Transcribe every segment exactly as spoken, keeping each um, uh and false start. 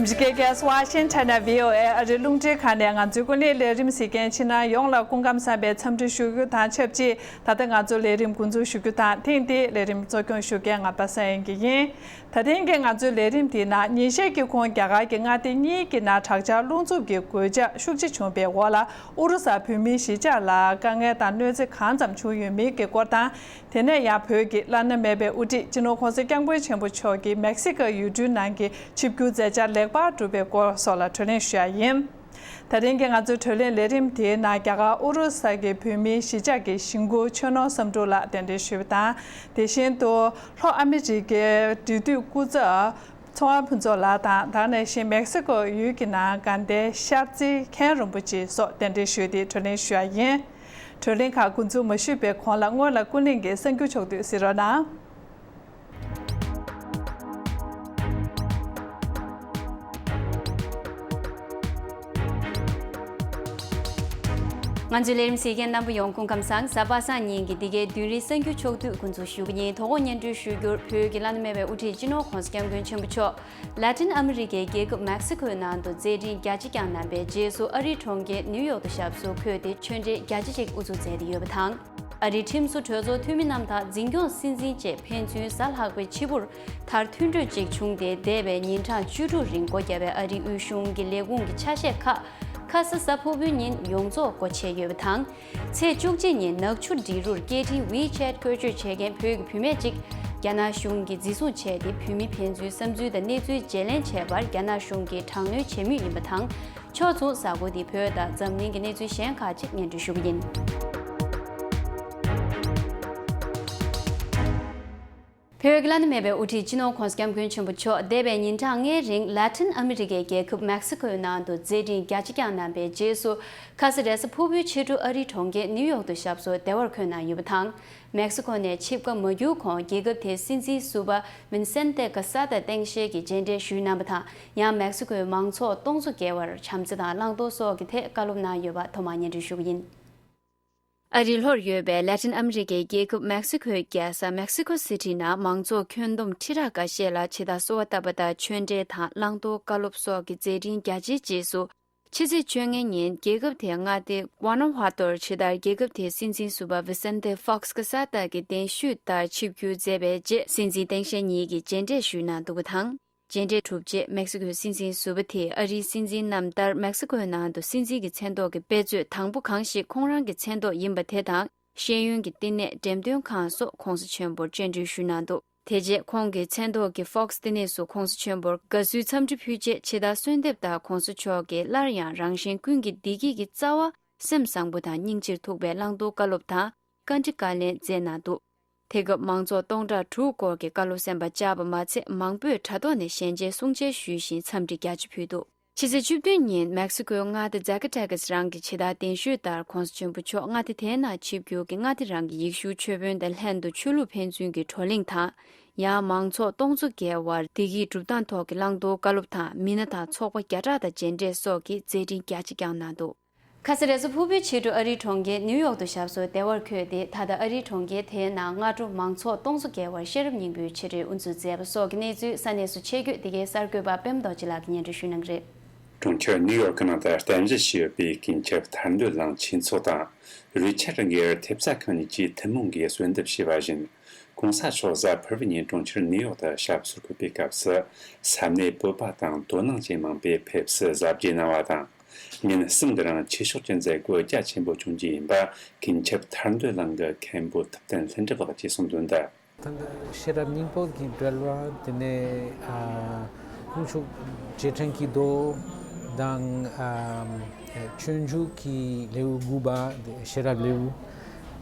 ཨ་མི་རི་ཀའི་རྒྱལ་ས་ཝ་ཤིང་ཊོན་ནས་བྷི་ཨོ་ཨེ་ཨ་རིའི་རླུང་འཕྲིན་ཁང་ནས་ང་ཚོའི་ཀུན་གླེང་ལས་རིམ་གཟིགས་མཁན་ཕྱི་ནང་ཡོངས་ལ་སྐུ་ཁམས་བཟང་བའི་འཚམས་འདྲི་ཞུ་རྒྱུ་དང་ཆབས་ཅིག་ད་ལྟ་ང་ཚོ་ལས་རིམ་འགོ་འཛུགས་ཞུ་རྒྱུ་དང་། ཐེངས་འདིའི་ལས་རིམ་གཙོ་སྐྱོང་ཞུ་མཁན་ང་པ་སངས་དབྱངས་སྐྱིད་ཡིན། ད་ཐེངས་ཀྱི་ང་ཚོའི་ལས་རིམ་འདིའི་ནང་ཉིན་ཤས་ཀྱི་གོང་རྒྱ་གར་གྱི་མངའ་སྡེ་གཉིས་ཀྱི་ནང་དྲག་ཆར་རླུང་འཚུབ་ཀྱི་གོད་ཆག་ཤུགས་ཆེ་བྱུང་བའི་འོག་ལ་ཨུ་རུ་སུ་བོད་མིའི་གཞིས་ཆགས་ལ་དཀའ་ངལ་དང་གནོད་འཚེ་གང་ཙམ་བྱུང་ཡོད་མེད་ཀྱི་སྐོར་དང་། དེ་ནས་ཡང་བོད་ཀྱི་བླ་ན་མེད་པའི་དབུ་ཁྲིད་སྤྱི་ནོར་༸གོང་ས་༸སྐྱབས་མགོན་ཆེན་པོ་མཆོག་གིས་མེག་སི་ཀོ་ཡུལ་གྲུའི་ནང་གི་ཆིབས་བསྒྱུར་མཛད་འཆར་ལེགས་པར་གྲུབ་པའི་སྐོར་སོགས་ལ་བགྲོ་གླེང་ཞུ་ཡ་ཡིན། ད་རིང་གི་ང་ཚོའི་བགྲོ་གླེང་ལས་རིམ་དེའི་ནང་རྒྱ་གར་ཨུ་རུ་སུ་གི་བོད་མིའི་གཞིས་ཆགས་ཀྱི་གཞིས་འགོ་ཆོས་ནོར་བསམ་འགྲུབ་ལགས་གདན་འདྲེན་ཞུས་པ་དང་། དེ་བཞིན་དུ་ལྷོ་ཨ་མི་རི་ཀའི་འབྲེལ་མཐུད་སྐུ་ཚབ་ཚོར་བ་ཕུན་ཚོགས་ལགས་དང་། ད་ག་ནང་བཞིན་མེག་སི་ཀོ་ཡུལ་གྱི་ནང་དགའ་ལྡན་ཤར་རྩེའི་མཁན་རིན་པོ་ཆེ་སོགས་གདན་འདྲེན་ཞུས་ཏེ་བགྲོ་གླེང་ཞུ་ཡ་ཡིན། བགྲོ་གླེང་ཁག་འགོ་འཛུགས་མ་ཞུས་པའི་གོང་ལ་སྔོན་ལ་ཀུན་གླེང་གི་གསར་འགྱུར་ཕྱོགས་བསྡུས་གཟིགས་རོགས་གནང་། ང་ཚོའི་ལས་རིམ་གཟིགས་མཁན་རྣམ་པ་ཡོངས་སྐུ་ཁམས་བཟང་། གཟའ་པ་སངས་ཉིན་གྱི་འདི་གའི་བདུན་རེའི་གསར་འགྱུར་ཕྱོགས་བསྡུས་འགོ་འཛུགས་ཞུ་གི་ཡིན། དོ་དགོང་སྙན་སྒྲོན་ཞུ་རྒྱུར། བོད་ཀྱི་བླ་ན་མེད་པའི་དབུ་ཁྲིད་སྤྱི་ནོར་༸གོང་ས་༸སྐྱབས་མགོན་ཆེན་པོ་མཆོག་ལ་ཏིན་ཨ་མི་རི་ཀའི་རྒྱལ་ཁབ་མེག་སི་ཀོའི་ནང་དུ་མཛད་འཕྲིན་རྒྱ་ཆེ་བསྐྱངས་གནང་བའི་རྗེས་སུ། ཨ་རིའི་གྲོང་ཁྱེར་ནིའུ་ཡོག་ཏུ་ཞབས་སོར་འཁོད་དེ་ཆོས་འབྲེལ་རྒྱ་ཆེ་ཞིག་དབུ་འཛུགས་མཛད་དེ་ཡོད་པ་དང་། ཨ་རིའི་ཁྲིམས་བཟོ་གྲོས་ཚོགས་འཐུས་མི་རྣམས་དང་འཛིན་སྐྱོང་སྲིད་འཛིན་བཅས་ཕན་ཚུན་གཟའ་ལྷག་པའི་ཕྱི་པོར་མཐར་མཐུན་གྲོས་ཤིག་བྱུང་སྟེ། འདས་པའི་ཉིན་གྲངས་བཅུ་དྲུག་རིང་སྒོ་བརྒྱབ་པའི་ཨ་རིའི་དབུས་གཞུང་གི་ལས་ཁུངས་ཀྱི་ཆ་ཤས་ཁག་ཁ་ས་གཟའ་ཕུར་བུའི་ཉིན་ཡོངས་རྫོགས་སྒོ་ཕྱེ་ཡོད་པ་དང་། ཚེས་བཅུ་གཅིག་ཉིན་ནག་ཆུ་འབྲི་རུར་སྐད་འཕྲིན་ཝི་ཆེ་ཊི་བཀོལ་སྤྱོད་བྱེད་མཁན་བོད་ཀྱི་བུད་མེད་ཅིག་རྒྱ་ནག་གཞུང་གིས་འཛིན་བཟུང་བྱས་ཏེ། བོད་མི་ཕན་ཚུན་བསམ་ཚུལ་དང་གནས་ཚུལ་བརྗེ་ལེན་བྱེད་པར་རྒྱ་ནག་གཞུང་གིས་དྲག་གནོན་བྱེད་མུས་ཡིན་པ་དང་། ཕྱོགས་མཚུངས་གཟའ་འཁོར་འདིའི་བོད་དང་འཛམ་གླིང་གི་གནས་ཚུལ་གཞན་ཁག་ཅིག་སྙན་སྒྲོན་ཞུ་གི་ཡིན། བོད་ཀྱི་བླ་ན་མེད་པའི་དབུ་ཁྲིད་སྤྱི་ནོར་༸གོང་ས་༸སྐྱབས་མགོན་ཆེན་པོ་མཆོག་འདས་པའི་ཉིན་གྲངས་ལྔའི་རིང་ལ་ཏིན་ཨ་མི་རི་ཀའི་རྒྱལ་ཁབ་མེག་སི་ཀོའི་ནང་དུ་མཛད་འཕྲིན་རྒྱ་ཆེ་བསྐྱངས་གནང་པའི་རྗེས་སུ། ཁ་ས་རེས་གཟའ་ཕུར་བུའི་ཕྱི་དྲོ་ཨ་རིའི་གྲོང་ཁྱེར་ནིའུ་ཡོག་ཏུ་ཞབས་སོར་བདེ་བར་འཁོད་གནང་ཡོད་པ་དང་། མེག་སི་ཀོ་ནས་ཆིབས་ཁ་མ་བསྒྱུར་གོང་རྒྱལ་ཁབ་དེའི་སྲིད་འཛིན་ཟུར་པ་ཝིན་སེན་ཏེ་ཀ་ས་ཏཱ་སྟངས་དཔྱལ་གྱིས་མཇལ་འཕྲད་ཞུས་གནང་བ་དང་། ཡང་མེག་སི་ཀོའི་མང་ཚོགས་སྟོང་ཚོ་བརྒལ་བར་བྱམས་བརྩེ་དང་བླང་དོར་སོགས་ཀྱི་ཐད་བཀའ་སློབ་གནང་ཡོད་པ་ཐོག་མར་སྙན་སྒྲོན་ཞུ་གི་ཡིན། ཨ་རིའི་ལྷོར་ཡོད་པའི་ལ་ཏིན་ཨ་མི་རི་ཀའི་རྒྱལ་ཁབ་མེག་སི་ཀོའི་རྒྱལ་ས་མེག་སི་ཀོ་སི་ཊི་ནང་མང་ཚོགས་ཁྱོན་བསྡོམས་ཁྲི་ཕྲག་འགའ་ཤས་ལ་ཇི་ལྟར་གསོལ་བ་བཏབ་པ་དང་། ཆོས་འབྲེལ་དང་བླང་དོར་བཀའ་སློབ་སོགས་ཀྱི་མཛད་འཕྲིན་རྒྱ་ཆེའི་རྗེས་སུ། ཕྱི་ཚེས་བཅོ་ལྔ་ཉིན་རྒྱལ་ཁབ་དེའི་མངའ་སྡེ་ཝ་ན་ཝ་ཏོར་ཇི་ལྟར་རྒྱལ་ཁབ་དེའི་སྲིད་འཛིན་ཟུར་པ་ཝི་སན་ཏེ་ཧྥོག་སི་ཀ་ས་ཏཱ་གི་གདན་ཞུས་ལྟར་ཆིབས་བསྒྱུར་མཛད་པའི་རྗེས། སྲིད་འཛིན་སྟངས་དཔྱལ་གཉིས་ཀྱིས་མཇལ་འཕྲད་ཞུས་གནང་འདུག་པ་དང་། མཇལ་འཕྲད་གྲུབ་རྗེས་མེག་སི་ཀོའི་སྲིད་འཛིན་ཟུར་པ་དེས་ཨ་རིའི་སྲིད་འཛིན་རྣམས་ལྟར་མེག་སི་ཀོའི་ནང་དུ་སྲིད་འཛིན་གྱི་མཚན་ཐོག་གི་དཔེ་མཛོད་དང་པོ་གང་ཞིག་ཁོང་རང་གི་མཚན་ཐོག་ཡིན་པ་དེ་དང་། ཤེས་ཡོན་གྱི་བསྟི་གནས་འགྲེམས་སྟོན་ཁང་སོགས་༸གོང་ས་ཆེན་པོར་སྤྱན་འདྲེན་ཞུས་གནང་འདུག་དེ་རྗེས་ཁོང་གི་མཚན་ཐོག་གི་ཧྥོག་སི་བསྟི་གནས་སུ་༸གོང་ས་ཆེན་པོར་དགའ་བསུའི་འཚམས་འདྲི་ཕུལ་རྗེས། ཇི་ལྟར་གསོལ་འདེབས་ལྟར་༸གོང་ས་མཆོག་གིས་སླར་ཡང་རང་གཞན་ཀུན་གྱི་བདེ་སྐྱིད་ཀྱི་རྩ་བ། སེམས་བཟང་པོ་དང་སྙིང་རྗེར་ཐུག་པའི་བླང་དོར་བཀའ་སློབ་དང་། བཀའ་འདྲི་བཀའ་ལན་སྩལ་གནང་འདུག་དེ་སྐབས་མང་ཚོགས་སྟོང་ཕྲག་དྲུག་སྐོར་གྱིས་བཀའ་སློབ་གསན་པར་བཅར་བ་མ་ཚད། མང་པོས་དྲ་ཐོག་ནས་ཞལ་མཇལ་གསུང་བཤད་ཞུས་ཤིང་། འཚམས་འདྲི་རྒྱ་ཆེ་ཕུལ་འདུག་ཕྱི་ཚེས་བཅུ་བདུན་ཉིན་མེག་སི་ཀོའི་མངའ་སྡེ་ཛ་ཀ་ཏ་ཀེས་རང་གི་ཇི་ལྟར་གདན་ཞུས་ལྟར་༸གོང་ས་ཆེན་པོ་མཆོག་མངའ་སྡེ་དེའི་ནང་ཆིབས་བསྒྱུར་གྱིས་མངའ་སྡེ་རང་གི་ཡེ་ཤུའི་ཆོས་དཔོན་དང་ལྷན་དུ་ཆོས་ལུགས་ཕན་ཚུན་གྱི་བགྲོ་གླེང་དང་། ཡང་མང་ཚོགས་སྟོང་ཚོ་བརྒལ་བར་བདེ་སྐྱིད་སྒྲུབ་སྟངས་ཐོག་གི་བླང་དོར་བཀའ་སློབ་དང་། མི་སྣ་དང་ཚོགས་པ་བརྒྱ་ཕྲག་དང་མཇལ་འཕྲད་སོགས་ཀྱི་མཛད་འཕྲིན་རྒྱ་ཆེ་བསྐྱངས་གནང་འདུག་ཁ་ས་རེས་གཟའ་ཕུར་བུའི་ཕྱི་དྲོ་ཨ་རིའི་གྲོང་ཁྱེར་ནིའུ་ཡོག་ཏུ་ཞབས་སོར་བདེ་བར་འཁོད་དེ། ད་ལྟ་ཨ་རིའི་གྲོང་ཁྱེར་དེའི་ནང་སྔ་དྲོ་མང་ཚོགས་སྟོང་ཚོ་བརྒལ་བར་ཤེས་རབ་སྙིང་པོའི་ཆེད་དུ་དབུ་འཛུགས་མཛད་པ་སོགས་ཀྱི་གནས་ཚུལ་ས་གནས་སུ་ཆེད་བསྐྱོད་འདི་གའི་གསར་འགོད་པ་པད་མ་རྡོ་རྗེ་ལགས་ཀྱིས་སྙན་སྒྲོན་ཞུ་གནང་གི་རེད། གྲོང་ཁྱེར་ནིའུ་ཡོག་གི་ནང་དུ་རྟེན་གཞི་བྱས་ཡོད་པའི་སྐྱིན་ཆབ་ཐར་འདོད་གླིང་ཆོས་ཚོགས་དང་རུས་ཆད་རི་འགེལ་ཐེབས་རྩ་ཁང་གཉིས་ཀྱིས་ཐུན་མོང་གིས་གསོལ་འདེབས་བྱས་པ་བཞིན། ༸གོང་ས་མཆོག་གཟའ་ཕུར་བུ་ཉིན་གྲོང་ཁྱེར་ནིའུ་ཡོག་ཏུ་ཞབས་སོར་འཁོད་པའི་སྐབས་སུ། ས་གནས་བོད་པ་དང་དོ་སྣང་ཅན་མང་པོས་ཕེབས་བསུ་གཟབ་རྒྱས་གནང་བ་དང་། ཉིན་གསུམ་གྱི་རིང་ཆོས་ཕྱོགས་ཀྱི་མཛད་སྒོ་རྒྱ་ཆེན་པོ་བྱུང་རྒྱུ་ཡིན་པ། སྐྱིན་ཆབ་ཐར་འདོད་གླིང་གི་མཁན་པོ་ཐུབ་བསྟན་ལྷུན་གྲུབ་ལགས་ཀྱིས་གསུངས་དོན་ལྟར། ད་ལྟ་ཤེས་རབ་སྙིང་པོ་གི་འགྲེལ་པ། དེ་ནས་ཨ་དཀོན་མཆོག་རྗེས་དྲན་གྱི་མདོ་དང་། ཨ་སྤྱོད་འཇུག་གི་ལེའུ་དགུ་པ། དེ་ཤེས་རབ་ལེའུ།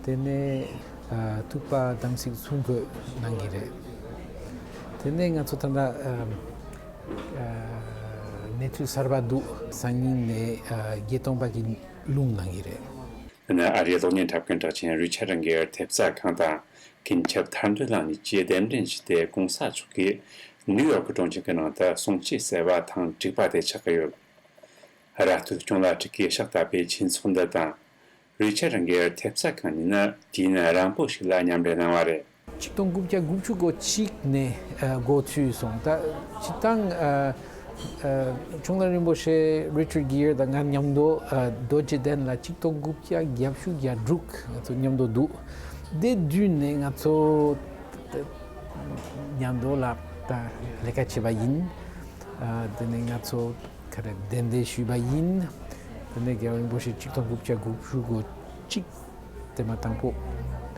དེ་ནས་ཨ་ཐུབ་པ་དམ་ཚིག་ཚུར་འགོད་གནང་གི་རེད། དེ་ནས་ང་ཚོ་ད་ལྟ་ཨ་ཨ་གནས་ཚུལ་གསར་པ་འདུག་སང་ཉིན་ནས་ཨ་བརྒྱད་སྟོང་པ་གི་ལུང་གནང་གི་རེད། ཨ་རིའི་གློག་བརྙན་འཁྲབ་མཁན་གྲགས་ཅན་རུས་ཆད་རི་འགེལ་ཐེབས་རྩ་ཁང་དང་། སྐྱིན་ཆབ་ཐར་འདོད་གླིང་གཉིས་ཀྱིས་གདན་འདྲེན་ཞུས་ཏེ། ༸གོང་ས་མཆོག་གིས་ནིའུ་ཡོག་གི་གྲོང་ཁྱེར་གྱི་ནང་དུ་གསུང་ཆོས་གསན་པ་ཐེངས་དྲུག་པ་དེ་ཆགས་ཀྱི་ཡོད། ར་སྟོད་སྐྱོང་ལ་ཕྲུ་གུས་ཕྱག་བཏབ་པའི་ཆོས་ཚོགས་འདི་དང་། རུས་ཆད་རི་འགེལ་ཐེབས་རྩ་ཁང་གཉིས་ནི་དུས་ཡུན་རིང་པོ་ཞིག་ལ་མཉམ་འབྲེལ་གནང་བ་རེད། ཆིག་སྟོང་དགུ་བརྒྱ་དགུ་བཅུ་གོ་གཅིག་ནས་ཨ་འགོ་ཚུགས་སོང་། ད་སྤྱིར་བཏང་ཨ་ ཨ། ཆུང་བློན་རིན་པོ་ཆེ་Richard Gere དང་ང་མཉམ་དུ། ཨ། རྡོ་རྗེ་གདན་ལ་ཆིག་སྟོང་དགུ་བརྒྱ་བརྒྱད་ཅུ་གྱ་དྲུག་ང་ཚོ་མཉམ་དུ་འདུག་དེ་དུས་ནས་ང་ཚོ་མཉམ་དུ་ལ་ད་ལས་ཀ་བྱས་པ་ཡིན། ཨ། དེ་ནས་ང་ཚོ་ག་རེ་གདན་འདྲེན་ཞུས་པ་ཡིན། དེ་ནས་རྒྱལ་བ་རིན་པོ་ཆེ་ཆིག་སྟོང་དགུ་བརྒྱ་དགུ་བཅུ་གོ་གཅིག་དེ་མ་དང་པོ་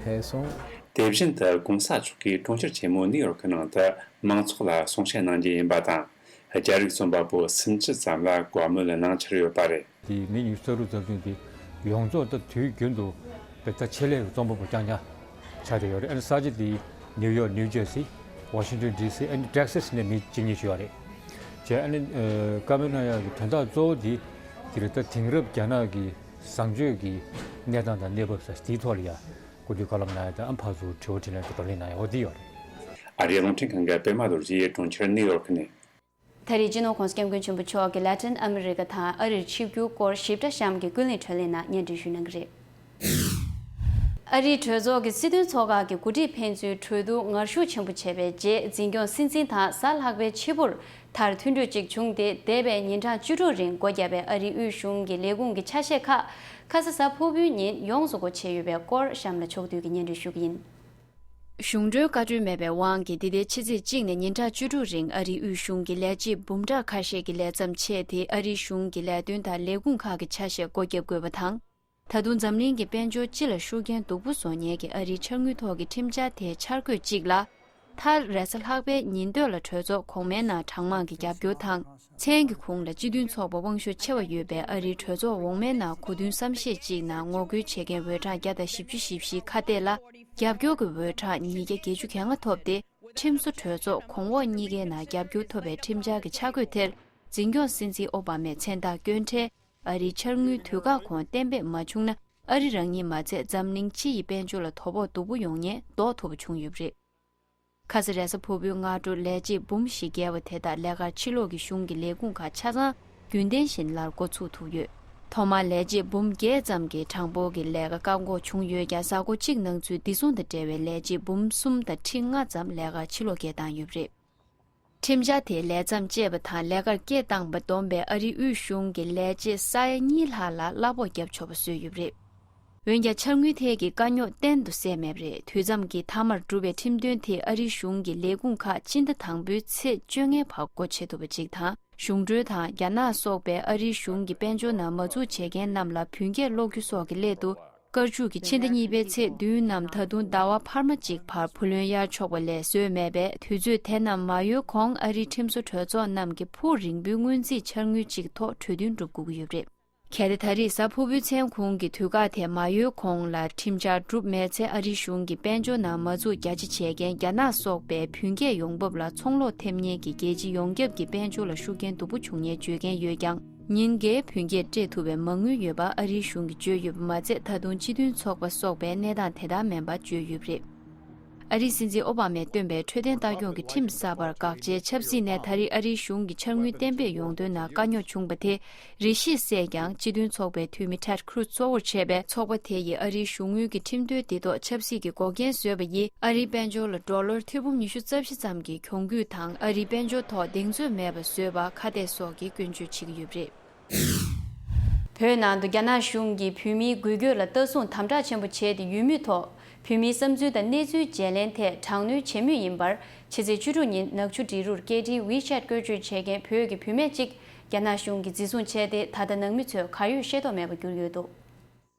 ཕེབས་སོང་། དེ་བཞིན་དུ་གོང་ས་མཆོག་གིས་གྲོང་ཁྱེར་ཆེན་མོ་ནིའུ་ཡོག་གི་ནང་དུ་མང་ཚོགས་ལ་གསུང་བཤད་གནང་རྒྱུ་ཡིན་པ་དང་། རྒྱ་རིགས་རྩོམ་པ་པོ་སུམ་ཅུ་ཙམ་ལ་བཀའ་མོལ་གནང་འཆར་ཡོད་པ་རེད། དེ་མི་ཉི་ཤུ་རྩ་དྲུག་འཛམ་གླིང་དེ་ཡོངས་རྫོགས་ད་དུས་རྒྱུན་དུ་བོད་ད་ཆེད་ལས་རྩོམ་པ་པོ་རྐྱང་རྐྱང་ཆགས་བསྡད་ཡོད་རེད། ཨ་ནི་ས་ཆ་དེ་ནིའུ་ཡོག་ནིའུ་ཇར་སི། ཝ་ཤིང་ཊོན་ཌི་སི། ཨ་ནི་ཊེག་སཱ་སི་ནས་མི་གཅིག་གཉིས་ཤིག་ཡོད་རེད། བྱས་ཨ་ནི་ཨ་བཀའ་མོལ་གནང་ཡག་གི་དོན་དག་གཙོ་བོ་དེ་དེ་རེད། ད་དེང་རབས་རྒྱ་ནག་གི་བཟང་སྤྱོད་ཀྱི་གནས་སྟངས་དང་གནས་བབ་ས་དེའི་ཐོག་ལ་ཡ་སྐུ་མདུན་བཀའ་སློབ་གནང་ཡག་དང་། ཨ་ཕར་ཚུར་དྲི་བ་དྲིས་ལན་དང་བགྲོ་གླེང་གནང་ཡག་འོ་དེ་ཡོད་རེད། ཨ་རིའི་རླུང་འཕྲིན་ཁང་གི་པད་མ་རྡོ་རྗེ་ཡིས་གྲོང་ཁྱེར་ནིའུ་ཡོག་ནས། ད་རེས་སྤྱི་ནོར་༸གོང་ས་༸སྐྱབས་མགོན་ཆེན་པོ་མཆོག་གིས་ལ་ཏིན་ཨ་མི་རི་ཀ་དང་ཨ་རིར་ཆིབས་བསྒྱུར་སྐོར་ཞིབ་ཕྲ་གཤམ་གྱི་ཀུན་གླེང་བགྲོ་གླེང་ནང་སྙན་སྒྲོན་ཞུ་གནང་གི་རེད། ཨ་རིའི་གྲོས་ཚོགས་ཀྱི་སྲིད་དོན་ཚོགས་ཁག་གི་འགོ་ཁྲིད་ཕན་ཚུན་གྲོས་བསྡུར་ངར་ཤུགས་ཆེན་པོ་བྱས་པའི་རྗེས། འཛིན་སྐྱོང་སྲིད་འཛིན་དང་གཟའ་ལྷག་པའི་ཕྱི་པོར་མཐར་མཐུན་གྲོས་གཅིག་བྱུང་སྟེ། འདས་པའི་ཉིན་གྲངས་བཅུ་དྲུག་རིང་སྒོ་བརྒྱབ་པའི་ཨ་རིའི་དབུས་གཞུང་གི་ལས་ཁུངས་ཀྱི་ཆ་ཤས་ཁག་ཁ་ས་གཟའ་ཕུར་བུའི་ཉིན་ཡོངས་སུ་སྒོ་ཕྱེ་ཡོད་པའི་སྐོར་གཤམ་ལ་ཕྱོགས་བསྡུས་ཀྱིས་སྙན་སྒྲོན་ཞུ་གི་ཡིན། གཞུང་གྲོན་བཀའ་འཁྲོལ་མེད་པའི་དབང་གིས་འདི་ཟླའི་ཕྱི་ཚེས་གཅིག་ནས་ཉིན་གྲངས་བཅུ་དྲུག་རིང་ཨ་རིའི་དབུས་གཞུང་གི་ལས་བྱེད་འབུམ་ཕྲག་ཁ་ཤས་ཀྱི་ལས་མཚམས་ཆད་དེ། ཨ་རིའི་གཞུང་གི་ལས་དོན་དང་ལས་ཁུངས་ཁག་གི་ཆ་ཤས་སྒོ་བརྒྱབ་དགོས་པ་དང་། ད་དུང་འཛམ་གླིང་གི་དཔལ་འབྱོར་སྤྱི་ལ་ཤུགས་རྐྱེན་སྡུག་པོ་བཟོ་མཁན་གྱི་ཨ་རིའི་འཆར་དངུལ་ཐོག་གི་ཁྲིམས་འཆར་དེ་འཆར་འགོད་གཅིག་ལ། མཐར་རེས་གཟའ་ལྷག་པའི་ཉིན་སྟོད་ལ་གྲོས་ཚོགས་གོང་མའི་ནང་གྲངས་མང་གི་རྒྱབ་སྐྱོར་དང་། མཚན་གྱི་གུང་ལ་སྤྱི་མཐུན་ཚོགས་པ་དབང་ཤུགས་ཆེ་བ་ཡོད་པའི་ཨ་རིའི་གྲོས་ཚོགས་འོག་མའི་ནང་གོ་མཐུན་བསམ་ཤེས་གཅིག་ནང་ངོ་རྒོལ་བྱེད་མཁན་འོས་གྲངས་བརྒྱ་དང་བཞི་བཅུ་ཞེ་བཞིའི་ཁ་གཏད་ལ། རྒྱབ་སྐྱོར་གྱི་འོས་གྲངས་ཉིས་བརྒྱ་བརྒྱད་ཅུ་གྱ་ལྔ་ཐོབ་སྟེ། ཁྲིམས་བཟོ་གྲོས་ཚོགས་གོང་འོག་གཉིས་ཀའི་ནང་རྒྱབ་སྐྱོར་ཐོབ་པའི་ཁྲིམས་འཆར་གྱི་འཆར་འགོད་དེར། འཛིན་སྐྱོང་སྲིད་འཛིན་ཨོ་བྷ་མས་མཚན་རྟགས་བསྐྱོན་འཕྲལ། ཨ་རིའི་འཆར་དངུལ་དུས་བཀག་གོང་གཏན་འབེབས་མ་བྱུང་ན། ཨ་རི་རང་ཉིད་མ་ཚད་འཛམ་གླིང་སྤྱི་ཡི་དཔལ་འབྱོར་ལ་དོ་ཕོག་སྡུག་པོ་ཡོང་ཉེན་ལྡོག་ཐུབ་པ་བྱུང་ཡོད་པ་རེད། ཁ་ས་རེས་གཟའ་ཕུར་བུའི་སྔ་དྲོ་ལས་བྱེད་འབུམ་བཞི་བརྒལ་བ་དེ་དག་ལས་ཀར་ཕྱིར་ལོག་གིས་གཞུང་གི་ལས་ཁུངས་ཁག་ཆ་ཚང་རྒྱུན་ལྡན་བཞིན་ལྟར་འགོ་ཚུགས་ཐུབ་ཡོད། ཐོག་མར་ལས་བྱེད་འབུམ་བརྒྱད་ཙམ་གྱི་གྲངས་འབོར་གྱི་ལས་ཀ་བཀག་འགོག་བྱུང་ཡོད་ཀྱང་། གཟའ་འཁོར་གཅིག་ནང་ཚུད་བདེ་སྲུང་དང་འབྲེལ་བའི་ལས་བྱེད་འབུམ་གསུམ་དང་ཁྲི་ལྔ་ཙམ་ལས་ཀར་ཕྱིར་ལོག་སྐྱེལ་བཏང་ཡོད་པ་རེད། ཁྲིམས་འཆར་དེས་ལས་མཚམས་བཅད་པ་དང་ལས་ཀར་སྐད་བཏང་པ་བསྡོམས་པས་ཨ་རིའི་དབུས་གཞུང་གི་ལས་བྱེད་ས་ཡ་གཉིས་ལྷག་ལ་གླ་ཕོགས་བརྒྱབ་ཆོག་པ་བཟོས་ཡོད་པ་རེད། འོན་ཀྱང་། འཆར་དངུལ་ཐད་ཀྱི་དཀའ་རྙོག་གཏན་དུ་སེལ་མེད་པ་རེད། དུས་མཚམས་ཀྱི་མཐའ་མར་གྲུབ་པའི་ཁྲིམས་དོན་དེས་ཨ་རིའི་གཞུང་གི་ལས་ཁུངས་ཁག་སྤྱི་ཟླ་དང་པོའི་ཚེས་བཅོ་ལྔའི་བར་སྒོ་ཕྱེ་ཐུབ་པ་ཅིག་དང་། གཞུང་གྲོན་དང་རྒྱ་ནག་སོགས་པའི་ཨ་རིའི་གཞུང་གི་དཔལ་འབྱོར་ནང་མ་འཛུལ་བྱེད་མཁན་རྣམས་ལ་བུན་སྐྱེད་སློག་རྒྱུ་སོགས་ཀྱི་སླད་དུ། སྐར་ཆུ་གི་ཕྱི་ཟླ་གཉིས་པའི་ཚེས་བདུན་ནམ་ད་དུང་ཟླ་བ་འཕར་མ་གཅིག་བར་བུ་ལོན་གཡར་ཆོག་པ་ལས་བཟོས་མེད་པས། དུས་ཚོད་དེ་རྣམས་མ་ཡོལ་གོང་ཨ་རིའི་ཁྲིམས་བཟོ་གྲོས་ཚོགས་རྣམས་ཀྱིས་ཕུགས་རིང་པོའི་སྔོན་རྩིས་འཆར་དངུལ་གཅིག་ཐོག་གྲོས་མཐུན་སྒྲུབ་དགོས་ཀྱི་ཡོད་པ་རེད། གལ་ཏེ་ད་རེས་གཟའ་ཕུར་བུའི་མཚན་གུང་གི་དུས་བཀག་དེ་མ་ཡོལ་གོང་ལ་ཁྲིམས་འཆར་གྲུབ་མེད་ཚེ། ཨ་རིའི་གཞུང་གིས་དཔལ་འབྱོར་ནང་མ་འཛུལ་རྒྱ་ཆེ་བྱས་མཁན་རྒྱ་ནག་སོགས་པའི་བུན་སྐྱེད་ཡོང་འབབ་ལ་ཚོང་ལོག་ཐེབས་ཉེན་གྱིས་རྒྱལ་སྤྱི་ཡོངས་ཁྱབ་ཀྱི་དཔལ་འབྱོར་ལ་ཤུགས་རྐྱེན་སྡུག་པོ་བྱུང་ཉེན་བརྗོད་མཁན་ཡོད་ཀྱང་། ཉིན་འགའི་བུན་སྐྱེད་སྤྲད་ཐུབ་པའི་མ་དངུལ་ཡོད་པ་ཨ་རིའི་གཞུང་གིས་བརྗོད་ཡོད་པ་མ་ཚད། ད་དུང་སྤྱི་མཐུན་ཚོགས་པ་སོགས་པའི་གནས་སྟངས་དེ་ལྟར་མིན་པ་བརྗོད་ཡོད་པ་རེད། ཨ་རིའི་སྲིད་འཛིན་ཨོ་བྷ་མས་བཏོན་པའི་འཕྲོད་བསྟེན་ལྟ་སྐྱོང་གི་ཁྲིམས་གསར་པར་དགག་བྱའི་ཆབ་སྲིད་ནས་ད་རེས་ཨ་རིའི་གཞུང་གིས་འཆར་དངུལ་གཏན་འབེབས་ཡོང་དོན་ནང་དཀའ་རྙོག་བྱུང་བ་དེ་རེ་ཞིག་སེལ་ཀྱང་། སྤྱི་མཐུན་ཚོགས་པའི་འཐུས་མི་Ted Cruz་གཙོ་བོར་བྱས་པའི་ཚོགས་པ་དེ་ཡིས་ཨ་རིའི་གཞུང་དངུལ་གྱི་ཁྲིམས་དོན་འདི་ཐོག་ཆབ་སྲིད་ཀྱི་འགོག་རྐྱེན་བཟོས་པ་ཡིས། ཨ་རིའི་དཔལ་འབྱོར་ལ་ཌོ་ལར་ཐེར་འབུམ་ཉི་ཤུ་རྩ་བཞི་ཙམ་གྱི་གྱོང་གུད་དང་། ཨ་རིའི་དཔལ་འབྱོར་ཐོག་གདེང་ཚོད་མེད་པ་བཟོས་པ་ཁ་གཏད་སོགས་ཀྱི་སྐྱོན་བརྗོད་བྱེད་ཀྱི་ཡོད་པ་རེད། བོད་ནང་དུ་རྒྱ་ནག་གཞུང་གིས་བོད་མིའི་འགུལ་སྐྱོད་ལ་ལྟ་སྲུང་དམ་དྲག་ཆེན་པོ་བྱས་ཏེ་ཡོད་མུས་ཐོག་བོད་མིའི་བསམ་ཚུལ་དང་གནས་ཚུལ་བརྗེ་ལེན་ཐད་དྲག་གནོན་བྱེད་མུས་ཡིན་པར། ཕྱི་ཚེས་བཅུ་དྲུག་ཉིན་ནག་ཆུ་འབྲི་རུར་སྐད་འཕྲིན་WeChat་བཀོལ་སྤྱོད་བྱེད་མཁན་བོད་ཀྱི་བུད་མེད་ཅིག་རྒྱ་ནག་གཞུང་གིས་འཛིན་བཟུང་བྱས་ཏེ། ད་ལྟ་ནང་མི་ཚོས་གར་ཡོད་ཤེས་རྟོགས་མེད་པར་གྱུར་ཡོད་འདུག་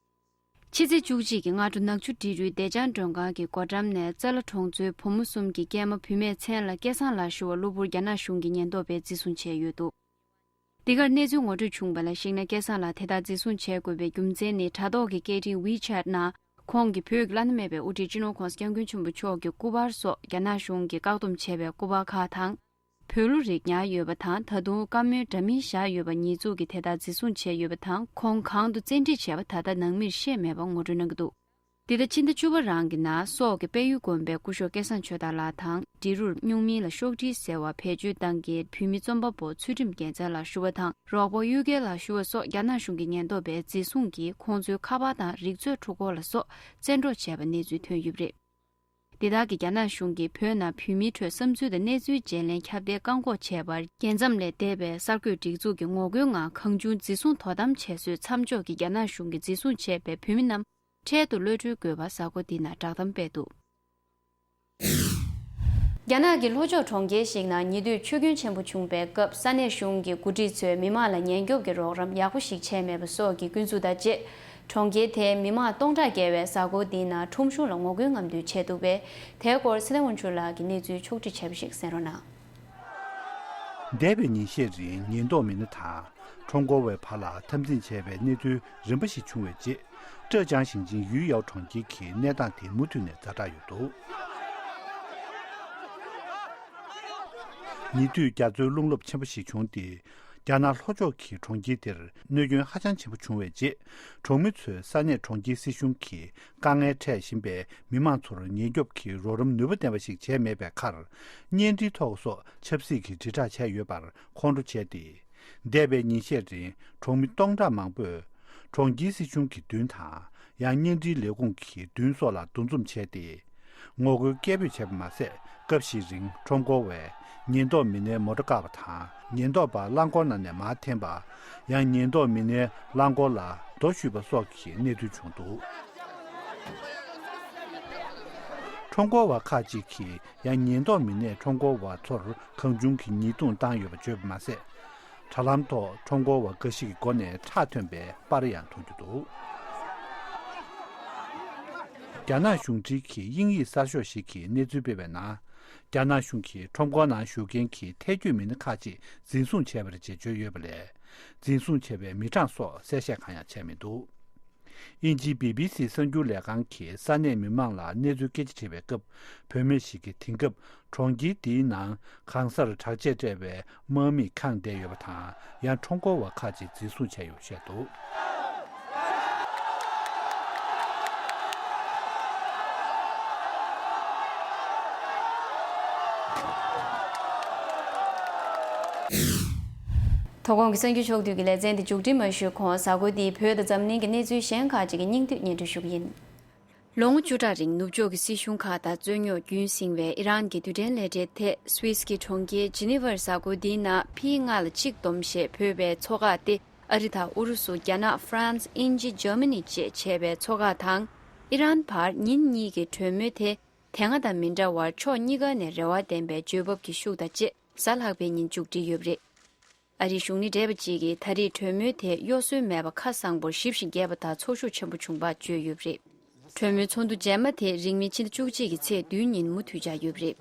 ཕྱི་ཚེས་བཅུ་གཅིག་གི་སྔ་དྲོ་ནག་ཆུ་འབྲི་རུའི་བདེ་ཆང་མགྲོན་ཁང་གི་སྒོ་འགྲམ་ནས་ཙ་ལ་གྲོང་ཚོའི་བུ་མོ་གསུམ་གྱི་སྐྱེས་མ་བུད་མེད་མཚན་ལ་སྐལ་བཟང་ལགས་ཞུ་བ་གློ་བུར་རྒྱ་ནག་གཞུང་གི་ཉེན་རྟོག་པས་འཛིན་བཟུང་བྱས་ཡོད་འདུག་འདི་གར་གནས་ཚུལ་ངོ་སྤྲོད་བྱུང་བ་ལ་གཞིགས་ན། སྐལ་བཟང་ལགས་དེ་ལྟར་འཛིན་བཟུང་བྱེད་དགོས་པའི་རྒྱུ་མཚན་ནི། དྲ་ཐོག་གི་སྐད་འཕྲིན་WeChat་ནང་ཁོང་གིས་བོད་ཀྱི་བླ་ན་མེད་པའི་དབུ་ཁྲིད་སྤྱི་ནོར་༸གོང་ས་༸སྐྱབས་མགོན་ཆེན་པོ་མཆོག་གི་སྐུ་པར་སོགས་རྒྱ་ནག་གཞུང་གིས་བཀག་སྡོམ་བྱས་པའི་སྐུ་པར་ཁག་དང་། བོད་གླུ་རིགས་ཉར་ཡོད་པ་དང་། ད་དུང་བཀའ་མོལ་འདྲ་མིན་བཞག་ཡོད་པ་ཉེས་འཛུགས་ཀྱིས་དེ་ལྟར་འཛིན་བཟུང་བྱས་ཡོད་པ་དང་། ཁོང་གང་དུ་བཙན་ཁྲིད་བྱས་པ་ད་ལྟ་ནང་མིར་ཤེས་མེད་པ་ངོ་སྤྲོད་གནང་གི་འདུག་འདི་ལྟར་ཕྱི་ཟླ་བཅུ་པ་རང་གི་ནང་སོག་གི་དཔལ་ཡུལ་དགོན་པའི་སྐུ་ཞབས་སྐལ་བཟང་ཆོས་དར་ལགས་དང་། འབྲི་རུར་སྨྱུག་མིང་ལ་ཤོག་དྲིལ་ཟེར་བ་བེད་སྤྱོད་བཏང་མཁན་བོད་མི་རྩོམ་པ་པོ་ཚུལ་ཁྲིམས་རྒྱལ་མཚན་ལགས་ཞུ་བ་དང་། རོགས་པ་གཡུལ་རྒྱལ་ལགས་ཞུ་བ་སོགས་རྒྱ་ནག་གཞུང་གི་ཉེན་རྟོག་པས་འཛིན་བཟུང་གིས་ཁོང་ཚོའི་ཁ་པར་དང་རིག་མཛོད་འཕྲུལ་འཁོར་ལ་སོགས་བཙན་འཕྲོག་བྱས་པ་གནས་ཚུལ་ཐོན་ཡོད་པ་རེད། འདི་དག་གིས་རྒྱ་ནག་གཞུང་གིས་བོད་ནང་བོད་མིའི་ཁྲོད་བསམ་ཚུལ་དང་གནས་ཚུལ་བརྗེ་ལེན་ཁྱབ་གདལ་བཀག་འགོག་བྱས་པར་རྒྱལ་མཚམས་ལས་འདས་པའི་གསར་འགོད་སྒྲིག་འཛུགས་ཀྱི་ངོ་རྒོལ་ངང་གང་བྱུང་འཛིན་བཟུང་དོ་དམ་བྱས་ཚུལ་མཚམས་འཇོག་གིས་རྒྱ་ནག་གཞུང་གིས་འཛིན་བཟུང་བྱས་པའི་བོད་མི་རྣམས་འཕྲལ་དུ་གློད་གྲོལ་དགོས་པ་གཟའ་འཁོར་འདིའི་ནང་བསྒྲགས་གཏམ་སྤེལ་འདུག། རྒྱ་ནག་གི་ལྷོ་ཕྱོགས་གྲོང་ཁྱེར་ཞིག་ནང་ཉེ་དུས་ཆུ་རྒྱུན་ཆེན་པོ་བྱུང་པའི་སྐབས་ས་གནས་གཞུང་གི་འགོ་ཁྲིད་ཚོས་མི་མང་ལ་ཉེན་སྐྱོབ་ཀྱི་རོགས་རམ་ཡག་པོ་ཞིག་བྱས་མེད་པ་སོགས་ཀྱི་སྐྱོན་འཛུགས་དང་བཅས། གྲོང་ཁྱེར་དེའི་མི་མང་སྟོང་ཕྲག་བརྒལ་བས་གཟའ་འཁོར་འདིའི་ནང་ཁྲོམ་གཞུང་ལ་ངོ་རྒོལ་རྔམ་སྟོན་བྱས་འདུག་པས། དེའི་སྐོར་ཚེ་བརྟན་དབང་ཕྱུག་ལགས་ཀྱིས་གནས་ཚུལ་ཕྱོགས་བསྒྲིགས་བྱས་པ་ཞིག་གསན་རོགས་གནང་། འདས་པའི་ཉིན་ཤས་རིང་ཉེན་རྟོག་མི་སྣ་དང་ཁྲོམ་སྐོར་བའི་བར་ལ་འཐབ་འཛིང་བྱས་པའི་གནས་ཚུལ་རིམ་པ་ཞིག་བྱུང་བའི་རྗེས། ཀྲེ་ཅང་ཞིང་ཆེན་ཡུས་ཡའོ་གྲོང་ཁྱེར་གྱི་གནས་སྟངས་དེ་མུ་མཐུད་ནས་ཛ་དྲག་ཡོད་འདུག། ཉེ་དུས་རྒྱ་མཚོའི་རླུང་རླབས་ཆེན་པོ་ཞིག་བྱུང་སྟེ། རྒྱ་ནག་ལྷོ་ཕྱོགས་ཀྱི་གྲོང་ཁྱེར་དེར་གནོད་སྐྱོན་ཧ་ཅང་ཆེན་པོ་བྱུང་བའི་རྗེས། གྲོང་མི་ཚོས་ས་གནས་གྲོང་ཁྱེར་སྲིད་གཞུང་གིས་དཀའ་ངལ་འཕྲད་བཞིན་པའི་མི་མང་ཚོར་ཉེན་སྐྱོབ་ཀྱི་རོགས་རམ་ནུས་པ་ལྡན་པ་ཞིག་བྱས་མེད་པའི་ཁར། བརྙན་འཕྲིན་ཐོག་སོགས་ཆབ་སྲིད་ཀྱི་དྲིལ་བསྒྲགས་བྱས་ཡོད་པར་ཁོང་ཁྲོ་བྱས་ཏེ། འདས་པའི་ཉིན་ཤས་རིང་གྲོང་མི་སྟོང་ཕྲག་མང་པོས་གྲོང་ཁྱེར་སྲིད་གཞུང་གི་མདུན་དང་། ཡང་བརྙན་འཕྲིན་ལས་ཁུངས་ཀྱི་མདུན་སོགས་ལ་འདུ་འཛོམས་བྱས་ཏེ། ངོ་རྒོལ་སྐད་འབོད་བྱས་པ་མ་ཟད། སྐབས་ཤིག་རིང་ཁྲོམ་སྐོར་བས་ཉེན་རྟོག་མི་སྣའི་མོ་ཊ་བཀག་པ་དང་། ཉེན་རྟོག་པ་རླངས་འཁོར་ནང་ནས་མར་འཐེན་པ། ཡང་ཉེན་རྟོག་མི་སྣའི་རླངས་འཁོར་ལ་རྡོ་གཞུས་པ་སོགས་ཀྱི་གནས་ཚུལ་བྱུང་འདུག། ཁྲོམ་སྐོར་བ་ཁག་ཅིག་གིས་ཡང་ཉེན་རྟོག་མི་སྣས་ཁྲོམ་སྐོར་བ་ཚོར་གང་བྱུང་གི་ཉེས་རྡུང་བཏང་ཡོད་པ་བརྗོད་པ་མ་ཟད། དྲ་ལམ་ཐོག་ཁྲོམ་སྐོར་བ་འགའ་ཞིག་གི་སྒོ་ནས་ཁྲག་ཐོན་པའི་པར་ཡང་མཐོང་རྒྱུ་འདུག། རྒྱ་ནག་གཞུང་འབྲེལ་གྱི་དབྱིན་ཡིག་གསར་ཤོག་ཞིག་གིས་གནས་ཚུལ་སྤེལ་བའི་ནང་། རྒྱ་ནག་གཞུང་གིས་ཁྲོམ་སྐོར་ནང་བཞུགས་མཁན་གྱི་ཐལ་སྐྱོད་མི་སྣ་ཁག་ཅིག་འཛིན་བཟུང་བྱས་པ་རེད་ཅེས་བརྗོད་ཡོད་པ་ལས། འཛིན་བཟུང་བྱས་པའི་མི་གྲངས་སོགས་གསལ་བཤད་གང་ཡང་བྱས་མི་འདུག། དབྱིན་ཇིའི་བི་བི་སི་གསར་འགྱུར་ལས་ཁང་གིས་ས་གནས་མི་མང་ལ་གནས་ཚུལ་སྐད་ཆ་དྲིས་པའི་སྐབས། བུད་མེད་ཞིག་གིས་དེང་སྐབས་གྲོང་ཁྱེར་འདིའི་ནང་གང་སར་དྲག་ཆས་སྤྲས་པའི་དམག་མིས་ཁེངས་བསྡད་ཡོད་པ་དང་། ཡང་ཁྲོམ་སྐོར་བ་ཁག་ཅིག་འཛིན་བཟུང་བྱས་ཡོད་པ་བཤད་འདུག། དོ་དགོང་གི་གསར་འགྱུར་ཕྱོགས་བསྡུས་ཀྱི་ལེ་ཚན་འདི་མཇུག་སྒྲིལ་མ་ཞུས་གོང་། གཟའ་འཁོར་འདིའི་བོད་དང་འཛམ་གླིང་གི་གནས་ཚུལ་གཞན་ཁག་ཅིག་གི་སྙིང་བསྡུས་སྙན་སྒྲོན་ཞུ་གི་ཡིན། ལོ་ངོ་བཅུ་ཕྲག་རིང་ནུབ་ཕྱོགས་ཀྱི་སྲིད་གཞུང་ཁག་དང་རྩོད་རྙོག་རྒྱུན་བསྲིངས་བའི་ཨི་རན་གྱི་རྡུལ་ཕྲན་ལས་འབྲེལ་ཐད་སུད་སི་གི་གྲོང་ཁྱེར་ཇི་ནི་ཝར་གཟའ་འཁོར་འདིའི་ནང་ཕི་ལྔ་ལ་གཅིག་བསྡོམས་ཞེས་འབོད་པའི་མཚོ་འགག་སྟེ། ཨ་རི་དང་ཨུ་རུ་སུ། རྒྱ་ནག་ཧྥ་རན་སི། དབྱིན་ཇི། འཇར་མ་ནི་བཅས་བྱས་པའི་མཚོ་འགག་དང་། ཨི་རན་བར་ཉིན་གཉིས་ཀྱི་གྲོས་མོལ་དེ། དེ་སྔ་དང་མི་འདྲ་བར་ཕྱོགས་གཉིས་ཀ་ནས་རེ་བ་ལྡན་པའི་བརྗོད་བབ་ཀྱི་ཤུགས་དང་བཅས་གཟའ་ལྷག་པའི་ཉིན་མཇུག་སྒྲིལ་ཡོད་པ་རེད། ཨ་རིའི་གཞུང་སྣེ་འགྲེལ་པ་གཅིག་གིས་ད་རེས་གྲོས་མོལ་དེ་གཡོ་ཟོལ་མེད་པ་ཁ་གསང་པོར་ཞིབ་ཞིང་རྒྱས་པ་དང་ཚོར་ཤུགས་ཆེན་པོ་བྱུང་བ་བརྗོད་ཡོད་པ་རེད། གྲོས་མོལ་ཚོགས་འདུ་རྗེས་མ་དེ་རིང་མིན་ཕྱི་ཟླ་བཅུ་གཅིག་གི་ཚེས་བདུན་ཉིན་མུ་མཐུད་བཅར་ཡོད་པ་རེད།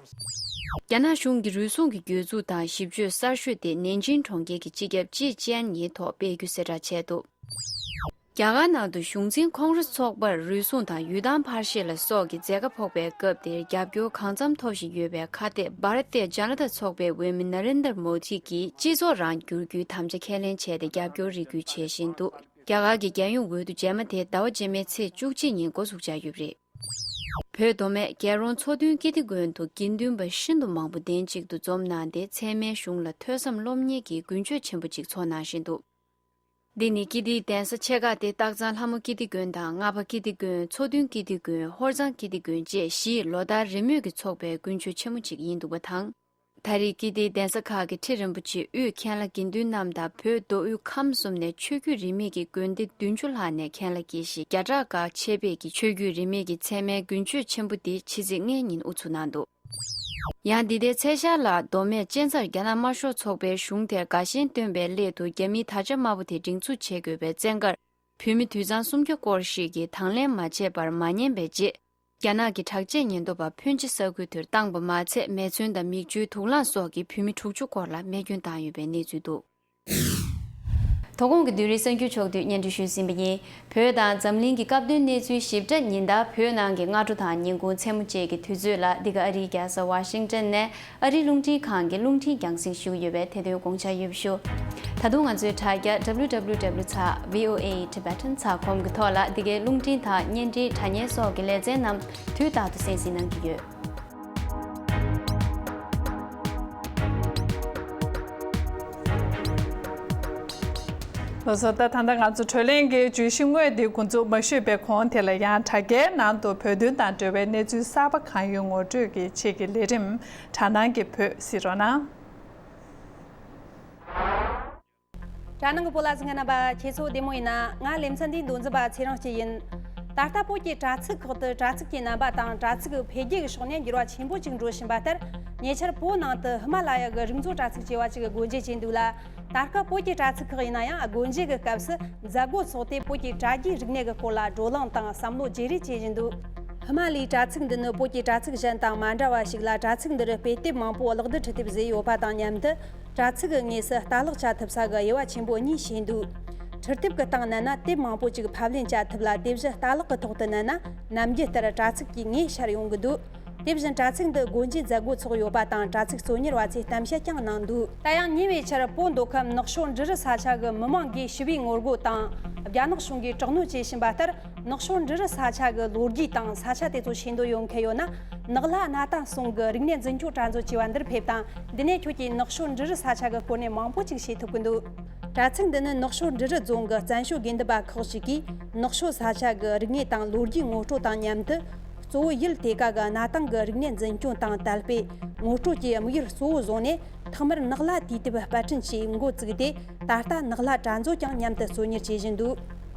རྒྱ་ནག་གཞུང་གི་རུལ་སུངས་ཀྱི་གྱོད་འཛུགས་དང་ཞིབ་དཔྱོད་གསར་ཤོས་དེ་ནན་ཅིང་གྲོང་ཁྱེར་གྱི་སྤྱི་ཁྱབ་ཅི་ཅན་ཡི་ཐོག་སྤེལ་རྒྱུ་གསལ་བསྒྲགས་བྱས་འདུག། རྒྱ་གར་ནང་དུ་གཞུང་འཛིན་ཁོང་རེ་ཚོགས་པར་རུལ་སུངས་དང་ཡུལ་ཐང་ཕར་ཤེས་ལ་སོགས་ཀྱི་མཛད་ཁ་ཕོག་པའི་སྐབས་དེར་རྒྱབ་སྐྱོར་གང་འཚམ་ཐོབ་བཞིན་ཡོད་པའི་ཁ་གཏད་བྷ་ར་ཏི་ཇ་ན་ཏ་ཚོགས་པའི་འོས་མི་ན་རེན་དར་མོ་དྷི་གིས་སྤྱི་ཚོགས་རང་བསྒྱུར་རྒྱུའི་དམ་བཅའ་ཁས་ལེན་བྱས་ཏེ་རྒྱབ་སྐྱོར་རེ་སྐུལ་བྱེད་བཞིན་འདུག། རྒྱ་གར་གྱི་རྒྱལ་ཡོངས་འོས་བསྡུ་རྗེས་མ་དེ་ཟླ་བ་རྗེས་མའི་ཚེས་བཅུ་གཅིག་ཉིན་འགོ་འཛུགས་འཆར་ཡོད་པ་རེད། བོད་མདོ་སྨད་རྒྱལ་རོང་མཚོ་མཐུན་ཀིརྟི་དགོན་དུ་དགེ་འདུན་པ་ཤིན་ཏུ་མང་པོ་གདན་གཅིག་ཏུ་འཛོམས་གནང་སྟེ་ཚད་མའི་གཞུང་ལ་ཐོས་བསམ་སློབ་གཉེར་གྱི་དགུན་ཆོས་ཆེན་པོ་ཅིག་ཚོགས་གནང་བཞིན་འདུག། འདི་ནི་ཀིརྟིའི་གདན་ས་ཆེ་ཁག་སྟེ་སྟག་ཚང་ལྷ་མོ་ཀིརྟི་དགོན་དང་རྔ་པ་ཀིརྟི་དགོན། མཚོ་མཐུན་ཀིརྟི་དགོན། ཧོར་གཙང་ཀིརྟི་དགོན་བཅས་བཞིས་ལོ་ལྟར་རེས་མོས་ཀྱིས་འཚོགས་པའི་དགུན་ཆོས་ཆེན་མོ་ཅིག་ཡིན་འདུག་པ་དང་། ད་རེས་ཀིརྟིའི་གདན་ས་ཁག་གི་ཁྲི་རིན་པོ་ཆེ་དབུས་མཁན་བླ་དགེ་འདུན་རྣམས་དང་བོད་མདོ་དབུས་ཁམས་གསུམ་ནས་ཆོས་བརྒྱུད་རིས་མེད་ཀྱི་དགོན་སྡེ་བདུན་ཅུ་ལྷག་ནས་མཁན་བླ་དགེ་བཤེས་བརྒྱ་ཕྲག་ཁག་ཆེད་ཕེབས་ཀྱིས་ཆོས་བརྒྱུད་རིས་མེད་ཀྱི་ཚད་མའི་དགུན་ཆོས་ཆེན་པོ་འདི་ཕྱི་ཚེས་ལྔའི་ཉིན་དབུ་ཚུགས་གནང་འདུག། ཡང་འདི་ཟླའི་ཚེས་ཤར་ལ་མདོ་སྨད་གཅན་ཚར་རྒྱ་ནག་དམར་ཤོག་ཚོགས་པའི་གཞུང་དེར་དགའ་ཞེན་སྟོན་པའི་སླད་དུ་རྒྱ་མིའི་དར་ཆ་དམར་པོ་དེ་སྒྲེང་འཛུགས་བྱེད་དགོས་པའི་བཙན་བཀར། བོད་མི་དུད་ཚང་སུམ་བརྒྱ་སྐོར་ཞིག་གིས་དང་ལེན་མ་བྱས་པར་མ་ཉན་པའི་རྗེས། རྒྱ་ནག་གི་དྲག་ཆས་ཉེན་རྟོག་པ་ཕོན་ཆེ་ས་ཁུལ་དེར་བཏང་པ་མ་ཚད། མེ་མཚོན་དང་མིག་ཆུའི་དུག་རླངས་སོགས་ཀྱིས་བོད་མི་དྲུག་ཅུ་སྐོར་ལ་རྨས་སྐྱོན་བཏང་ཡོད་པའི་གནས་ཚུལ་འདུག། དོ་དགོང་གི་བདུན་རེའི་གསར་འགྱུར་ཕྱོགས་བསྡུས་སྙན་སྒྲོན་ཞུས་ཟིན་པ་ཡིན། བོད་དང་འཛམ་གླིང་གི་སྐབས་དོན་གནས་ཚུལ་ཞིབ་ཕྲ་ཉིན་ལྟར་བོད་ནང་གི་སྔ་དྲོ་དང་ཉིན་གུང་མཚན་མོ་བཅས་ཀྱི་དུས་ཚོད་ལ་འདི་ག་ཨ་རིའི་རྒྱལ་ས་ཝ་ཤིང་ཏོན་ནས་ཨ་རིའི་རླུང་འཕྲིན་ཁང་གི་རླུང་འཕྲིན་རྒྱང་སྲིང་ཞུ་གི་ཡོད་པས་དེ་དོན་དགོངས་འཇགས་ཡོད་པ་ཞུ། ད་དུང་ང་ཚོའི་དྲ་རྒྱ་W W W ཚེག་V O A Tibetan ཚེག་ཀོམ་གྱི་ཐོག་ལ་འདི་གའི་རླུང་འཕྲིན་དང་བརྙན་འཕྲིན་དྲ་བརྙན་སོགས་ཀྱི་ལེ་ཚན་རྣམས་དུས་རྟག་ཏུ་གསན་གཟིགས་གནང་གི་ཡོད། ལགས་སོ། ད་ད་ལྟ་ང་ཚོ་བགྲོ་གླེང་གི་བརྗོད་གཞི་དངོས་འདི་འགོ་འཛུགས་མ་ཞུས་པའི་གོང་དེ་ལ་ཡང་དྲ་རྒྱའི་ནང་དུ་བོད་དོན་དང་འབྲེལ་བའི་གནས་ཚུལ་གསར་པ་གང་ཡོད་ངོ་སྤྲོད་ཀྱི་ཆེད་ཀྱི་ལས་རིམ་དྲ་སྣང་གི་བོད་གཟིགས་རོགས་གནང་། དྲ་སྣང་གི་བོད་གཟིགས་མཁན་རྣམ་པ་ཁྱེད་ཚོ་བདེ་མོ་ཡིན་ན། ང་ལེ་ཚན་འདིའི་མདོ་འཛིན་པ་ཚེ་རིང་སྐྱིད་ཡིན། ད་ལྟ་བོད་ཀྱི་དྲ་ཚིགས་ཁག་ཏུ་དྲ་ཚིགས་ཀྱི་རྣམ་པ་དང་དྲ་ཚིགས་འཕེལ་རྒྱས་ཀྱི་ཕྱོགས་ནས་འགྱུར་བ་ཆེན་པོ་ཅིག་འགྲོ་བཞིན་པ་ལྟར། ཉེ་ཆར་བོད་ནང་དུ་ཧི་མ་ལ་ཡ་གི་རིག་མཛོད་དྲ་ཚིགས་ཅེས་པ་ཅིག་སྒོ་འབྱེད་བྱས་འདུག་ལ། ད་སྐབས་བོད་ཀྱི་དྲ་ཚིགས་ཁག་ཡིན་ན་ཡང་སྒོ་འབྱེད་ཀྱི་སྐབས་སུ་མཛད་སྒོ་འཚོགས་ཏེ་བོད་ཀྱི་དྲ་རྒྱའི་རིག་གནས་ཀྱི་སྐོར་ལ་བགྲོ་གླེང་དང་བསམ་བློ་བརྗེ་རེས་བྱེད་བཞིན་འདུག་ཧི་མ་ལའི་དྲ་ཚིགས་འདི་ནི་བོད་ཀྱི་དྲ་ཚིགས་གཞན་དང་མ་འདྲ་བ་ཞིག་ལ། དྲ་ཚིགས་འདི་རུ་དཔེ་དེབ་མང་པོ་གློག་རྡུལ་འཕྲུལ་དེབ་བཟོས་ཡོད་པ་དང་མཉམ་དུ། དྲ་ཚིགས་ཀྱི་དངོས་སུ་ལྟ་ཀློག་བྱ་ཐུབ་ས་གི་དབྱེ་བ་ཆེན་པོ་གཉིས་ཕྱེ་འདུག་འཕྲུལ་དེབ་ཀྱི་སྟེང་བསྣན་ན་དེབ་མང་པོ་ཅིག་ཕབ་ལེན་བྱ་ཐུབ་ལ། དེ་བཞིན་ལྟ་ཀློག་གི་ཐོག་ཏུ་བསྣན་ན་ནམ་རྒྱུན་ལྟར་དྲ་ཚིགས་ཀྱི་ངོས་ཤར་ཡོང་གི་འདུག་དེ་བཞིན་དྲ་ཚིགས་འདི་སྒོ་འབྱེད་མཛད་སྒོ་འཚོགས་ཡོད་པ་དང་། དྲ་ཚིགས་གཙོ་གཉེར་བ་ཚོས་གཏམ་བཤད་ཀྱང་གནང་འདུག་ད་ཡང་ཉེ་བའི་ཆར་བོད་མདོ་ཁམས་ནགས་ཤོད་འབྲི་རུ་ས་ཆ་གི་མི་མང་གིས་ཞི་བའི་ངོ་རྒོལ་དང་རྒྱ་ནག་གཞུང་གིས་དྲག་གནོན་བྱེད་བཞིན་པ་ལྟར། ནགས་ཤོད་འབྲི་རུ་ས་ཆ་གི་ལོ་རྒྱུས་དང་ས་ཆ་དེ་ཚོ་ཤེས་འདོད་ཡོད་མཁན་ཡོད་ན། ནགས་ལྷ་གནའ་ཐང་སོང་གི་རིག་གནས་འཛིན་སྐྱོང་གྲྭ་མཛོད་ཅེས་པ་འདིར་ཕེབས་དང་། འདི་ནས་ཁྱོད་ཀྱིས་ནགས་ཤོད་འབྲི་རུ་ས་ཆ་གི་སྐོར་ནས་མང་པོ་ཅིག་ཤེས་ཐུབ་ཀྱི་འདུག་དྲ་ཚིགས་འདི་ནི་ནགས་ཤོད་འབྲི་རུ་རྫོང་གི་བཙན་བྱོལ་དགེ་འདུན་པ་ཁག་ཅིག་གིས་ནགས་ཤོད་ས་ཆ་གི་རིག་གནས་དང་ལོ་རྒྱུས་ངོ་སྤྲོད་དང་མཉམ་དུ། གཙོ་བོ་ཡུལ་དེ་ག་གི་གནའ་དེང་གི་རིག་གནས་འཛིན་སྐྱོང་དང་དར་སྤེལ་ངོ་སྤྲོད་ཀྱི་དམིགས་ཡུལ་གཙོ་བོ་བཟུང་ནས། ཐོག་མར་ནགས་ལྷ་དུས་དེབ་དཔར་སྐྲུན་བྱས་འགོ་བཙུགས་ཏེ། ད་ལྟ་ནགས་ལྷ་གྲྭ་མཛོད་ཀྱང་མཉམ་དུ་གཙོ་གཉེར་བྱེད་བཞིན་འདུག་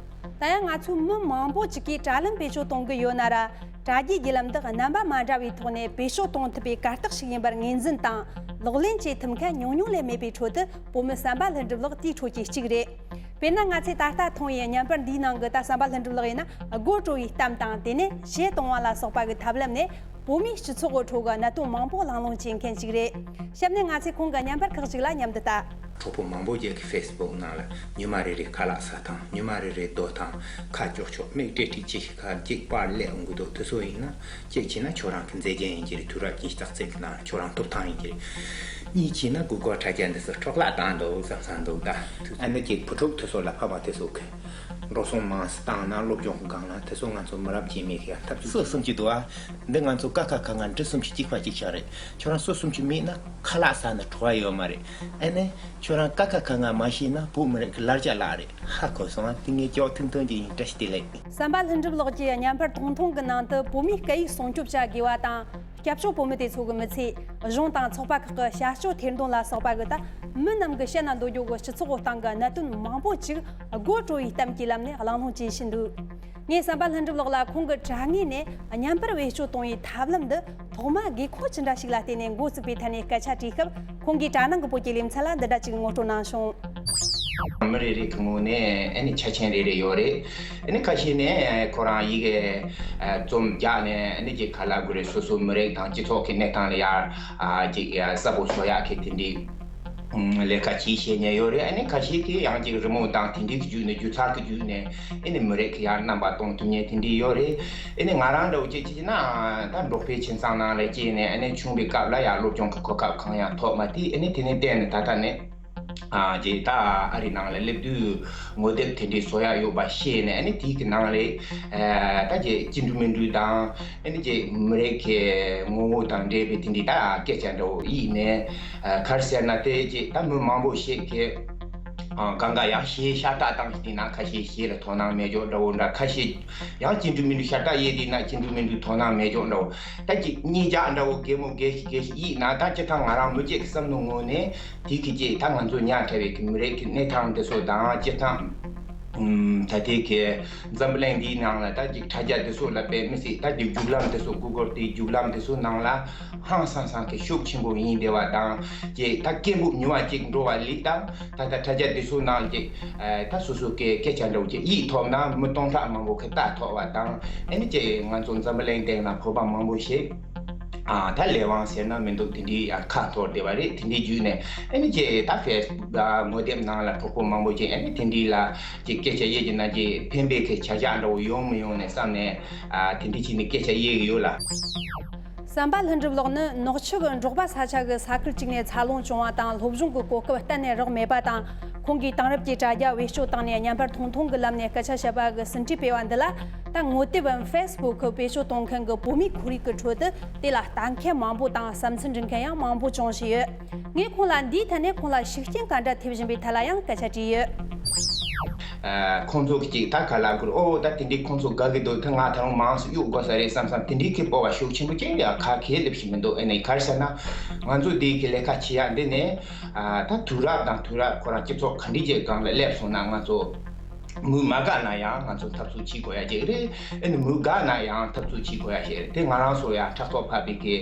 ད་ཡང་ང་ཚོའི་མི་མང་པོ་ཅིག་གིས་དྲ་ལམ་བེད་སྤྱོད་གཏོང་གི་ཡོད་ན་ར། དྲ་རྒྱའི་བརྒྱུད་ལམ་འདི་རྣམ་པ་མ་འདྲ་བའི་ཐོག་ནས་བེད་སྤྱོད་གཏོང་ཐུབ་པའི་གར་སྟེགས་ཤིག་ཡིན་པར་ངོས་འཛིན་དང་ལག་ལེན་བྱེད་ཐུབ་མཁན་ཉུང་ཉུང་ལས་མེད་པའི་ཁྲོད་དུ། བོད་མི་བསམ་པ་ལྷུན་གྲུབ་ལགས་དེའི་ཁྲོད་ཀྱི་གཅིག་རེད། དཔེར་ན། ང་ཚོས་ད་ལྟ་མཐོང་བའི་བརྙན་པར་འདིའི་ནང་གི་ད་བསམ་པ་ལྷུན་གྲུབ་ལགས་ཡིན་ན། དགོད་བྲོ་བའི་གཏམ་དང་། དེ་ནས་གཞས་གཏོང་བ་ལ་སོགས་པ་གི་ཐབས་ལམ་ནས། བོད་མིའི་སྤྱི་ཚོགས་ཀྱི་ཁྲོད་ཀྱི་གནད་དོན་མང་པོ་གླེང་སློང་བྱེད་མཁན་ཞིག་རེད། གཤམ་ནས་ང་ཚོས་ཁོང་གི་བརྙན་པར་ཁག་ཅིག་ལ་མཉམ་དུ་ལྟ། གྲོགས་པོ་མང་པོ་ཅིག་གིས་ཕེ་སི་བུག་ནང་ལ་ཉི་མ་རེ་རེ་ཁ་ལག་ཟ་སྟངས། ཉི་མ་རེ་རེ་སྡོད་སྟངས། ཁ་ལྕོག་ལྕོག་མིག་ཀྲིག་ཀྲིག་ཅིག་ཁ་ཅིག་པར་སླེབས་འོང་གི་འདུག་དེ་ཚོ་ཡིན་ན་གཅིག་བྱས་ན་ཁྱོད་རང་གི་མཛེས་རྒྱན་ཡིན་གྱི་རེད། དུས་རབས་ཉི་ཤུ་རྩ་གཅིག་གི་ནང་ཁྱོད་རང་ཐོབ་ཐང་ཡིན་གྱི་རེད། གཉིས་བྱས་ན་གུ་གུལ་དྲ་རྒྱ་འདི་ཚོ་འཕྲོ་བརླག་བཏང་འདུག་བསམ་བསམ་འདུག་ད་ཨ་ནི་ཅིག་བུ་ཕྲུག་དེ་ཚོ་ལ་ཕ་མ་དེ་ཚོ་གི་འགྲོ་སོང་མང་ཙམ་བཏང་ན། སློབ་སྦྱོང་གི་སྒང་ལ་དེ་ཚོ་ང་ཚོ་མི་རབས་རྗེས་མའི་གི་ཐབས་ཇུས་སོ་སུམ་ཅུ་འདུག་ཨ། འདི་ང་ཚོ་ཀ་ཁ་ག་ང་འབྲི་སུམ་ཅུ་གཅིག་པ་གཅིག་ཆགས་རེད། ཁྱོད་རང་སོ་སུམ་ཅུ་མེད་ན་ཁ་ལག་ཟ་ན་བྲོ་བ་ཡོད་མ་རེད། ཨ་ནི་ཁྱོད་རང་ཀ་ཁ་ག་ང་མ་ཤེས་ན་བོད་མི་རིགས་ཀྱི་ལར་རྒྱ་ལག་རེད། ཧ་གོ་སོང་ཨ། དེ་ངས་ཀྱོག་ཐུང་ཐུང་ཅིག་ཡིན། བཀྲ་ཤིས་བདེ་ལེགས། བསམ་པ་ལྷུན་གྲུབ་ལགས་ཀྱི་བརྙན་པར་ཐུང་ཐུང་གི་ནང་དུ། བོད་མིའི་སྐད་ཡིག་སྲུང་སྐྱོབ་བྱ་དགོས་པ་དང་། སྐྱབས་བཅོལ་བོད་མི་དེ་ཚོ་གི་མི་ཚེ། གཞུང་དང་ཚོགས་པ་ཁག་གི་བྱ་སྤྱོད་ཐེར་འདོན་ལ་སོགས་པ་གི། ད་མི་རྣམས་ཀྱིས་བཤད་ན་འདོད་རྒྱུ་གི་སྤྱི་ཚོགས་སྟེང་གི་གནད་དོན་མང་པོ་ཅིག་དགོད་བྲོ་བའི་གཏམ་གྱི་ལམ་ནས་གླེང་སློང་བྱེད་བཞིན་འདུག་ངས་བསམ་པ་ལྷུན་གྲུབ་ལགས་ལ་ཁོང་གི་དྲ་ངོས་ནས་བརྙན་པར་བེད་སྤྱོད་གཏོང་བའི་ཐབས་ལམ་འདི་ཐོག་མ་དགོས་མཁོ་ཅི་འདྲ་ཞིག་ལ་བརྟེན་ནས་འགོ་བཙུགས་པའི་ཐད་ནས་སྐད་ཆ་དྲིས་སྐབས། ཁོང་གིས་དྲ་ནང་གི་བོད་ཀྱི་ལེ་ཚན་ལ་འདི་འདྲ་ཅིག་ངོ་སྤྲོད་གནང་བྱུང་། མི་རེ་རེ་གི་ངོས་ནས་ཨ་ནི་ཆ་རྐྱེན་རེ་རེ་ཡོད་རེད། ཨ་ནི་ཁ་ཤས་ནས་ཁོ་རང་ཡི་གེ་རྩོམ་རྒྱག་ནས། ཨ་ནི་ཅིག་ག་ལབ་དགོས་རེད། སོ་སོའི་མི་རིགས་དང་སྤྱི་ཚོགས་ཀྱི་གནས་སྟངས་ལ་ཡར་ཅིག་གསལ་པོ་བཟོ་ཡག་གི་དེ་འདྲའི་ལས་ཀ་ཅིག་བྱེད་མཁན་ཡོད་རེད། ཨ་ནི་ཁ་ཤས་ཀྱིས་ཡང་ཅིག་རི་མོ་དང་དེ་འདྲའི་བརྒྱུད་ནས། སྒྱུ་རྩལ་གྱི་བརྒྱུད་ནས་ཨ་ནི་མི་རིགས་ཀྱི་ཡར་རྣམ་པ་གཏོང་ཐུབ་མཁན་དེ་འདྲའི་ཡོད་རེད། ཨ་ནི་ང་རང་འདྲ་བོ་ཅིག་བྱས་ན། ད་འབྲོག་པའི་ཁྱིམ་ཚང་ནང་ལ་སྐྱེས་ནས། ཨ་ནི་ཆུང་བའི་སྐབས་ལ་ཡང་སློབ་སྦྱོང་གི་གོ་སྐབས་གང་ཡང་ཐོབ་མ་ཐུབ། ཨ་ནི་དེ་ནས་བལྟས་ནས་ད་ལྟ་ནས། ཨ་ཅེ་ད་ཨ་རི་ནང་ལ་སླེབས་དུས་ངོ་དེབ་དེ་འདྲའི་བཟོ་ཡག་ཡོད་པ་ཤེས་ནས། ཨ་ནི་དེའི་གི་ནང་ལ་ཨ་ད་ཅེ་སྐྱིད་འགྲོ་མི་འགྲོ་དང་། ཨ་ནི་ཅེ་མི་རིགས་ཀྱི་ངོ་བོ་དང་འབྲེལ་བའི་དེ་འདྲའི་ད་སྐད་ཆ་འདྲ་བོ་ཡིག་ནས། ཨ་ག་རེ་ཟེར་ན། དེ་ཅེ་ད་མི་མང་པོ་ཞིག་གིས་ཨ་གང་ག་ཡང་གཞས་ཤ་སྟག་བཏང་ཞིག་དེ་ན། ཁ་ཤས་གཞས་ལ་དོ་སྣང་མེད་ཅོག་འདྲ་བོ་འདྲ། ཁ་ཤས་ཡང་སྐྱིད་འགྲོ་མི་འགྲོ་ཤ་སྟག་ཡིན་དེ་ན། སྐྱིད་འགྲོ་མི་འགྲོ་དོ་སྣང་མེད་ཅོག་འདྲ་བོ། ད་ཅེ་གཉིད་ཇག་འདྲ་བོ་གད་མོ་བགད་ཞིག་བགད་ཞིག་ཡིག་ན། ད་སྤྱིར་བཏང་ང་རང་མི་གཅིག་གི་བསམ་བློ་ངོས་ནས། དེ་གི་ཅིག་ད་ང་ཚོ་ཉག་ཕྲ་བའི་གི་མི་རིགས་ཀྱི་གནས་སྟངས་དེ་ཚོ་དང་། སྤྱིར་བཏང་ཨུམ་ད་ལྟའི་གི་འཛམ་བུ་གླིང་འདིའི་ནང་ལ་ད་ཅིག་དྲ་རྒྱ་དེ་ཚོ་ལ་དཔེ་མི་སྲིད། ད་ཅིག་རྒྱུག་ལམ་དེ་ཚོ། གུ་གུལ་དེའི་རྒྱུག་ལམ་དེ་ཚོ་ནང་ལ་ཧང་སང་སང་གི་ཤུགས་ཆེན་པོ་ཡིན་བསྡད་པ་དང་། ཅིག་ད་སྐད་འབོད་ཉུང་བ་ཅིག་འགྲོ་བ་ལས། ད་ད་ད་དྲ་རྒྱ་དེ་ཚོ་ནང་ཅིག་ཨ་ད་སོ་སོ་གི་སྐད་ཆ་འདྲ་བོ་ཅིག་ཡིག་ཐོབ་ན་མི་སྟོང་ཕྲག་མང་པོ་གིས་ལྟ་ཐུབ་པ་དང་། ཨ་ནི་ཅིག་ང་ཚོ་འཛམ་བུ་གླིང་སྟེང་ན་བོད་པ་མང་པོ་ཞིག་ཨ་ད་ལས་དབང་ཟེར་ན་མི་འདུག་དེ་འདྲའི་ཡང་ཁ་འཐོར་བསྡད་པ་རེད། དེ་འདྲའི་བརྒྱུད་ནས་ཨ་ནི་ཅེ་ད་ཕེ་སི་བུག་དང་ངོ་དེབ་ནང་ལ་གྲོགས་པོ་མང་པོ་ཅིག་ཨ་ནི་དེ་འདྲའི་ལ་ཅིག་སྐད་ཆ་ཡེ་གི་ན་ཅིག་ཕན་པའི་གི་བྱ་གཞག་འདྲ་བོ་ཡོང་མི་ཡོང་ནས་བསམ་ནས། ཨ་དེ་འདྲའི་བྱས་ནས་སྐད་ཆ་ཡེ་གི་ཡོད་ལ། བསམ་པ་ལྷུན་གྲུབ་ལགས་ནི་ནག་ཆུ་གི་འབྲོག་པ་ས་ཆ་གི་ས་ཁུལ་གཅིག་ནས་འཚར་ལོངས་བྱུང་བ་དང་། སློབ་སྦྱོང་གི་གོ་སྐབས་གཏན་ནས་རག་མེད་པ་དང་། ཁོང་གིས་དེང་རབས་ཀྱི་དྲ་རྒྱ་བེད་སྤྱོད་བཏང་ནས་བརྙན་པར་ཐུང་ཐུང་གི་ལམ་ནས་སྐད་ཆ་བཤད་པ་གི་ཟིན་བྲིས་སྤེལ་བ་འདི་ལ། ད་ངོ་དེབ་ཕེ་སི་བུག་གི་བེད་སྤྱོད་གཏོང་མཁན་གྱི་བོད་མིའི་ཁོར་ཡུག་གི་ཁྲོད་དུ་དེ་ལ་ལྟ་མཁན་མང་པོ་དང་། བསམ་ཚུལ་འབྲི་མཁན་ཡང་མང་པོ་བྱུང་བཞིན་ཡོད། ངས་ཁོང་ལ་འདིའི་ཐད་ནས་ཁོང་ལ་ཤུགས་རྐྱེན་ག་འདྲ་ཐེབས་བཞིན་པའི་ཐད་ལ་ཡང་སྐད་ཆ་དྲིས་ཡོད། ཨ། ཁོང་ཚོ་གི་ཅིག་ད་ག་ལབ་དགོས་རེད། ཨོ་ད་དེ་འདྲའི་ཁོང་ཚོ་དགའ་གི་འདུག་ད་ང་ད་རུང་མང་ཙམ་གཡུག་དགོས་ས་རེད་བསམ་བསམ་དེ་འདྲའི་གི་སྤོབས་པ་ཤུགས་ཆེན་པོ་ཅིག་ཡང་ག་གེ་སླེབས་ཤེས་མི་འདུག་ཨེ་ནས་ག་རེ་ཟེར་ན། ང་ཚོ་འདི་གི་ལས་ཀ་བྱེད་ཡག་འདི་ནས། ཨ། ད་དུས་རབས་དང་དུས་རབས་ཁོ་རང་སྤྱི་ཚོགས་ག་འདྲ་ཅིག་སྒང་ལ་སླེབས་སོང་ན། ང་ཚོ་མི་མ་དགའ་ན་ཡང་ང་ཚོ་འཐབ་རྩོད་བྱེད་དགོས་ཡག་ཅིག་རེད། ཨེ་ནས་མི་དགའ་ན་ཡང་འཐབ་རྩོད་བྱེད་དགོས་ཡག་ཅིག་རེད། དེ་ང་རང་ཚོ་ཡང་ཕྲག་དོག་ཕབ་པའི་གི་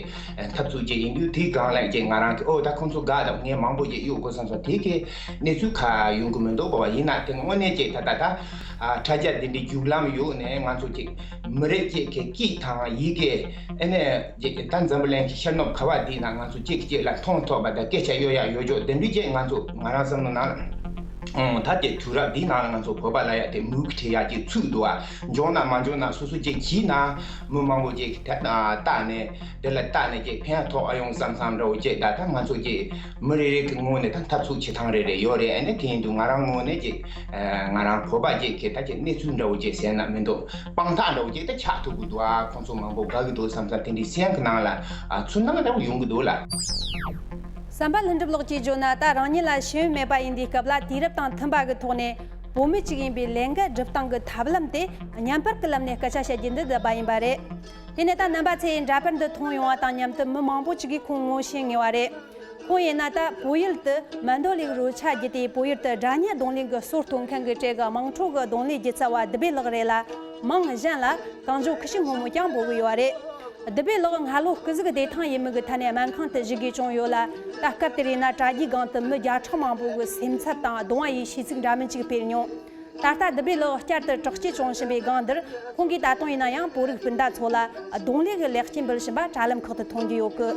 འཐབ་རྩོད་ཅིག་ཡིན་དུས། དེའི་སྒང་ལ་ཅིག་ང་རང་གི་ཨོ་ད་ཁོང་ཚོ་དགའ་དང་ངས་མང་པོ་ཅིག་གཡུག་དགོས་བསམ་སོང་། དེ་གི་གནས་ཚུལ་ག་ཡོང་གི་མི་འདུག་པ་བ། ཡིན་ན་དེ་དངོས་གནས་ཅིག་ད་ད་ད། ཨ། དྲ་རྒྱ་འདི་འདྲའི་རྒྱུག་ལམ་ཡོད་ནས་ང་ཚོ་ཅིག་མི་རིགས་ཅིག་གི་སྐད་དང་ཡི་གེ། ཨེ་ནས་ཅིག་ད་འཛམ་བུ་གླིང་གི་ཤར་ནུབ་ག་བ་འདི་ན་ང་ཚོ་གཅིག་གིས་གཅིག་ལ་མཐོང་ཐུབ་པ་དང་སྐད་ཆ་གཡོ་ཡག་ཡོད་ཅོག་དེ་འདྲའི་ཅིག་ང་ཚོ་ང་རང་བསམ་བློ་ནང་ལ། ཨང་། ད་དེ་དུས་རབས་འདི་ནང་ལ་ང་ཚོ་བོད་པ་ལབ་ཡག་དེ་མུ་གེ་བྲིས་ཡག་ཅིག་ཚུད་འདུག་ཨ། འཇོག་ན་མ་འཇོག་ན་སོ་སོ་ཅིག་བྱས་ན་མི་མང་པོ་ཅིག་ད་ལྟ་ནས། དེ་ལ་ལྟ་ནས་ཅིག་ཕན་ཐོགས་ཨ་ཡོང་བསམ་བསམ་འདྲ་བོ་ཅིག་ད་ལྟ་ང་ཚོ་ཅིག་མི་རེ་རེ་གི་ངོས་ནས་ད་འཐབ་རྩོད་བྱེད་སྟངས་རེ་རེ་ཡོད་རེད། ཨ་ནི་དེ་ཡིན་དུས་ང་རང་ངོས་ནས་ཅིག་ཨ། ང་རང་བོད་པ་ཅིག་གི་ད་ཅིག་གནས་ཚུལ་འདྲ་བོ་ཅིག་ཟེར་ན་མི་འདུག་དཔང་རྟགས་འདྲ་བོ་ཅིག་ད་ཆགས་ཐུབ་ཀྱི་འདུག་ཨ། ཁོང་ཚོ་མང་པོ་དགའ་གི་འདུག་བསམ་བསམ་དེ་འདྲའི་སེམས་ཀྱི་ནང་ལ། ཨ། ཚོར་སྣང་འདྲ་བོ་ཡོང་གི་འདུག་ལ། བསམ་པ་ལྷུན་གྲུབ་ལགས་ཀྱིས་བརྗོད་ན། ད་རང་ཉིད་ལ་ཤེས་ཡོན་མེད་པ་ཡིན་དུས་སྐབས་ལ། དུས་རབས་དང་མཐུན་པ་གི་ཐོག་ནས་བོད་མི་གཅིག་ཡིན་པའི་ལས་འགན་སྒྲུབ་སྟངས་ཀྱི་ཐབས་ལམ་དེ་བརྙན་པར་གྱི་ལམ་ནས་སྐད་ཆ་བཤད་རྒྱུ་འདི་བསྡད་པ་ཡིན་པ་རེད། དེ་ནས་ད་རྣམ་པ་ཚོས་འདྲ་པར་འདི་མཐོང་ཡོང་བ་དང་མཉམ་དུ་མི་མང་པོ་ཅིག་གིས་ཁོང་ངོ་ཤེས་ངེས་པ་རེད། ཁོང་ཡིན་ན་ད་བོད་ཡུལ་དུ་མན་ཌོ་ལི་རོལ་ཆ་བརྒྱུད་དེ་བོད་ཡུལ་དུ་སྒྲ་སྙན་རྡུང་ལེན་གྱི་སྲོལ་གཏོད་མཁན་གྱི་གྲས་ཀྱི་དམངས་ཁྲོད་ཀྱི་རྡུང་ལེན་སྒྱུ་རྩལ་བ་བདུད་བྷེ་ལགས་རེད་ལ། མིང་གཞན་ལ་གངས་ལྗོངས་ཁུ་བྱུག་སྔོན་མོ་ཀྱང་འབོད་ཀྱི་ཡོད་རེད། བདུད་བྷེ་ལགས་སྔ་ལོ་སྐུ་གཟུགས་བདེ་ཐང་ཡིན་མིན་གྱི་ཐད་ནས་སྨན་ཁང་དུ་བཞུགས་དགོས་བྱུང་ཡོད་ལ། ད་སྐབས་དེར་ཡིན་ན་དྲ་རྒྱའི་སྒང་དུ་མི་བརྒྱ་ཕྲག་མང་པོ་གི་སེམས་འཚབ་དང་གདུང་བ་ཡི་ཤིས་ཚིག་འདྲ་མིན་ཅིག་སྤེལ་མྱོང་། ད་ལྟ་བདུད་བྷེ་ལགས་བསྐྱར་དུ་དྲག་སྐྱེད་བྱུང་བཞིན་པའི་སྒང་འདིར། ཁོང་གིས་ད་དུང་ཡིན་ན་ཡང་བོད་རིགས་སྤུན་ཟླ་ཚོ་ལ་རྡུང་ལེན་གྱི་ལེགས་སྐྱེས་འབུལ་བཞིན་པ་དྲ་ལམ་ཁག་ཏུ་མཐོང་རྒྱུ་ཡོད་གི།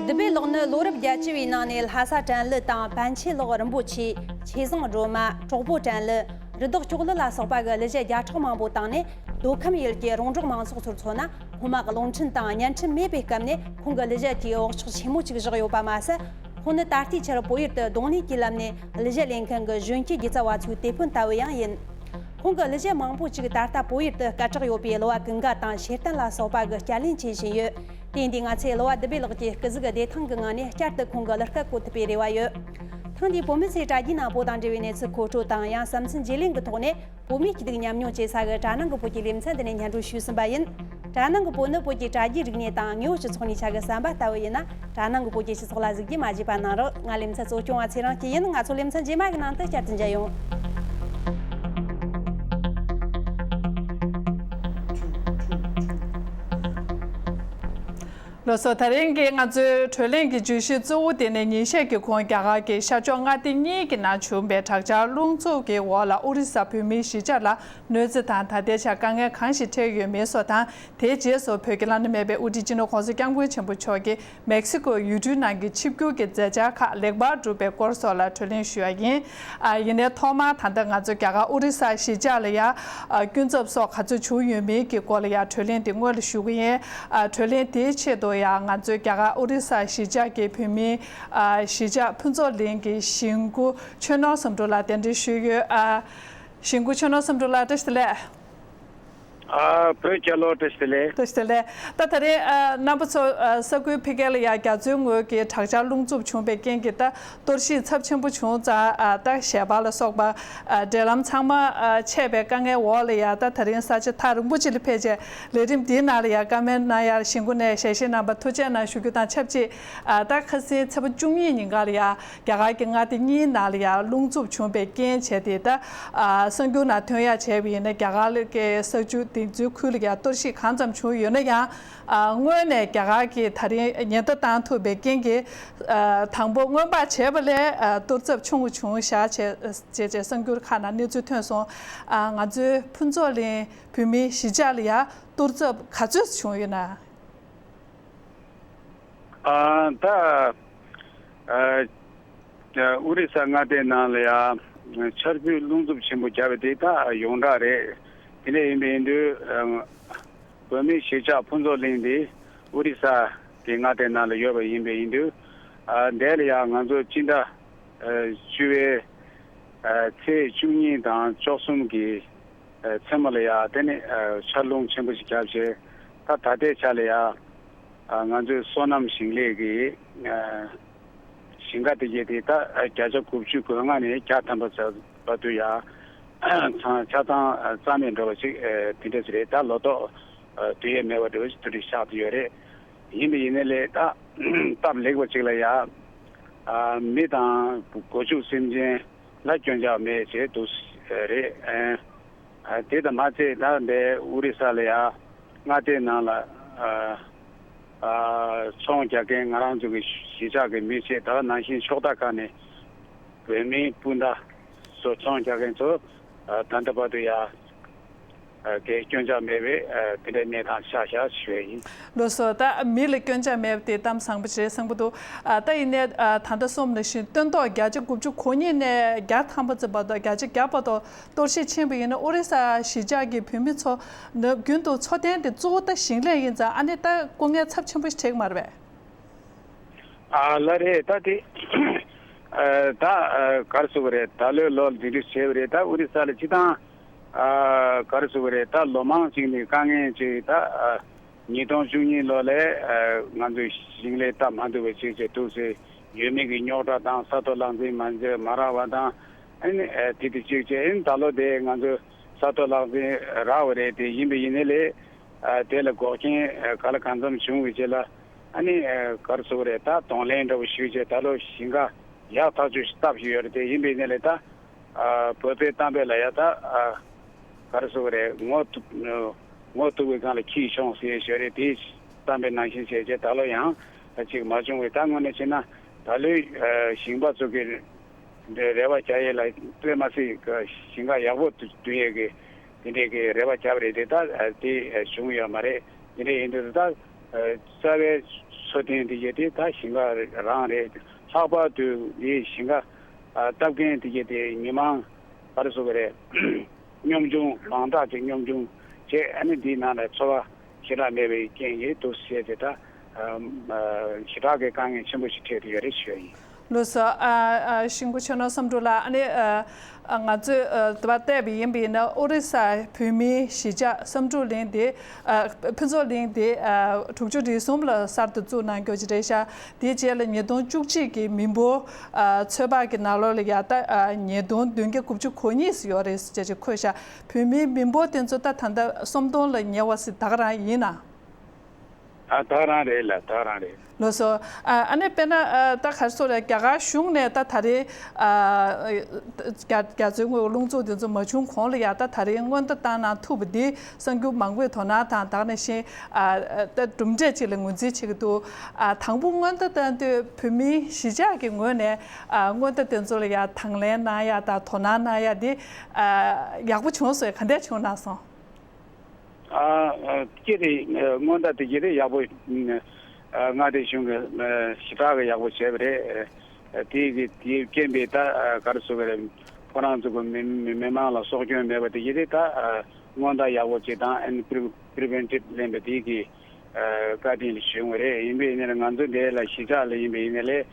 བདུད་བྷེ་ལགས་ནི་ལོ་རབས་བརྒྱད་ཅུ་བའི་ནང་ནས་ལྷ་ས་དྲན་གླུ་དང་པཎ་ཆེན་ལགས་རིན་པོ་ཆེ། ཆོས་བཟང་སྒྲོལ་མ། གྲོགས་པོ་དྲན་གླུ། རི་དྭགས་སྐྱོགས་གླུ་ལ་སོགས་པ་གི་གླུ་གཞས་བརྒྱ་ཕྲག་མང་པོ་བཏང་ནས། མདོ་ཁམས་ཡུལ་གྱི་རོང་འབྲོག་མང་ཚོགས་ཚོར་མཚོན་ན། སྔོན་མ་རླུང་འཕྲིན་དང་བརྙན་འཕྲིན་མེད་པའི་སྐབས་ནས་ཁོང་གི་གླུ་གཞས་ཀྱི་འོག་ཕྱོགས་ཆེན་མོ་ཅིག་བཞག་ཡོད་པ་མ་ཟད། ཁོང་ནི་ད་ལྟའི་ཆར་བོད་ཡུལ་དུ་རྡུང་ལེན་གྱི་ལམ་ནས་གླུ་གཞས་ལེན་མཁན་གྱི་གཞོན་སྐྱེས་སྒྱུ་རྩལ་བ་ཚོའི་དེད་དཔོན་ལྟ་བུ་ཡང་ཡིན། ཁོང་གི་གླུ་གཞས་མང་པོ་ཅིག་ད་ལྟ་བོད་ཡུལ་དུ་སྐད་གྲགས་ཡོད་པའི་གླུ་བ་ཀུན་དགའ་དང་ཤེར་བསྟན་ལ་སོགས་པ་གིས་བསྐྱར་ལེན་བྱེད་བཞིན་ཡོད། དེ་ཡིན་དུས་ང་ཚོས་གླུ་བ་བདུད་བྷེ་ལགས་ཀྱི་སྐུ་གཟུགས་བདེ་ཐང་གི་ངང་ནས་བསྐྱར་དུ་ཁོང་གི་གླུ་སྐད་གོ་ཐུབ་པའི་རེ་བ་ཡོད། ཐེངས་འདིའི་བོད་མི་ཚོའི་དྲ་རྒྱའི་ནང་བོད་དང་འབྲེལ་བའི་གནས་ཚུལ་མཁོ་སྤྲོད་དང་ཡང་བསམ་ཚུལ་བརྗེ་ལེན་གྱི་ཐོག་ནས། བོད་མིའི་སྐྱིད་སྡུག་མཉམ་མྱོང་བྱེད་ས་གི་དྲ་ནང་གི་བོད་ཀྱི་ལེ་ཚན་འདི་ནས་སྙན་སྒྲོན་ཞུས་ཟིན་པ་ཡིན། དྲ་ནང་གི་བོད་ནི་བོད་ཀྱི་དྲ་རྒྱའི་རིག་གནས་དང་དངོས་ཡོད་སྤྱི་ཚོགས་ནས་ཆ་གི་བསམ་པ་ལྟ་བུ་ཡིན་ན། དྲ་ནང་གི་བོད་ཀྱི་སྤྱི་ཚོགས་ལ་གཟིགས་རྒྱུ་མ་བརྗེད་པ་གནང་རོགས། ང་ལེ་ཚན་གཙོ་སྐྱོང་བ་ཚེ་རིང་སྐྱིད་ཡིན། ང་ཚོ་ལེ་ཚན་རྗེས་མ་གི་ནང་དུ་བསྐྱར་དུ་མཇལ་ཡོང་། ལགས་སོ། ད་རིང་གི་ང་ཚོའི་བགྲོ་གླེང་གི་བརྗོད་གཞི་གཙོ་བོ་དེ་ནི་ཉིན་ཤས་ཀྱི་གོང་རྒྱ་གར་གྱི་ཤར་ཕྱོགས་མངའ་སྡེ་གཉིས་ཀྱི་ནང་བྱུང་བའི་དྲག་ཆར་རླུང་འཚུབ་ཀྱི་འོག་ལ་ཨོ་རི་ས་བོད་མིའི་གཞིས་ཆགས་ལ་གནོད་འཚེ་དང་ད་ལྟའི་ཆར་དཀའ་ངལ་གང་ཞིག་འཕྲད་ཡོད་མེད་སོགས་དང་། དེའི་རྗེས་སུ་བོད་ཀྱི་བླ་ན་མེད་པའི་དབུ་ཁྲིད་སྤྱི་ནོར་༸གོང་ས་༸སྐྱབས་མགོན་ཆེན་པོ་མཆོག་གིས་མེག་སི་ཀོ་ཡུལ་གྲུའི་ནང་གི་ཆིབས་བསྒྱུར་གྱི་མཛད་འཆར་ཁག་ལེགས་པར་གྲུབ་པའི་སྐོར་སོགས་ལ་བགྲོ་གླེང་ཞུ་བ་ཡིན། ཨ། ཡིན་ནའི་ཐོག་མར་ད་ལྟ་ང་ཚོ་རྒྱ་གར་ཨོ་རི་ས་གཞིས་ཆགས་ལ་ཡ། ཨ། སྐྱོན་འཛུགས་སོགས་ག་ཚོད་བྱུང་ཡོད་མེད་ཀྱི་སྐོར་ལ་ཡ་བགྲོ་གླེང་འདི་སྔོན་ལ་ཞུ་གི་ཡིན། ཨ། བགྲོ་གླེང་དེའི་ཆེད་དུ་ཡ་ང་ཚོའི་རྒྱ་གར་ཨོ་རི་ས་གཞིས་ཆགས་ཀྱི་བོད་མིའི། ཨ། གཞིས་ཆགས་ཕུན་ཚོགས་གླིང་གི་གཞིས་འགོ་ཆོས་ནོར་བསམ་གྲུབ་ལགས་གདན་འདྲེན་ཞུས་ཡོད། ཨ། གཞིས་འགོ་ཆོས་ནོར་བསམ་གྲུབ་ལགས་བཀྲ་ཤིས་བདེ་ལེགས། ཨ། བོད་རྒྱལ་ལོ། བཀྲ་ཤིས་བདེ་ལེགས། བཀྲ་ཤིས་བདེ་ལེགས། ད་ད་རེས། ཨ། རྣམ་པ་ཚོ། ཨ། ས་ཁུལ་ཕ་གི་ལ་ཡ་རྒྱ་མཚོའི་ངོས་ཀྱི་དྲག་ཆར་རླུང་འཚུབ་བྱུང་བའི་རྐྱེན་གྱིས་ད་གཏོར་བཤིག་ཚབས་ཆེན་པོ་བྱུང་ཙང་། ཨ། ད་ཞལ་པར་ལ་སོགས་པ། ཨ། འབྲེལ་ལམ་ཚང་མ། ཨ། ཆད་པའི་དཀའ་ངལ་འོག་ལ་ཡ་ད་ད་རིང་ས་ཆ་ཐག་རིང་པོ་ཅིག་ལ་ཕེབས་བྱས་ལས་རིམ་འདིའི་ནང་ལ་ཡ་བཀའ་མོལ་གནང་ཡ་གཞིས་འགོ་ནས་ཞལ་བཞེས་གནང་བར་ཐུགས་རྗེ་གནང་ཞུ་རྒྱུ་དང་ཆབས་ཅིག་ཨ། ད་ཁ་སང་ཚེས་པ་བཅུ་གཉིས་ཉིན་ཀ་ལ་ཡ། རྒྱ་གར་གྱི་མངའ་སྡེ་གཉིས་ནང་ལ་ཡང་རླུང་འཚུབ་བྱུང་བའི་རྐྱེན་བྱས་ཏེ་ད། ཨ། གསར་འགྱུར་ནང་ཐོན་ཡག་བྱས་པ་ཡིན་ན་རྒྱ་གར་གྱི་ས་ཆ་དེ། མིང་མཛོད་ཁུལ་ལ་ཡང་གཏོར་བཤིག་གང་ཙམ་བྱུང་ཡོད་ན་ཡང་། ཨ། སྔོན་ནས་རྒྱ་གར་གྱིས་ད་རིང་ཉེན་བརྡ་བཏང་ཐུབ་པའི་རྐྱེན་གྱིས། ཨ། དང་པོ་སྔོན་དཔག་བྱས་པ་ལས། ཨ། གཏོར་ཚབས་ཆུང་ངུ་བྱུང་བཞག་བྱས་བྱས་བྱས་གསར་འགྱུར་ཁག་ནང་གནས་ཚུལ་ཐོན་སོང་། ཨ། ང་ཚོའི་ཕུན་ཚོགས་གླིང་བོད་མིའི་གཞིས་ཆགས་ལ་ཡང་གཏོར་ཚབས་ག་ཚོད་བྱུང་ཡོད་ན། ཨ། ད། ཨ། ཨུ་རི་ས་མངའ་སྡེའི་ནང་ལ་ཡང་ཆར་ཆུ་རླུང་འཚུབ་ཆེན་པོ་བརྒྱབ་པ་དེ་ད་ཡོངས་གྲགས་རེད། དེ་འདྲ་ཡིན་པ་ཡིན་དུས། ཨ། བོད་མིའི་གཞིས་ཆགས་ཕུན་ཚོགས་གླིང་འདི་ཨུ་རི་ས་གི་མངའ་སྡེའི་ནང་ལ་ཡོད་པ་ཡིན་པ་ཡིན་དུས། ཨ། འདི་ལ་ཡང་ང་ཚོ་སྤྱི་ཟླ། ཨ། བཅུ་པའི། ཨ། ཚེས་བཅུ་གཉིས་དང་བཅུ་གསུམ་གྱི། ཨ། མཚན་མོ་ལ་ཡང་དེ་ནི། ཨ། ཆར་རླུང་ཆེན་པོ་ཞིག་བརྒྱབ་བྱས། ད་ད་ལྟའི་ཆ་ལ་ཡང་། ཨ། ང་ཚོའི་སོ་ནམ་ཞིང་ལས་ཀྱི། ཨ། ཞིང་ཁ་དེ་གྱད་དེ་ད་བརྒྱ་ཆ་དགུ་བཅུ་གོ་ལྔ་ནས་བརྒྱ་ཐམ་པ་ཙམ་བར་དུ་ཡང་ཆ་ཚང་རྩ་མེད་འགྲོ་བ་ཞིག། ཨ། དེ་འདྲ་ཞིག་རེད། ད་ལོ་ཏོག། ཨ། དུས་ཡས་མེད་པ་འགྲོ་བ་ཞིག་དེ་འདྲ་ཆགས་བསྡད་ཡོད་རེད། ཡིན་པ་ཡིན་ནའི་ལས་ད་སྟབས་ལེགས་པ་ཅིག་ལ་ཡང་། ཨ། མི་དང་སྒོ་ཕྱུགས་སེམས་ཅན་ལ་སྐྱོན་ཆག་མེད་བྱས་འདུག་རེད། ཨ། དེ་དང་མ་ཚད་ད་འདི་ཨུ་རི་ས་ལ་ཡང་མངའ་སྡེའི་ནང་ལ། ཨ། ཨ། ཚོང་རྒྱག་མཁན་ང་རང་ཚོ་གི་གཞིས་ཆགས་ཀྱི་མི་བྱས། ད་ག་ནང་བཞིན་ཕྱོགས་མཐའ་ཁག་ནས་བོད་མིའི་སྤུན་ཟླ་ཚོ་ཚོང་རྒྱག་མཁན་ཚོ། ཨ། ད་ལྟ་བར་དུ་ཡང་། ཨ། གའི་སྐྱོན་ཆག་མེད་པའི། ཨ། དེ་འདྲའི་གནས་སྟངས་ཆགས་བཞག་ཞུ་ཡ་ཡིན། ལགས་སོ། ད་མི་ལ་སྐྱོན་ཆག་མེད་པ་དེ་གཏམ་བཟང་པོ་ཞིག་རེད་བསམ་གྱི་འདུག་ཨ། ད་ཡིན་ནའི། ཨ། ད་ལྟ་གསུངས་པ་ནང་བཞིན་སྟོན་ཐོག་བརྒྱ་ཆ་དགུ་བཅུ་གོ་གཉིས་ནས་བརྒྱ་ཐམ་པ་ཙམ་བར་དུ། བརྒྱ་ཆ་བརྒྱ་བར་དུ་གཏོར་བཤིག་ཕྱིན་པ་ཡིན་ན། ཨོ་རི་ས་གཞིས་ཆགས་ཀྱི་བོད་མི་ཚོ་ནམ་རྒྱུན་དུ་འཚོ་རྟེན་དེ་གཙོ་བོ་ད་ཞིང་ལས་ཡིན་ཙང་། ཨ་ནི་ད་སྐུ་ངལ་ཚབས་ཆེན་པོ་ཞིག་འཕྲད་ཀྱི་མ་རེད་པས། ཨ། ལགས་རེད། ད་དེ། ཨ། ད། ཨ། ག་རེ་ཟེར་དགོས་རེད། ད་ལོའི་ལོ་འདི་འདྲ་བྱས་པ་རེད། ད་ཨོ་རི་ས་ལ་སྤྱིར་བཏང་། ཨ། ག་རེ་ཟེར་དགོས་རེད། ད་ལོ་མང་ཅིག་ནས་དཀའ་ངལ་ཅིག་ད། ཨ། ཉིས་སྟོང་བཅུ་གཉིས་ལོ་ལ། ཨ། ང་ཚོས་ཞིང་ལས་སྟབས་མ་བདེ་བ་ཅིག་བྱས་འདུག་ཟེར། ཡུལ་མི་གི་རྙོག་དྲ་དང་། ས་ཐོག་ལག་འཛིན་མ་བྱས་མ་རག་པ་དང་། ཨ་ནི། ཨ། དེ་དེ་གཅིག་བྱས། ཨ་ནི་ད་ལོ་དེ་ང་ཚོ་ས་ཐོག་ལག་འཛིན་རག་པ་རེད། དེ་ཡིན་པ་ཡིན་ནའི་ལས། ཨ། དེ་ལ་འགོག་རྐྱེན། ཨ། ག་ལ་གང་འཚམ་བྱུང་བའི་རྗེས་ལ། ཨ་ནི། ཨ། ག་རེ་ཟེར་དགོས་རེད། ད་གདོང་ལེན་འདྲ་བོ་ཞུས་བྱས་ད་ལོ་ཞིང་ཁ་ཡག་ཐག་ཆོད་ཞིག་བཏབ་བཞིན་ཡོད་རེད། དེ་ཡིན་པ་ཡིན་ནའི་ལས་ད། ཨ། བོད་པའི་གཏམ་དཔེ་ལ་ཡ་ད། ཨ། ག་རེ་ཟེར་དགོས་རེད། ངོ་ཐུག་ངོ་ཐུག་པའི་སྒང་ལ་ཁྱི་ཤོང་ཟེར་ཞོར་རེད། དེའི་གཏམ་དཔེ་ནང་བཞིན་བྱས་བྱས་ད་ལོ་ཡང་ད་ཅིག་མ་བྱུང་བས། ད་དངོས་གནས་བྱས་ན་ད་ལོའི། ཨ། ཞིང་པ་ཚོ་གི་རེ་བ་རྒྱག་ཡས་ལ་དཔེ་མ་སྲིད་ཞིང་ཁ་ཡག་པོ་བསྐྲུན་ཡས་ཀྱི་དེ་འདྲས་ཀྱི་རེ་བ་བརྒྱབ་རེད་དེ། ད་དེ་བྱུང་ཡོད་མ་རེད། དེ་འདྲས་ཡིན་དུས་ད་རྩ་བའི་འཚོ་རྟེན་དེ་གྱད་དེ་ད་ཞིང་ཁ་རང་རེད། ལྷག་པར་དུ་དེ་ཞིང་ཁ། ཨ། བཏབ་མཁན་དེ་གྱད་དེ་མི་མང་། ག་རེ་ཟེར་དགོས་རེད། གཉོམ་ཆུང་མང་དག་ཅིག་གཉོམ་ཆུང་བྱས། ཨ་ནི་འདིའི་ནང་ལ་འཚོ་བ་ཞེ་དྲག་མེད་པའི་རྐྱེན་གྱིས་འདུག་ཟེར་ཏེ་ད། ཨ། ཞེ་དྲག་གི་དཀའ་ངལ་ཆེན་པོ་ཞིག་འཕྲད་དེ་ཡོད་རེད་ཞུ་ཡ་ཡིན། ལགས་སོ། ཨ། ཨ། ཤིང་ཕོ་ཆོས་ནོར་བསམ་གྲུབ་ལགས། ཨ་ནི། ཨ། ཨ། ང་ཚོས། ཨ། དེ་བ་བལྟས་པ་ཡིན་པ་ཡིན་ན། ཨོ་རི་ས་བོད་མིའི་གཞིས་ཆགས་བསམ་གྲུབ་གླིང་དེ། ཨ། ཕུན་ཚོགས་གླིང་དེ། ཨ། དྲུག་ཅུ་རེ་གསུམ་ལ་གསར་དུ་བཙུགས་གནང་རྒྱུ་ཅིག་རེད་ཤག་དེའི་རྗེས་ལ་ཉིས་སྟོང་བཅུ་གཅིག་གི་མི་འབོར། ཨ། ཚོད་དཔག་གི་ནང་ལོགས་ལ་ཡ་ད། ཨ། ཉིས་སྟོང་བདུན་བརྒྱ་དགུ་བཅུ་གོ་གཉིས་ཡོད་རེད་ཅེས་ཅིག་འཁོད་ཤག་བོད་མིའི་མི་འབོར་དེ་ཚོ་ད་ད་ལྟ་སུམ་སྟོང་ལ་ཉེ་བ་ཞིག་ད་ག་རང་ཡིན་ན། ཨ། ད་ག་རང་རེད་ལགས། ད་ག་རང་རེད། ལགས་སོ། ཨ། ཨ་ནི་དཔེར་ན། ཨ། ད་ག་རེ་ཟེར་དགོས་རེད། རྒྱ་གར་གཞུང་ནས་ད་ད་རེས། ཨ། རྒྱ་རྒྱ་མཚོའི་དངོས་རླུང་འཚུབ་དེ་ཚོ་མ་བྱུང་གོང་ལ་ཡ་ད་ད་རེས་སྔོན་བརྡ་བཏང་གནང་ཐུབ་པ་འདི་གསར་འགྱུར་མང་པོས་དོ་སྣང་དང་། ད་ག་ནང་བཞིན། ཨ། ད་གྲུབ་འབྲས་ཅིག་ལ་ངོས་འཛིན་བྱེད་ཀྱི་འདུག་ཨ། དང་པོ་སྔོན་བརྡ་བཏང་དུས་བོད་མིའི་གཞིས་ཆགས་ཀྱི་ངོས་ནས། ཨ། སྔོན་བརྡ་དེ་ཚོ་ལ་ཡ་དང་ལེན་གནང་ཡ་དང་དོ་སྣང་གནང་ཡ་འདི། ཨ། ཡག་པོ་བྱུང་སོང་། ག་འདྲས་བྱུང་གནང་སོང་། ཨ། ཨ། སྐྱེ་དེ། ཨ། སྔོན་བརྡ་དེ་སྐྱེ་དེ་ཡག་པོ། ཨ། མངའ་སྡེ་གཞུང་གིས། ཨ། ཞེ་དྲག་གི་ཡག་པོ་བྱས་པ་རེད། ཨ། དེ་གི་དེའི་རྐྱེན་པས་ད། ཨ། ག་རེ་ཟེར་དགོས་རེད། ཁོ་རང་ཚོ་གི་མི་མི་མི་མང་ལ་སྲོག་སྐྱོན་མེད་པ་དེ་སྐྱེ་དེ་ད། ཨ། སྔོན་བརྡ་ཡག་པོ་བྱེད་སྟངས། ཨ་ནི་པི་རི་པི་རི་ཝེན་ཊིབ་ལེན་པ་དེ་གི། ཨ། བཀའ་དྲིན་ལ་ཞུ་ཡོང་བ་རེད། ཡིན་པས་ཡིན་ན་ང་ཚོ་འདི་ལ་གཞིས་ཆགས་ལ་ཡིན་པས་ཡིན་ན་ལས་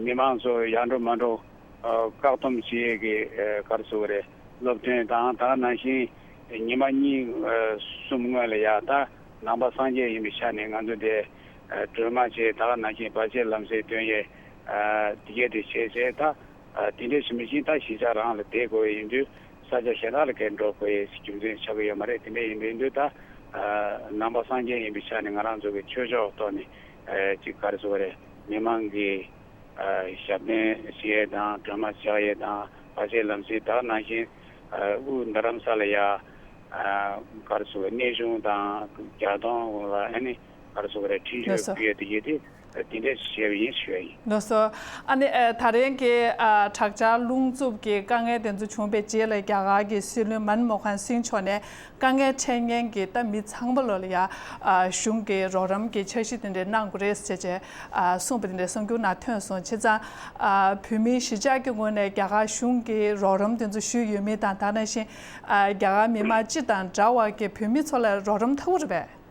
མི་མང་ཚོ་ཡར་འགྲོ་མར་འགྲོ། ཨ། བཀག་སྡོམ་བྱེད་ཡས་ཀྱི། ཨ། ག་རེ་ཟེར་དགོས་རེད། སློབ་སྟོན་དང་། ད་ག་ནང་བཞིན་ཉི་མ་གཉིས། ཨ། གསུམ་སྔོན་ལ་ཡ་ད་ནང་པ་སངས་རྒྱས་ཡིན་པའི་ཆ་ནས་ང་ཚོ་དེ། ཨ། སྒྲོལ་མ་བྱས། ད་ག་ནང་བཞིན་བར་ཆད་ལམ་སེལ་སྟོན་ཡས། ཨ། དེ་གས་དེ་བྱས་བྱས་ད། ཨ། དེ་འདྲས་ཞིག་མི་ཤེས། ད་གཞིས་ཆགས་རང་ལ་བསྡད་དགོས་ཡས་ཡིན་དུས་ས་ཆ་གཞན་དག་ལ་གས་འགྲོ་དགོས་ཡས་རྒྱུ་མཚན་ཆགས་ཀྱི་ཡོད་མ་རེད། དེ་འདྲས་ཡིན་པ་ཡིན་དུས་ད། ཨ། ནང་པ་སངས་རྒྱས་ཡིན་པའི་ཆ་ནས་ང་རང་ཚོ་གི་ཆོས་ཕྱོགས་ཐོག་ནས། ཨ། ཅིག་ག་རེ་ཟེར་དགོས་རེད། མི་མང་གི། ཨ། ཞབས་བརྟན་ཞུ་ཡས་དང་། སྒྲོལ་མ་ཕྱག་ཡས་དང་། བར་ཆད་ལམ་སེལ། ད་ག་ནང་བཞིན། ཨ། དབུས་རྡ་རམ་ས་ལ་ཡ། ཨ། ཨ་ག་རེ་ཟེར་དགོས་རེད། གནས་ཆུང་དང་རྒྱལ་དོན་ལ་ཨ་ནི་ག་རེ་ཟེར་དགོས་རེད། འཁྲིད་ལོག་སོ་སོ་ཕུལ་ཡས་དེ་གྱད་དེ་དེ་འདྲས་བྱས་པ་ཡིན་ཞུ་ཡ་ཡིན། ལགས་སོ། ཨ་ནི་ཨ་ད་རིང་གི་ཨ་དྲག་ཆར་རླུང་འཚུབ་ཀྱི་དཀའ་ངལ་དེ་ཚོ་བྱུང་བའི་རྗེས་ལ་རྒྱ་གར་གྱི་སྲིད་བློན་མན་མོ་ཧན་སིང་མཆོག་ནས་དཀའ་ངལ་འཕྲད་མཁན་གྱི་ད་མི་ཚང་མ་ལོ་ལ་ཡ་ཨ་གཞུང་གི་རོགས་རམ་གྱི་འཆར་གཞི་དེ་འདྲས་གནང་དགོས་རེད་ཟེར་བྱས་ཨ་གསུངས་པ་དེ་འདྲས་གསར་འགྱུར་ནང་ཐོན་སོང་། བྱས་ཙང་ཨ་བོད་མི་གཞིས་ཆགས་ཀྱི་ངོས་ནས་རྒྱ་གར་གཞུང་གི་རོགས་རམ་དེ་ཚོ་ཞུས་ཡོད་མེད་དང་། ད་ནང་བཞིན་ཨ་རྒྱ་གར་མི་མང་སྤྱི་དང་འདྲ་བ་གི་བོད་མི་ཚོ་ལ་རོགས་རམ་ཐུབ་ཀྱི་རེད་པས།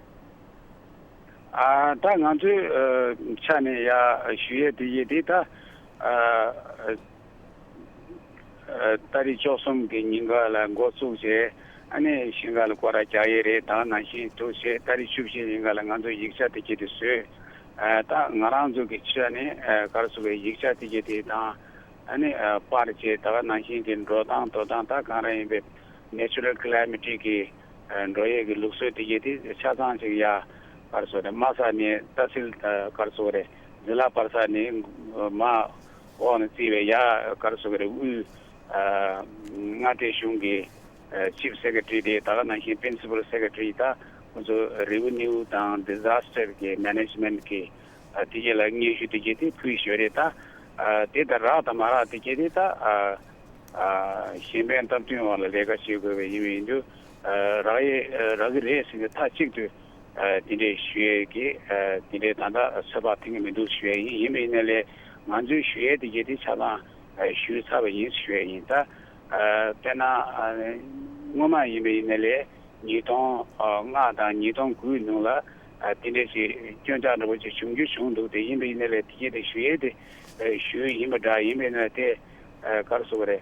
ཨ་ད་ང་ཚོའི་ཨ་ཆ་ནས་ཡ་ཞུ་ཡས་དེ་ཡིན་དེ་ད་ཨ་ཨ་ཏ་རིག་བཅུ་གསུམ་གི་ཉིན་ག་ལ་འགོ་བཙུགས་བྱས། ཨ་ནི་ཤིང་ཀ་ལ་སྐོར་ར་རྒྱག་ཡས་རེད། ད་ནང་བཞིན་དུ་བྱས་ཏ་རིག་བཅུ་བཞི་ཉིན་ག་ལ་ང་ཚོ་ཡིག་ཆ་དེ་གྱད་དེ་བཟོས། ཨ་ད་ང་རང་ཚོ་གི་ཆ་ནས་ཨ་ག་རེ་ཟེར་དགོས་རེད། ཡིག་ཆ་དེ་གྱད་དེ་དང་ཨ་ནི་ཨ་པར་བྱས། ད་ག་ནང་བཞིན་གྱི་འགྲོ་སྟངས་འགྲོ་སྟངས་ད་གང་རང་ཡིན་པའི་ནེ་ཅུ་རལ་ཀ་ལའི་མེ་ཊིག་གི་ཨ་འགྲོ་ཡས་ཀྱི་ལུགས་སྲོལ་དེ་གྱད་དེ་ཆ་ཚང་ཞིག་ཡ་ག་རེ་ཟེར་དགོས་རེད། དམའ་ས་ནས་ཏ་སིལ་ཨ་ག་རེ་ཟེར་དགོས་རེད། ཛི་ལ་བར་ས་ནས་མར་འོག་ནས་བརྩིས་པའི་ཡ་ག་རེ་ཟེར་དགོས་རེད། དབུས་ཨ་མངའ་སྡེ་གཞུང་གི་ཨ་ཅིབ་སེ་ཀེ་ཊ་རི་དེ། ད་ག་ནང་བཞིན་པིན་སི་པལ་སེ་ཀེ་ཊ་རི། ད་ཁོང་ཚོ་རེ་ཝེ་ནིའུ་དང་ཌི་ཛ་སི་ཊར་གི་མེ་ནེ་ཇི་མེན་ཊི་གི་ཨ་དེ་གྱད་ལ་སྙན་ཞུ་དེ་གྱད་དེ་ཕུལ་ཞུ་རེད། ད་ཨ་དེ་ད་རག་དང་མ་རག་དེ་གྱད་དེ་ད་ཨ་ཨ་གཞན་ཕན་སྟབས་བསྟུན་འོག་ལ་ལས་ཀ་བྱེད་དགོས་པ་ཡིན་པ་ཡིན་དུས། ཨ་རག་ཡས་ཨ་རག་གི་རེད་ཟེར་ནས་མཐའ་གཅིག་ཏུ་ཨ་དེ་འདྲས་ཞུ་ཡས་ཀྱི་ཨ་དེ་འདྲས་ད་ལྟ་ཚོད་དཔག་ཐེངས་མི་འདུག་ཞུ་ཡས་ཡིན། ཡིན་པ་ཡིན་ན་ལས་ང་ཚོའི་ཞུ་ཡས་དེ་གྱད་དེ་ཆ་ཚང་ཨ་ཞུས་ཚར་བ་ཡིན་ཞུ་ཡས་ཡིན། ད་ཨ་དཔེར་ན་ཨ་སྔོན་མ་ཡིན་པ་ཡིན་ན་ལས་ཉིས་སྟོང་ལྔ་དང་ཉིས་སྟོང་དགུའི་ནང་ལ་ཨ་དེ་འདྲས་ཞིག་སྐྱོན་ཆག་འདྲ་པོ་ཅིག་བྱུང་རྒྱུ་བྱུང་འདུག་དེ་ཡིན་པ་ཡིན་ན་ལས་དེ་གྱད་དེ་ཞུ་ཡས་དེ་ཨ་ཞུས་ཡིན་པ་འདྲ། ཡིན་པ་ཡིན་ན་དེ་ཨ་ག་རེ་ཟེར་དགོས་རེད།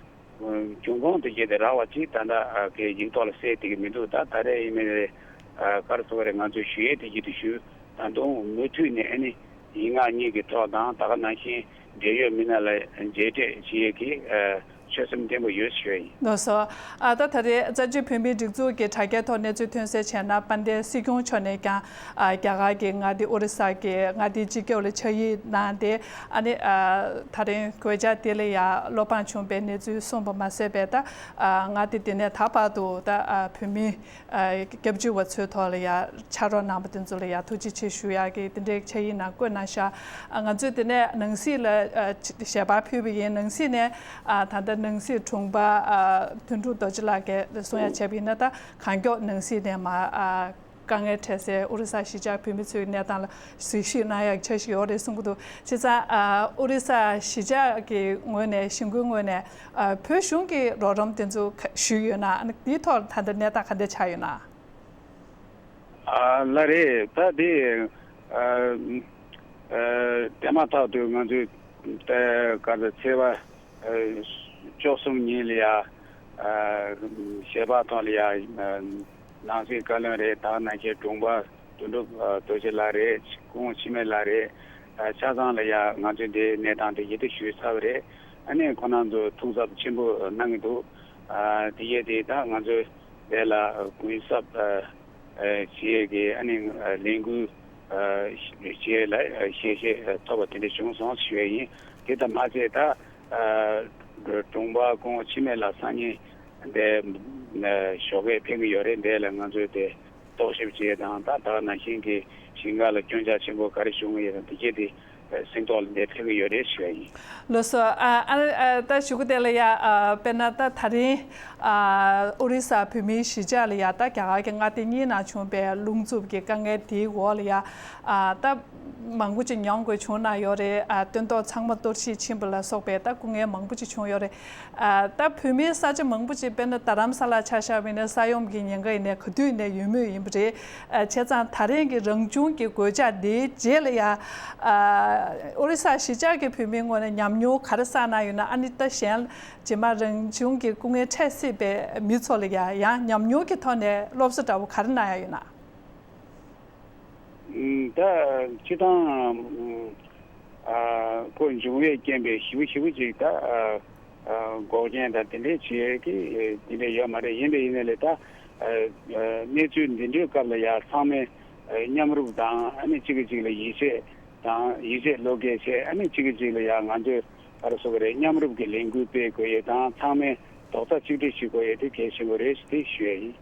འབྱུང་ཁུངས་དེ་གྱད་དེ་རག་པ་ཅིག་ད་ལྟ་ཨ་གི་ཡིག་ཐོག་ལ་གསལ་བསྡད་ཀྱི་མི་འདུག་ད་ད་རེས་ཡིན་མིན་རེད། ཨ་ག་རེ་ཟེར་དགོས་རེད། ང་ཚོས་ཞུ་ཡས་དེ་གྱད་དེ་ཞུས། ད་དུང་མུ་མཐུད་ནས་ཨ་ནི་ཡིག་ངག་གཉིས་ཀྱི་ཐོག་དང་། ད་ག་ནང་བཞིན་འབྲེལ་ཡོད་མི་སྣ་ལ་མཇལ་འཕྲད་བྱེད་ཡས་ཀྱི་ཨ་ཆོད་སེམས་བརྟན་པོ་ཡོད་ཞུ་ཡས་ཡིན། ལགས་སོ། ཨ་ད་ད་རེས་བཙན་བྱོལ་བོད་མིའི་སྒྲིག་འཛུགས་ཀྱི་དྲ་རྒྱའི་ཐོག་གནས་ཚུལ་ཐོན་གསལ་བྱས་ན། དཔལ་ལྡན་སྲིད་སྐྱོང་མཆོག་ནས་ཀྱང་ཨ་རྒྱ་གར་གྱི་མངའ་སྡེ་ཨོ་རི་ས་གི་མངའ་སྡེའི་སྤྱི་ཁྱབ་ལ་ཕྱག་ཡིག་གནང་སྟེ། ཨ་ནི་ཨ་ད་རིང་གོད་ཆག་དེ་ལ་ཡ་བློ་ཕམ་བྱུང་བའི་གནས་ཚུལ་གསུངས་པ་མ་ཟད་པའི། ད་ཨ་མངའ་སྡེ་དེ་ནས་ད་བར་དུ་ད་ཨ་བོད་མི་ཨ་སྐྱབས་བཅོལ་བ་ཚོའི་ཐོག་ལ་ཡ་ཕྱག་རོགས་གནང་པ་དེ་ཚོ་ལ་ཡ་ཐུགས་རྗེ་ཆེ་ཞུ་ཡག་གི་དེ་འདྲའི་ཕྱག་ཡིག་ནང་བཀོད་གནང་ཤག་ཨ་ང་ཚོས་དེ་ནས་ནང་སྲིད་ལ་ཨ་ཞལ་པར་ཕུལ་བ་ཡིན། ནང་སྲིད་ནས་ཨ་ད་ལྟ་ནང་སྲིད་དྲུང་པ་ཨ་དོན་གྲུབ་རྡོ་རྗེ་ལགས་ཀྱིས་གསུང་ཡ་བྱས་པ་ཡིན་ན། ད་གང་མགྱོགས་ནང་སྲིད་ནས་མར་ཨ་དཀའ་ངལ་འཕྲད་སའི་ཨོ་རི་ས་གཞིས་ཆགས་བོད་མི་ཚོའི་གནས་སྟངས་ལ་གཟིགས་ཞིབ་གནང་ཡག་འཆར་གཞི་ཡོད་རེད་གསུང་གི་འདུག་བྱས་ཙང་ཨ་ཨོ་རི་ས་གཞིས་ཆགས་ཀྱི་ངོས་ནས་གཞིས་འགོའི་ངོས་ནས་ཨ་བོད་གཞུང་གི་རོགས་རམ་དེ་ཚོ་ག་ཞུས་ཡོད་ན། ཨ་ནི་དེའི་ཐོག་ད་ལྟ་གནས་སྟངས་ག་འདྲ་ཆགས་ཡོད་ན། ཨ་ལགས་རེད། ད་དེ་ཨ་ཨ་དེ་མ་ཐག་ཏུ་ང་ཚོས་ད་ག་ཚོད་ཚེས་པ་ཨ་བཅུ་གསུམ་ཉིན་ལ་ཡ་ཨ་ཞལ་པར་ཐོག་ལ་ཡ་ཨ་ནང་སྲིད་བཀའ་བློན་རེད། ད་ནང་བཞིན་དྲུང་པ་དོན་གྲུབ་ཨ་རྡོ་རྗེ་ལགས་རེད། སྐུ་ངོ་འཆི་མེད་ལགས་རེད། ཨ་ཆ་ཚང་ལ་ཡ་ང་ཚོས་འདིའི་གནས་སྟངས་དེ་ཡིད་དུ་ཞུས་ཚར་བ་རེད། ཨ་ནི་ཁོང་རྣམ་ཚོ་ཐུགས་འཚབ་ཆེན་པོ་གནང་གི་འདུག་ཨ་དེ་ཡས་དེ་ད་ང་ཚོས་དེ་ལ་གུན་གསབ་ཨ་ཨ་བྱེད་ཡས་ཀྱི་ཨ་ནི་ཨ་ལས་འགུལ་ཨ་བྱེད་ཡས་ལ་ཨ་ཤེས་བྱེད་ཨ་ཐོབ་པ་དེ་འདྲ་བྱུང་སོང་ཞུ་ཡས་ཡིན། དེ་ལྟར་མ་ཟད་ད་ཨ་དྲུང་པ་སྐུ་ངོ་འཆི་མེད་ལགས་སང་ཉིན་འདི་ཨ་ཞོགས་ཀས་ཕེབས་ཀྱི་ཡོད་རེད། འདི་ལ་ང་ཚོས་དེ་རྟོག་ཞིབ་བྱེད་ཡས་དང་། ད་ད་ག་ནང་བཞིན་གྱི་ཞིང་ཁ་ལ་སྐྱོན་ཆ་ཆེན་པོ་ག་རེ་བྱུང་ཡོད་དང་དེ་གྱད་དེ་ཨ་ཟིན་ཐོ་ལ་འདིར་ཕེབས་ཀྱི་ཡོད་རེད་ཞུ་ཡ་ཡིན། ལགས་སོ། ཨ་ཨ་ཨ་ད་གཞུག་གུ་དེ་ལ་ཡ་ཨ་དཔེར་ན་ད་ད་རིང་ཨ་ཨོ་རི་ས་བོད་མིའི་གཞིས་ཆགས་ལ་ཡ་ད་རྒྱ་གར་གྱི་མངའ་སྡེ་གཉིས་ནང་བྱུང་བའི་རླུང་འཚུབ་ཀྱི་དཀའ་ངལ་དེའི་འོག་ལ་ཡ་ཨ་ད་མང་པོ་ཅིག་མྱོང་དགོས་བྱུང་གནང་ཡོད་རེད། ཨ་སྟོན་ཐོག་ཚང་མ་གཏོར་བཤིག་ཕྱིན་པ་ལ་སོགས་པའི་ད་སྐུ་ངལ་མང་པོ་ཅིག་བྱུང་ཡོད་རེད། ཨ་ད་བོད་མིའི་ས་ཆ་མང་པོ་ཅིག་དཔེར་ན་རྡ་རམ་ས་ལ་ཆ་བཞག་པ་ཡིན་ན་ས་ཡོམ་གྱི་ཉེན་ཁ་ཡིན་ནའི་ག་དུས་ནས་ཡོད་མུས་ཡིན་པ་རེད། ཨ་བྱས་ཙང་ད་རིང་གི་རང་བྱུང་གི་གོད་ཆག་འདིའི་རྗེས་ལ་ཡ་ཨ་ཨོ་རི་ས་གཞིས་ཆགས་ཀྱི་བོད་མིའི་ངོས་ནས་ཉམས་མྱོང་ག་རེ་བསགས་གནང་ཡོད་ན། ཨ་ནི་ད་གཞན་རྗེས་མ་རང་བྱུང་གི་སྐུ་ངལ་འཕྲད་སྲིད་པའི་མི་ཚོ་ལ་ཡ་ཡང་ཉམས་མྱོང་གི་ཐོག་ནས་སློབ་གསོ་འདྲ་བོ་ག་རེ་གནང་ཡ་ཡོད་ན། ད་སྤྱི་བཏང་ཨ་ཁོ་འབྱུང་བའི་རྐྱེན་པས་ཞེ་པོ་ཞེ་པོ་ཅིག་ད་ཨ་ཨ་འགོག་རྐྱེན་དང་དེ་འདྲའི་བྱེད་ཀྱི་དེ་འདྲའི་ཡོད་མ་རེད། ཡིན་པས་ཡིན་ནའི་ལས་ད་ཨ་ཨ་གནས་ཚུལ་འདི་འདྲའི་སྐབས་ལ་ཡ་ཚང་མས་ཨ་མཉམ་རུབ་དང་། ཨ་ནི་གཅིག་གིས་གཅིག་ལ་ཡིད་ཆེས་དང་ཡིད་ཆེས་བློ་འགེལ་བྱས། ཨ་ནི་གཅིག་གིས་གཅིག་ལ་ཡ་ང་ཚོས་ག་རེ་ཟེར་དགོས་རེད། མཉམ་རུབ་ཀྱི་ལས་འགུལ་སྤེལ་དགོས་ཡས་དང་། ཚང་མས་རྡོག་རྩ་གཅིག་སྒྲིལ་བྱེད་དགོས་ཡས་དེ་གལ་ཆེན་པོ་རེད་ཞེས་དེ་ཞུ་ཡས་ཡིན།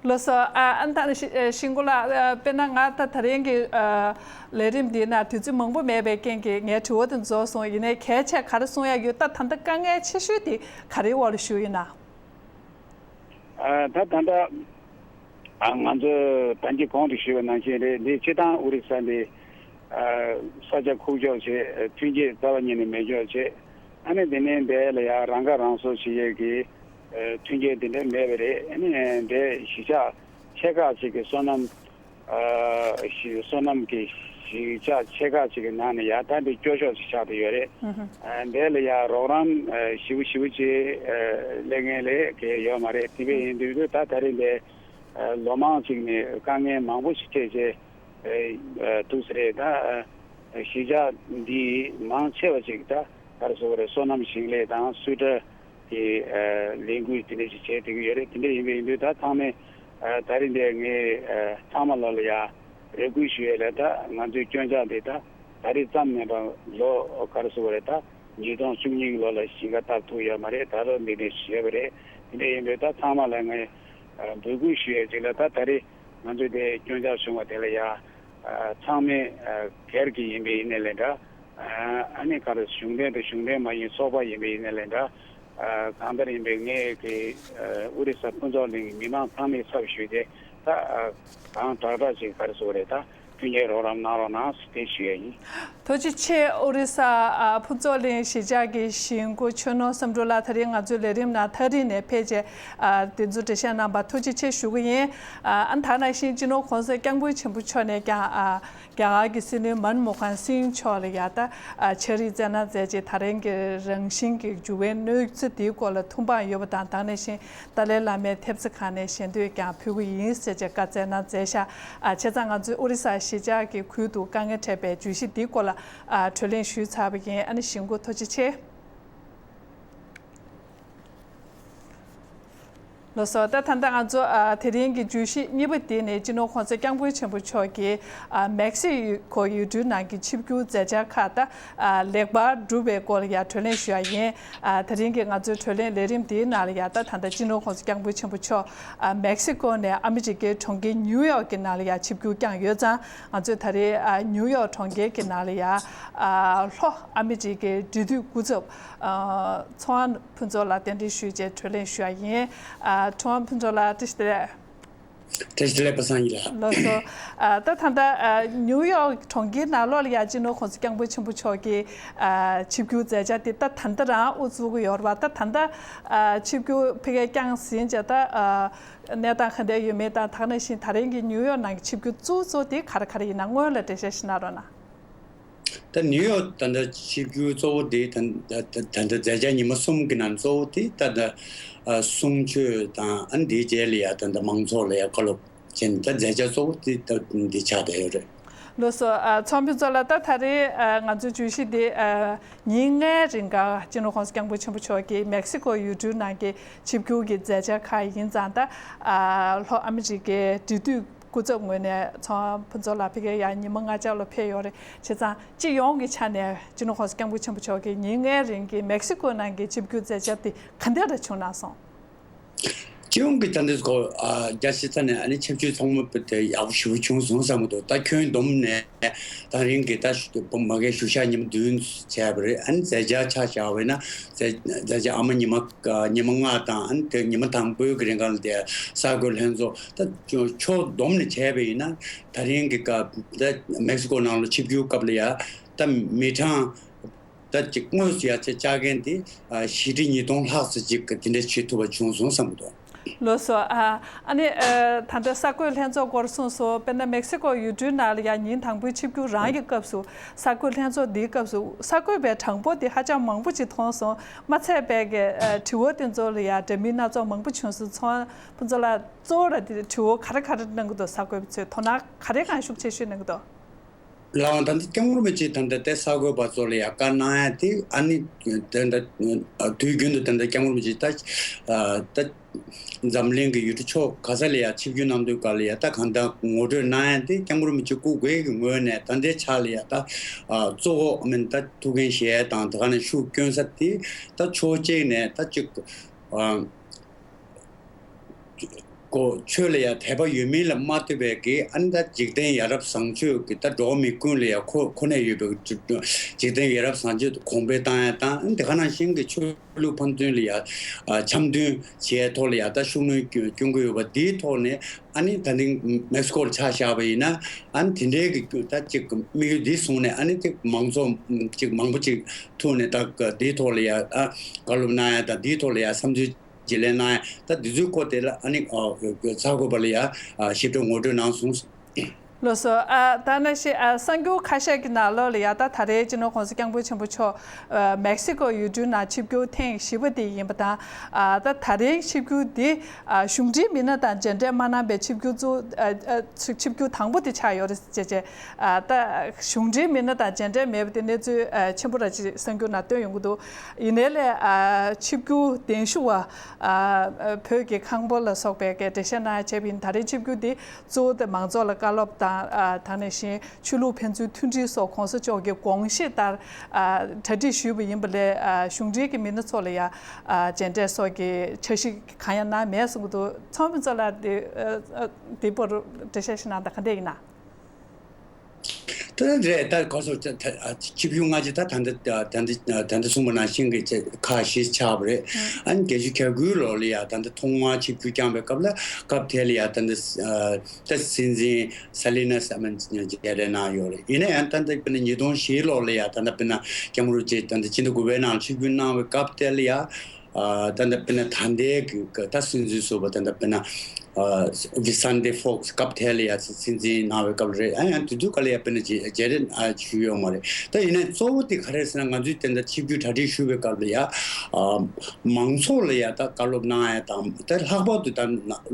ལགས་སོ། ཨ་ཨ་ད་ཤི་ཤིང་ཀུ་ལགས། ཨ་དཔེར་ན་ང་ད་ད་རིང་གི་ཨ་ལས་རིམ་འདིའི་ནང་དུས་ཚོད་མང་པོ་མེད་པའི་རྐྱེན་གྱིས་ངའི་དྲི་བ་དེ་རྫོགས་སོང་། ཡིན་ནའི་གལ་ཆེ་ག་རེ་གསུང་ཡ་ཡོད། ད་ད་ལྟ་དཀའ་ངལ་ཆེ་ཤོས་དེ་ག་རེའི་འོག་ལ་བཞུགས་ཡོད་ན། ཨ་ད་ད་ལྟ་ཨ་ང་ཚོས་ད་གིན་གོང་དུ་ཞུས་པ་ནང་བཞིན་རེད། འདི་སྤྱིར་བཏང་ཨོ་རི་ས་འདི་ཨ་ས་ཆ་ཁུག་ཀྱོག་བྱས། མཐུན་རྐྱེན་རྩ་བ་ཉིད་ནས་མེད་ཀྱོག་བྱས། ཨ་ནི་དེ་ནས་འདི་ལ་ཡང་རང་ཁ་རང་གསོ་བྱེད་ཡས་ཀྱི་ཨ་མཐུན་རྐྱེན་དེ་འདྲ་མེད་པ་རེད། ཨ་ནི་འདི་གཞིས་ཆགས་ཆེ་ཁག་ཅིག་གི་སོ་ནམ་ཨ་གཞི་སོ་ནམ་གྱི་གཞིས་ཆགས་ཆེ་ཁག་ཅིག་གི་ནང་ནས་ཡང་ད་འདི་སྐྱོ་ཤོས་ཤིག་ཆགས་བསྡད་ཡོད་རེད། ཨ་འདི་ལ་ཡང་རོགས་རམ་ཨ་ཞེ་པོ་ཞེ་པོ་ཅིག་ཨ་སླེབས་མཁན་ལས་ཀྱི་ཡོད་མ་རེད། དེ་འདྲ་ཡིན་དུས་ད་ད་རེས་འདི་ཨ་ལོ་མང་ཅིག་ནས་དཀའ་ངལ་མང་པོ་ཞིག་འཕྲད་བྱས། ཨ་འདུག་ས་རེད། ད་ཨ་གཞིས་ཆགས་འདི་མང་ཆེ་བ་ཅིག་ད་ག་རེ་ཟེར་དགོས་རེད། སོ་ནམ་ཞིང་ལས་དང་སུས་ཀྲ་གི་ཨ་ལས་འགུལ་དེ་འདྲ་ཞིག་བྱས་བསྡད་ཀྱི་ཡོད་རེད། དེ་འདྲ་ཡིན་པ་ཡིན་དུས་ད་ཚང་མས་ཨ་ད་རེས་འདི་ངས་ཨ་ཚང་མ་ལ་ལ་ཡ་རེ་སྐུལ་ཞུ་ཡས་ལ། ད་ང་ཚོའི་སྐྱོན་ཆག་འདི་ད་ད་རེས་ཙམ་མིན་པར་ལོ་ག་རེ་ཟེར་དགོས་རེད། ད་ཉིས་སྟོང་བཅུ་གཉིས་ཀྱི་ལོ་ལ་ཞིང་ཁ་བཏབ་ཐུབ་ཡོད་མ་རེད། ད་ལོ་འདི་འདྲ་ཞིག་བྱས་པ་རེད། དེ་འདྲ་ཡིན་དུས་ད་ཚང་མ་ལ་ངས་ཨ་འབོད་སྐུལ་ཞུ་ཡས་ཅིག་ལ། ད་ད་རེས་ང་ཚོས་དེ་སྐྱོན་ཆག་བྱུང་བ་དེ་ལ་ཡ་ཨ་ཚང་མས་ཨ་སྒེར་གྱི་ཡིན་པའི་ཡིན་ནའི་ལས་འདྲ། ཨ་ཨ་ནི་ག་རེ་གཞུང་འབྲེལ་དང་གཞུང་འབྲེལ་མ་ཡིན་ཚོགས་པ་ཡིན་པའི་ཡིན་ནའི་ལས་འདྲ། ཨ་གང་ལྟར་ཡིན་པའི་ངས་ཀྱི་ཨ་ཨོ་རི་ས་ཕུན་ཚོགས་གླིང་གི་མི་མང་ཚང་མའི་ཚབ་ཞུས་ཏེ། ད་ཨ་གང་དྲག་དྲག་ཅིག་ག་རེ་ཟེར་དགོས་རེད། ད་མཐུན་རྐྱེན་རོགས་རམ་གནང་རོགས་གནང་ཟེར་དེ་ཞུ་ཡ་ཡིན། ཐུགས་རྗེ་ཆེ། ཨོ་རི་ས་ཨ་ཕུན་ཚོགས་གླིང་གཞིས་ཆགས་ཀྱི་གཞིས་འགོ་ཆོས་ནོར་བསམ་གྲུབ་ལགས་ད་རིང་ང་ཚོའི་ལས་རིམ་ནང་ཐག་རིང་ནས་ཕེབས་བྱས་ཨ་དེ་ཚོ་འགྲེལ་བཤད་གནང་བར་ཐུགས་རྗེ་ཆེ་ཞུ་གི་ཡིན། ཨ་ཨ་ད་ནང་བཞིན་སྤྱི་ནོར་གོང་ས་སྐྱབས་མགོན་ཆེན་པོ་མཆོག་ནས་ཀྱང་ཨ་རྒྱ་གར་གྱི་སྲིད་བློན་མན་མོ་ཧན་སིང་མཆོག་ལ་ཡ་ད་ཨ་ཕྱག་བྲིས་བསྩལ་གནང་མཛད་རྗེས་ད་རིང་གི་རང་བཞིན་གྱི་འགྱུར་བའི་གནོད་འཚེ་དེའི་སྐོར་ལ་ཐུགས་ཕམ་ཡོད་པ་དང་། ད་ནང་བཞིན་ཏཱ་ལའི་བླ་མའི་ཐེབས་རྩ་ཁང་ནས་ཞལ་འདོན་ཀྱང་ཕུལ་གྱི་ཡིན་ཟེར་བྱས་བཀའ་སྩལ་གནང་མཛད་ཤག་ཨ་བྱས་ཙང་ང་ཚོའི་ཨོ་རི་ས་གཞིས་ཆགས་ཀྱི་ཁུལ་དུ་དཀའ་ངལ་འཕྲད་པའི་བརྗོད་གཞི་འདིའི་སྐོར་ལ་ཨ་གྲོས་གླེང་ཞུས་ཚར་བ་ཡིན། ཨ་ནི་གཞིས་འགོ་ཐུགས་རྗེ་ཆེ། ལགས་སོ། ད་ད་ལྟ་ང་ཚོ་ཨ་དེ་རིང་གི་བརྗོད་གཞི་གཉིས་པ་དེ་ནི་སྤྱི་ནོར་གོང་ས་སྐྱབས་མགོན་ཆེན་པོ་མཆོག་གིས་ཨ་མེག་སི་ཁོ་ཡུལ་གྲུའི་ནང་གི་ཆིབས་བསྒྱུར་མཛད་འཆར་ཁག་ད་ཨ་ལེགས་པར་གྲུབ་པའི་སྐོར་ལ་ཡ་གྲོས་གླེང་ཞུ་ཡ་ཡིན། ཨ་དེ་རིང་གི་ང་ཚོའི་གྲོས་གླེང་ལས་རིམ་དེའི་ནང་ལ་ཡ་ད་ད་ལྟ་སྤྱི་ནོར་གོང་ས་སྐྱབས་མགོན་ཆེན་པོ་མཆོག་ཨ་མེག་སི་ཀོ་ནས་ཨ་མི་རི་ཀའི་གྲོང་ཁྱེར་ནིའུ་ཡོག་གི་ནང་ལ་ཡ་ཆིབས་བསྒྱུར་བསྐྱངས་ཡོད་ཙང་། ང་ཚོས་ད་རེས་ཨ་ནིའུ་ཡོག་གྲོང་ཁྱེར་གྱི་ནང་ལ་ཡ་ཨ་ལྷོ་ཨ་མི་རི་ཀའི་འབྲེལ་མཐུད་སྐུ་ཚབ་ཨ་ཚོང་དབང་ཕུན་ཚོགས་ལགས་གདན་འདྲེན་ཞུས་བྱས་གྲོས་གླེང་ཞུ་བ་ཡིན། ཨ་ཚོང་དབང་ཕུན་ཚོགས་ལགས་བཀྲ་ཤིས་བདེ་ལེགས། བཀྲ་ཤིས་བདེ་ལེགས་པ་སངས་ཡིན་ལགས། ལགས་སོ། ཨ་ད་ད་ལྟ་ཨ་ནིའུ་ཡོག་གྲོང་ཁྱེར་ནང་ལོགས་ལ་ཡ་སྤྱི་ནོར་གོང་ས་སྐྱབས་མགོན་ཆེན་པོ་མཆོག་གིས་ཨ་ཆིབས་བསྒྱུར་མཛད་འཆར་དེ་ད་ད་ལྟ་རང་དབུ་བཙུགས་ཀྱི་ཡོད་རེད་པ། ད་ད་ལྟ་ཨ་ཆིབས་བསྒྱུར་ཕ་གིར་བསྐྱངས་ཟིན་བྱས་ད་ཨ་གནས་སྟངས་ག་འདྲ་ཡོད་མེད་དང་། ད་ག་ནང་བཞིན་ད་རིང་གི་ནིའུ་ཡོག་ནང་གི་ཆིབས་བསྒྱུར་གཙོ་བོ་གཙོ་བོ་དེ་ག་རེ་ག་རེ་ཡིན་ན་སྔོན་ལ་འགྲེལ་བཤད་ཞིག་གནང་རོགས་གནང་། ད་ནིའུ་ཡོག་ད་ལྟ་ཆིབས་བསྒྱུར་གཙོ་བོ་དེ་ད་ད་ད་ལྟ་མཛད་འཆར་ཉི་མ་གསུམ་གྱི་ནང་གཙོ་བོ་དེ་ད་ལྟ་ཨ་གསུང་ཆོས་དང་། ཨ་འདིའི་རྗེས་ལ་ཡ་ད་ལྟ་མང་ཚོགས་ལ་ཡ་བཀའ་སློབ་བྱས་ནས་ད་མཛད་འཆར་གཙོ་བོ་དེ་ད་འདི་ཆགས་བསྡད་ཡོད་རེད། ལགས་སོ། ཨ་ཚོང་དཔོན་ཚོ་ལ་ད་ད་རེས་ཨ་ང་ཚོའི་བརྗོད་གཞི་འདི་ཨ་ཉིན་ལྔའི་རིང་ག་སྤྱི་ནོར་གོང་ས་སྐྱབས་མགོན་ཆེན་པོ་མཆོག་གིས་མེག་སི་ཀོ་ཡུལ་གྲུའི་ནང་གི་ཆིབས་བསྒྱུར་གྱི་མཛད་འཆར་ཁག་ཡིན་ཙང་། ད་ཨ་ལྷོ་ཨ་མི་རི་ཀའི་འབྲེལ་མཐུད་སྐུ་ཚབ་ངོས་ནས་ཚོང་དཔོན་ཚོ་ལ་ཕ་གིར་ཡང་ཉི་མ་ལྔ་བཅུ་ལ་ཕེབས་ཡོད་རེད། བྱས་ཙང་སྤྱི་ཡོངས་ཀྱི་ཆ་ནས་སྤྱི་ནོར་གོང་ས་སྐྱབས་མགོན་ཆེན་པོ་མཆོག་གིས་ཉིན་ལྔའི་རིང་གི་མེག་སི་ཀོ་ནང་གི་ཆིབས་བསྒྱུར་མཛད་འཆར་དེ་ག་འདྲ་རེ་བྱུང་གནང་སོང་། སྤྱི་ཡོངས་ཀྱི་ད་ལྟའི་སྐོར་ཨ་རྒྱ་ཆེ་ས་ནས་ཨ་ནི་ཆིབས་བསྒྱུར་ཚང་མ་དེ་ཡག་པོ་ཞེ་པོ་བྱུང་སོང་བསམ་གྱི་འདུག་ད་ཁྱོན་བསྡོམས་ནས་ད་རིང་གི་ད་མ་གིའི་བཞུགས་ཞག་ཉི་མ་བདུན་བྱས་པ་རེད། ཨ་ནི་མཛད་འཆར་ཆ་བཞག་པ་ཡིན་ན་མཛད་མཛད་འཆར་ཨ་མ་ཉི་མ་ཉི་མ་ལྔ་དང་། ཨ་ནི་དེ་ཉི་མ་དང་པོའི་གི་རིང་ག་ལ་དེ་གསར་འགོད་ལྷན་ཚོགས་ད་ཕྱོགས་བསྡོམས་ནས་བྱས་པ་ཡིན་ན། ད་རིང་གི་སྐབས་ད་མེག་སི་ཀོ་ནང་ལ་ཆིབས་བསྒྱུར་སྐབས་ལ་ཡ་ད་མི་གྲངས་ད་ཅིག་དངོས་སུ་ཡ་ཆ་བཅར་མཁན་དེ་ཨ་བཞི་ཁྲི་ཉིས་སྟོང་ལྷག་ཙམ་ཅིག་གི་དེ་འདྲ་བྱེད་ཐུབ་པ་བྱུང་སོང་བསམ་གྱི་འདུག་ལགས་སོ། ཨ་ཨ་ནི་ཨ་ད་ལྟ་གསར་འགོད་ལྷན་ཚོགས་སྐོར་གསུངས་སོང་། དཔེར་ན་མེག་སི་ཀོ་ཡུལ་གྲུའི་ནང་ལ་ཡང་ཉིན་དང་པོའི་ཆིབས་བསྒྱུར་རང་གི་སྐབས་སུ། གསར་འགོད་ལྷན་ཚོགས་འདིའི་སྐབས་སུ་གསར་འགོད་པའི་གྲངས་འབོར་དེ་ཧ་ཅང་མང་པོ་ཅིག་མཐོང་སོང་། མ་ཚད་པའི་གི་ཨ་དྲི་བ་དེ་ཚོ་ལ་ཡང་འདྲ་མིན་སྣ་ཚོགས་མང་པོ་བྱུང་སོང་། ཚོང་ཕུན་ཚོགས་ལགས་གཙོ་བོ་ལ་དེ་དྲི་བ་ག་རེ་ག་རེ་གནང་གི་འདུག་གསར་འགོད་པ་ཚོས་དོ་སྣང་ག་རེ་གང་ཤུགས་ཆེ་ཤོས་གནང་གི་འདུག་ལགས་འོང་། ད་ལྟ་སྐྱབས་མགོན་རིན་པོ་ཆེ་ད་ལྟ་དེ་གསར་འགོད་པ་ཚོ་ལ་ཡ་བཀའ་གནང་ཡ་དེ་ཨ་ནི་ད་ལྟ་དུས་རྒྱུན་དུ་ད་ལྟ་སྐྱབས་མགོན་རིན་པོ་ཆེ་ད་ད་འཛམ་གླིང་གི་ཡུལ་གྲུ་ཕྱོགས་ག་ས་ལ་ཡ་ཆིབས་བསྒྱུར་གནང་དུས་སྐབས་ལ་ཡ་ད་གང་ལྟར་ངོ་སྤྲོད་གནང་ཡ་དེ་སྐྱབས་མགོན་རིན་པོ་ཆེ་སྐུ་སྒེར་གྱི་ངོས་ནས་ད་ལྟའི་ཆ་ལ་ཡ་ད་གཙོ་བོ་ཨ་མིན་ད་ཐུགས་འགན་བཞེས་ཡ་དང་དེ་ག་ནས་ཤུགས་བསྐྱོན་ས་དེ་ད་ཕྱོགས་གཅིག་ནས་ད་ཅིག་ཀོ་ཆོས་ལ་ཡང་དད་པ་ཡོད་མིན་ལ་མ་ལྟོས་པའི་གི་ཨ་ནི་ད་འཇིག་རྟེན་ཡ་རབས་བཟང་སྤྱོད་ཀྱི་ད་འགྲོ་བ་མི་ཀུན་ལ་ཡང་ཁོ་ཁོ་ནས་ཡོད་པའི་འཇིག་རྟེན་ཡ་རབས་བཟང་སྤྱོད་དུ་གོང་འཕེལ་བཏང་ཡ་དང་ཨ་ནི་དེ་ག་ནང་བཞིན་གྱི་ཆོས་ལུགས་ཕན་ཚུན་ལ་ཡང་འཆམ་མཐུན་བྱས་ཐོག་ལ་ཡང་ད་ཤུགས་སྣོན་སྐྱོན་གྱི་ཡོད་པ་འདིའི་ཐོག་ནས་ཨ་ནི་ད་ནི་མེག་སི་ཀོ་ལ་ཆ་བཞག་པ་ཡིན་ན་ཨ་ནི་དེ་འདྲའི་གི་ད་ཅིག་དམིགས་ཡུལ་འདི་བཟུང་ནས་ཨ་ནི་ཅིག་མང་ཚོགས་ཅིག་མང་པོ་ཅིག་ཐུག་ནས་ད་འདིའི་ཐོག་ལ་ཡང་ཨ་བཀའ་སློབ་གནང་ཡ་དང་འདིའི་ཐོག་ལ་ཡང་བསམ་ཚུལ། བརྗེ་ལེན་གནང་ཡ་ད་འདི་ཚོའི་སྐོར་དེ་ལ་ཨ་ནི་ཨ་གསར་འགོད་པ་ལ་ཡ་ཨ་ཞིབ་ཕྲ་ངོ་སྤྲོད་གནང་སོང་། ལགས་སོ། ཨ་ད་ནང་བཞིན་ཨ་གསར་འགྱུར་ཁ་ཤས་ཀྱི་ནང་ལོགས་ལ་ཡ་ད་ད་རེས་སྤྱི་ནོར་༸གོང་ས་༸སྐྱབས་མགོན་ཆེན་པོ་མཆོག་ཨ་མེག་སི་ཀོ་ཡུལ་གྲུའི་ནང་ཆིབས་བསྒྱུར་ཐེངས་བཞི་པ་དེ་ཡིན་པ་དང་། ཨ་ད་ད་རེས་ཆིབས་བསྒྱུར་འདི་ཨ་གཞུང་འབྲེལ་མི་སྣ་དང་མཇལ་འཕྲད་མ་གནང་པའི་ཆིབས་བསྒྱུར་གཙོ་ཨ་ཨ་ཆིབས་བསྒྱུར་དང་པོ་དེ་ཆགས་ཡོད་རེད་ཅེས་བྱས། ཨ་ད་གཞུང་འབྲེལ་མི་སྣ་དང་མཇལ་འཕྲད་མེད་པ་དེ་གནས་ཚུལ་ཨ་ཆེན་པོ་ར་ཅིག་གསར་འགྱུར་ནང་བཏོན་ཡོང་གི་འདུག་ཡིན་ནའི་ལས་ཨ་ཆིབས་བསྒྱུར་གདན་ཞུ་བ་ཨ་བོད་ཀྱི་ཁང་པ་ལ་སོགས་པའི་གི་འགྲེལ་བཤད་གནང་ཡ་བྱས་པ་ཡིན། ད་རེས་ཆིབས་བསྒྱུར་འདི་གཙོ་བོ་དེ་མང་ཚོགས་ལ་བཀའ་སློབ་དང་ཨ་ད་ནང་བཞིན་ཆོས་ལུགས་ཕན་ཚུན་མཐུན་སྒྲིལ་སོགས་༸གོང་ས་མཆོག་གི་དགོངས་གཞི་ལྟར་ཨ་གྲ་སྒྲིག་ཞུས་པ་ཡིན་པ་ལས་ཨ་གཞུང་འབྲེལ་གྱི་མི་སྣ་ཚོ་ལ་ཡ་ཨ་མཇལ་འཕྲད་སོགས་ཀྱི་འཆར་གཞི་གང་ཡང་གནང་མེད་གསུངས་ཀྱི་འདུག་ཚོང་དཔོན་མཚོ་ལགས་འདི་ཨ་ཨ་འདི་བར་འགྲེལ་བཤད་ཞིག་གནང་དང་ག་འདྲ་ཡིན་ན། ད་རེད་ད་ག་སོ་ད་ད་ཨ་ཆིབས་བསྒྱུར་སྔ་རྗེས་ད་ད་ད་ད་ད་ད་ད་གསུངས་པ་ནང་བཞིན་གྱི་ཆ་ཁག་བཞི་ཆགས་པ་རེད། ཨ་ནི་བརྒྱད་ཅུ་གྱ་དགུའི་ལོ་ལ་ཡ་ད་ད་ཐོག་མར་ཆིབས་བསྒྱུར་བསྐྱངས་པའི་སྐབས་ལ་སྐབས་དེ་ལ་ཡ་ད་ད་ཨ་ད་སྲིད་འཛིན་སཱ་ལི་ན་ས་མན་མཇལ་འཕྲད་གནང་ཡོད་རེད། ཡིན་ན་ཡང་ད་ད་དཔེར་ན་ཉིས་སྟོང་བཞིའི་ལོ་ལ་ཡ་ད་ད་དཔེར་ན་སྐྱབས་མགོན་རིན་པོ་ཆེ་ད་ད་སྤྱི་ཟླ་དགུ་པའི་ནང་ཆིབས་བསྒྱུར་གནང་བའི་སྐབས་དེ་ལ་ཡ། ཨ་ད་ལྟ་དཔེར་ན་ད་ལྟའི་གི་གི་ད་སྲིད་འཛིན་ཟུར་པ་ད་ལྟ་དཔེར་ན་ཨ་ཝི་སན་ཏེ་ཧྥོག་སི་སྐབས་དེ་ལ་ཡ་སྲིད་འཛིན་གནང་བའི་སྐབས་རེད། ཨ་ཡང་དེ་དུས་ག་ལ་ཡ་དཔེར་ན་བརྗེ་བརྗེ་རེས་ཨ་ཞུས་ཡོད་མ་རེད། ད་ཡིན་ནའི་གཙོ་བོ་དེ་ག་རེ་ཟེར་ན་ང་ཚོས་དེ་འདྲ་ཆིབས་བསྒྱུར་གྲ་སྒྲིག་ཞུ་བའི་སྐབས་ལ་ཡ་ཨ་མང་ཚོགས་ལ་ཡ་ད་བཀའ་སློབ་གནང་ཡ་དང་ད་ལྷག་པར་དུ་ད་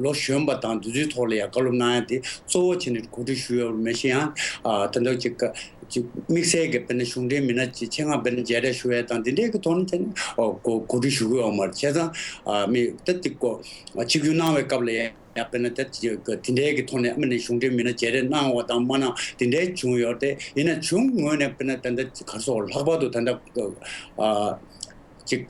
ལོ་གཞོན་པ་དང་དེ་ཚོའི་ཐོག་ལ་ཡ་བཀའ་སློབ་གནང་ཡ་དེ་གཙོ་བོ་བྱས་ནས་གོ་སྒྲིག་ཞུས་ཡོད་མ་གཞི་ཡང་ཨ་ད་འདྲ་ཅིག་ཅིག་དམིགས་བསལ་གྱི་དཔེར་ན་གཞུང་འབྲེལ་མི་སྣ་ཅིག་ཆེད་མངགས་དཔེར་ན་མཇལ་འཕྲད་ཞུ་ཡས་དང་འདི་འདྲའི་གི་ཐོག་ནས་བྱས་ནས་ཨོ་གོ་གོ་སྒྲིག་ཞུ་གི་ཡོད་མ་རེད། བྱས་ཙང་ཨ་མི་ད་ཅིག་གོ་ཆིབས་བསྒྱུར་གནང་བའི་སྐབས་ལ་ཡང་དཔེར་ན་ད་ཅིག་གི་དེ་འདྲའི་གི་ཐོག་ནས་ཨ་མི་ནས་གཞུང་འབྲེལ་མི་སྣ་མཇལ་འཕྲད་གནང་བ་དང་མ་གནང་དེ་འདྲའི་བྱུང་ཡོད་དེ། ཡིན་ན་གཞུང་ངོས་ནས་དཔེར་ན་ད་ལྟ་ག་རེ་ཟེར་ལྷག་པར་དུ་ད་ལྟ་ཨ་ཅིག་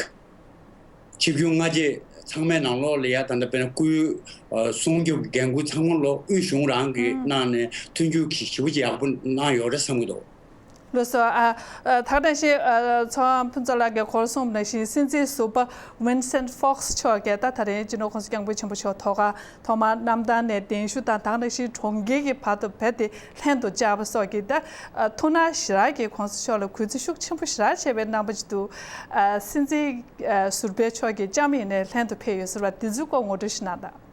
ཆིབས་བསྒྱུར་སྔ་རྗེས་ཚང་མའི་ནང་ལོགས་ལ་ཡ་ད་ལྟ་དཔེར་ན་སྐུའི་ཨ་སྲུང་སྐྱོབ་འགན་འཁུར་ཚང་མ་ལོག་དབུས་གཞུང་རང་གི་ཨང་གནང་ནས་མཐུན་འགྱུར་གྱི་ཞེ་པོ་ཅིག་ཡག་པོ་གནང་ཡོད་རེད་བསམ་གྱི་འདུག་ལགས་སོ། ཨ་ཨ་ད་ག་ནང་བཞིན་ཨ་ཚོང་ཕུན་ཚོགས་ལགས་ཀྱིས་གོང་གསུངས་པ་ནང་བཞིན་སྲིད་འཛིན་ཟུར་པ་ཝིན་སན་ཧྥོག་སི་མཆོག་གིས་ད་ད་རེས་སྤྱི་ནོར་༸གོང་ས་༸སྐྱབས་མགོན་ཆེན་པོ་མཆོག་ཐོག་ཁར་ཐོག་མར་གནམ་ཐང་ནས་གདན་ཞུ་དང་ད་ག་ནང་བཞིན་གྲོང་ཁྱེར་གྱི་བར་དུ་བོད་དེ་ལྷན་དུ་བཅར་བ་སོགས་ཀྱིས་ད་ཨ་ཐུགས་སྣང་ཞེ་དྲག་གིས་གོང་ས་མཆོག་ལ་གུས་བརྩི་ཤུགས་ཆེན་པོ་ཞེ་དྲག་བྱས་པའི་རྣམ་པ་ཅིག་འདུག་ཨ་སྲིད་འཛིན་ཨ་ཟུར་པའི་མཆོག་གིས་ལྕམ་ཡིན་ནའི་ལྷན་དུ་ཕེབས་ཡོད་ཟེར་བ་འདི་ཚོའི་སྐོར་ངོ་སྤྲོད་ཞིག་གནང་དང་།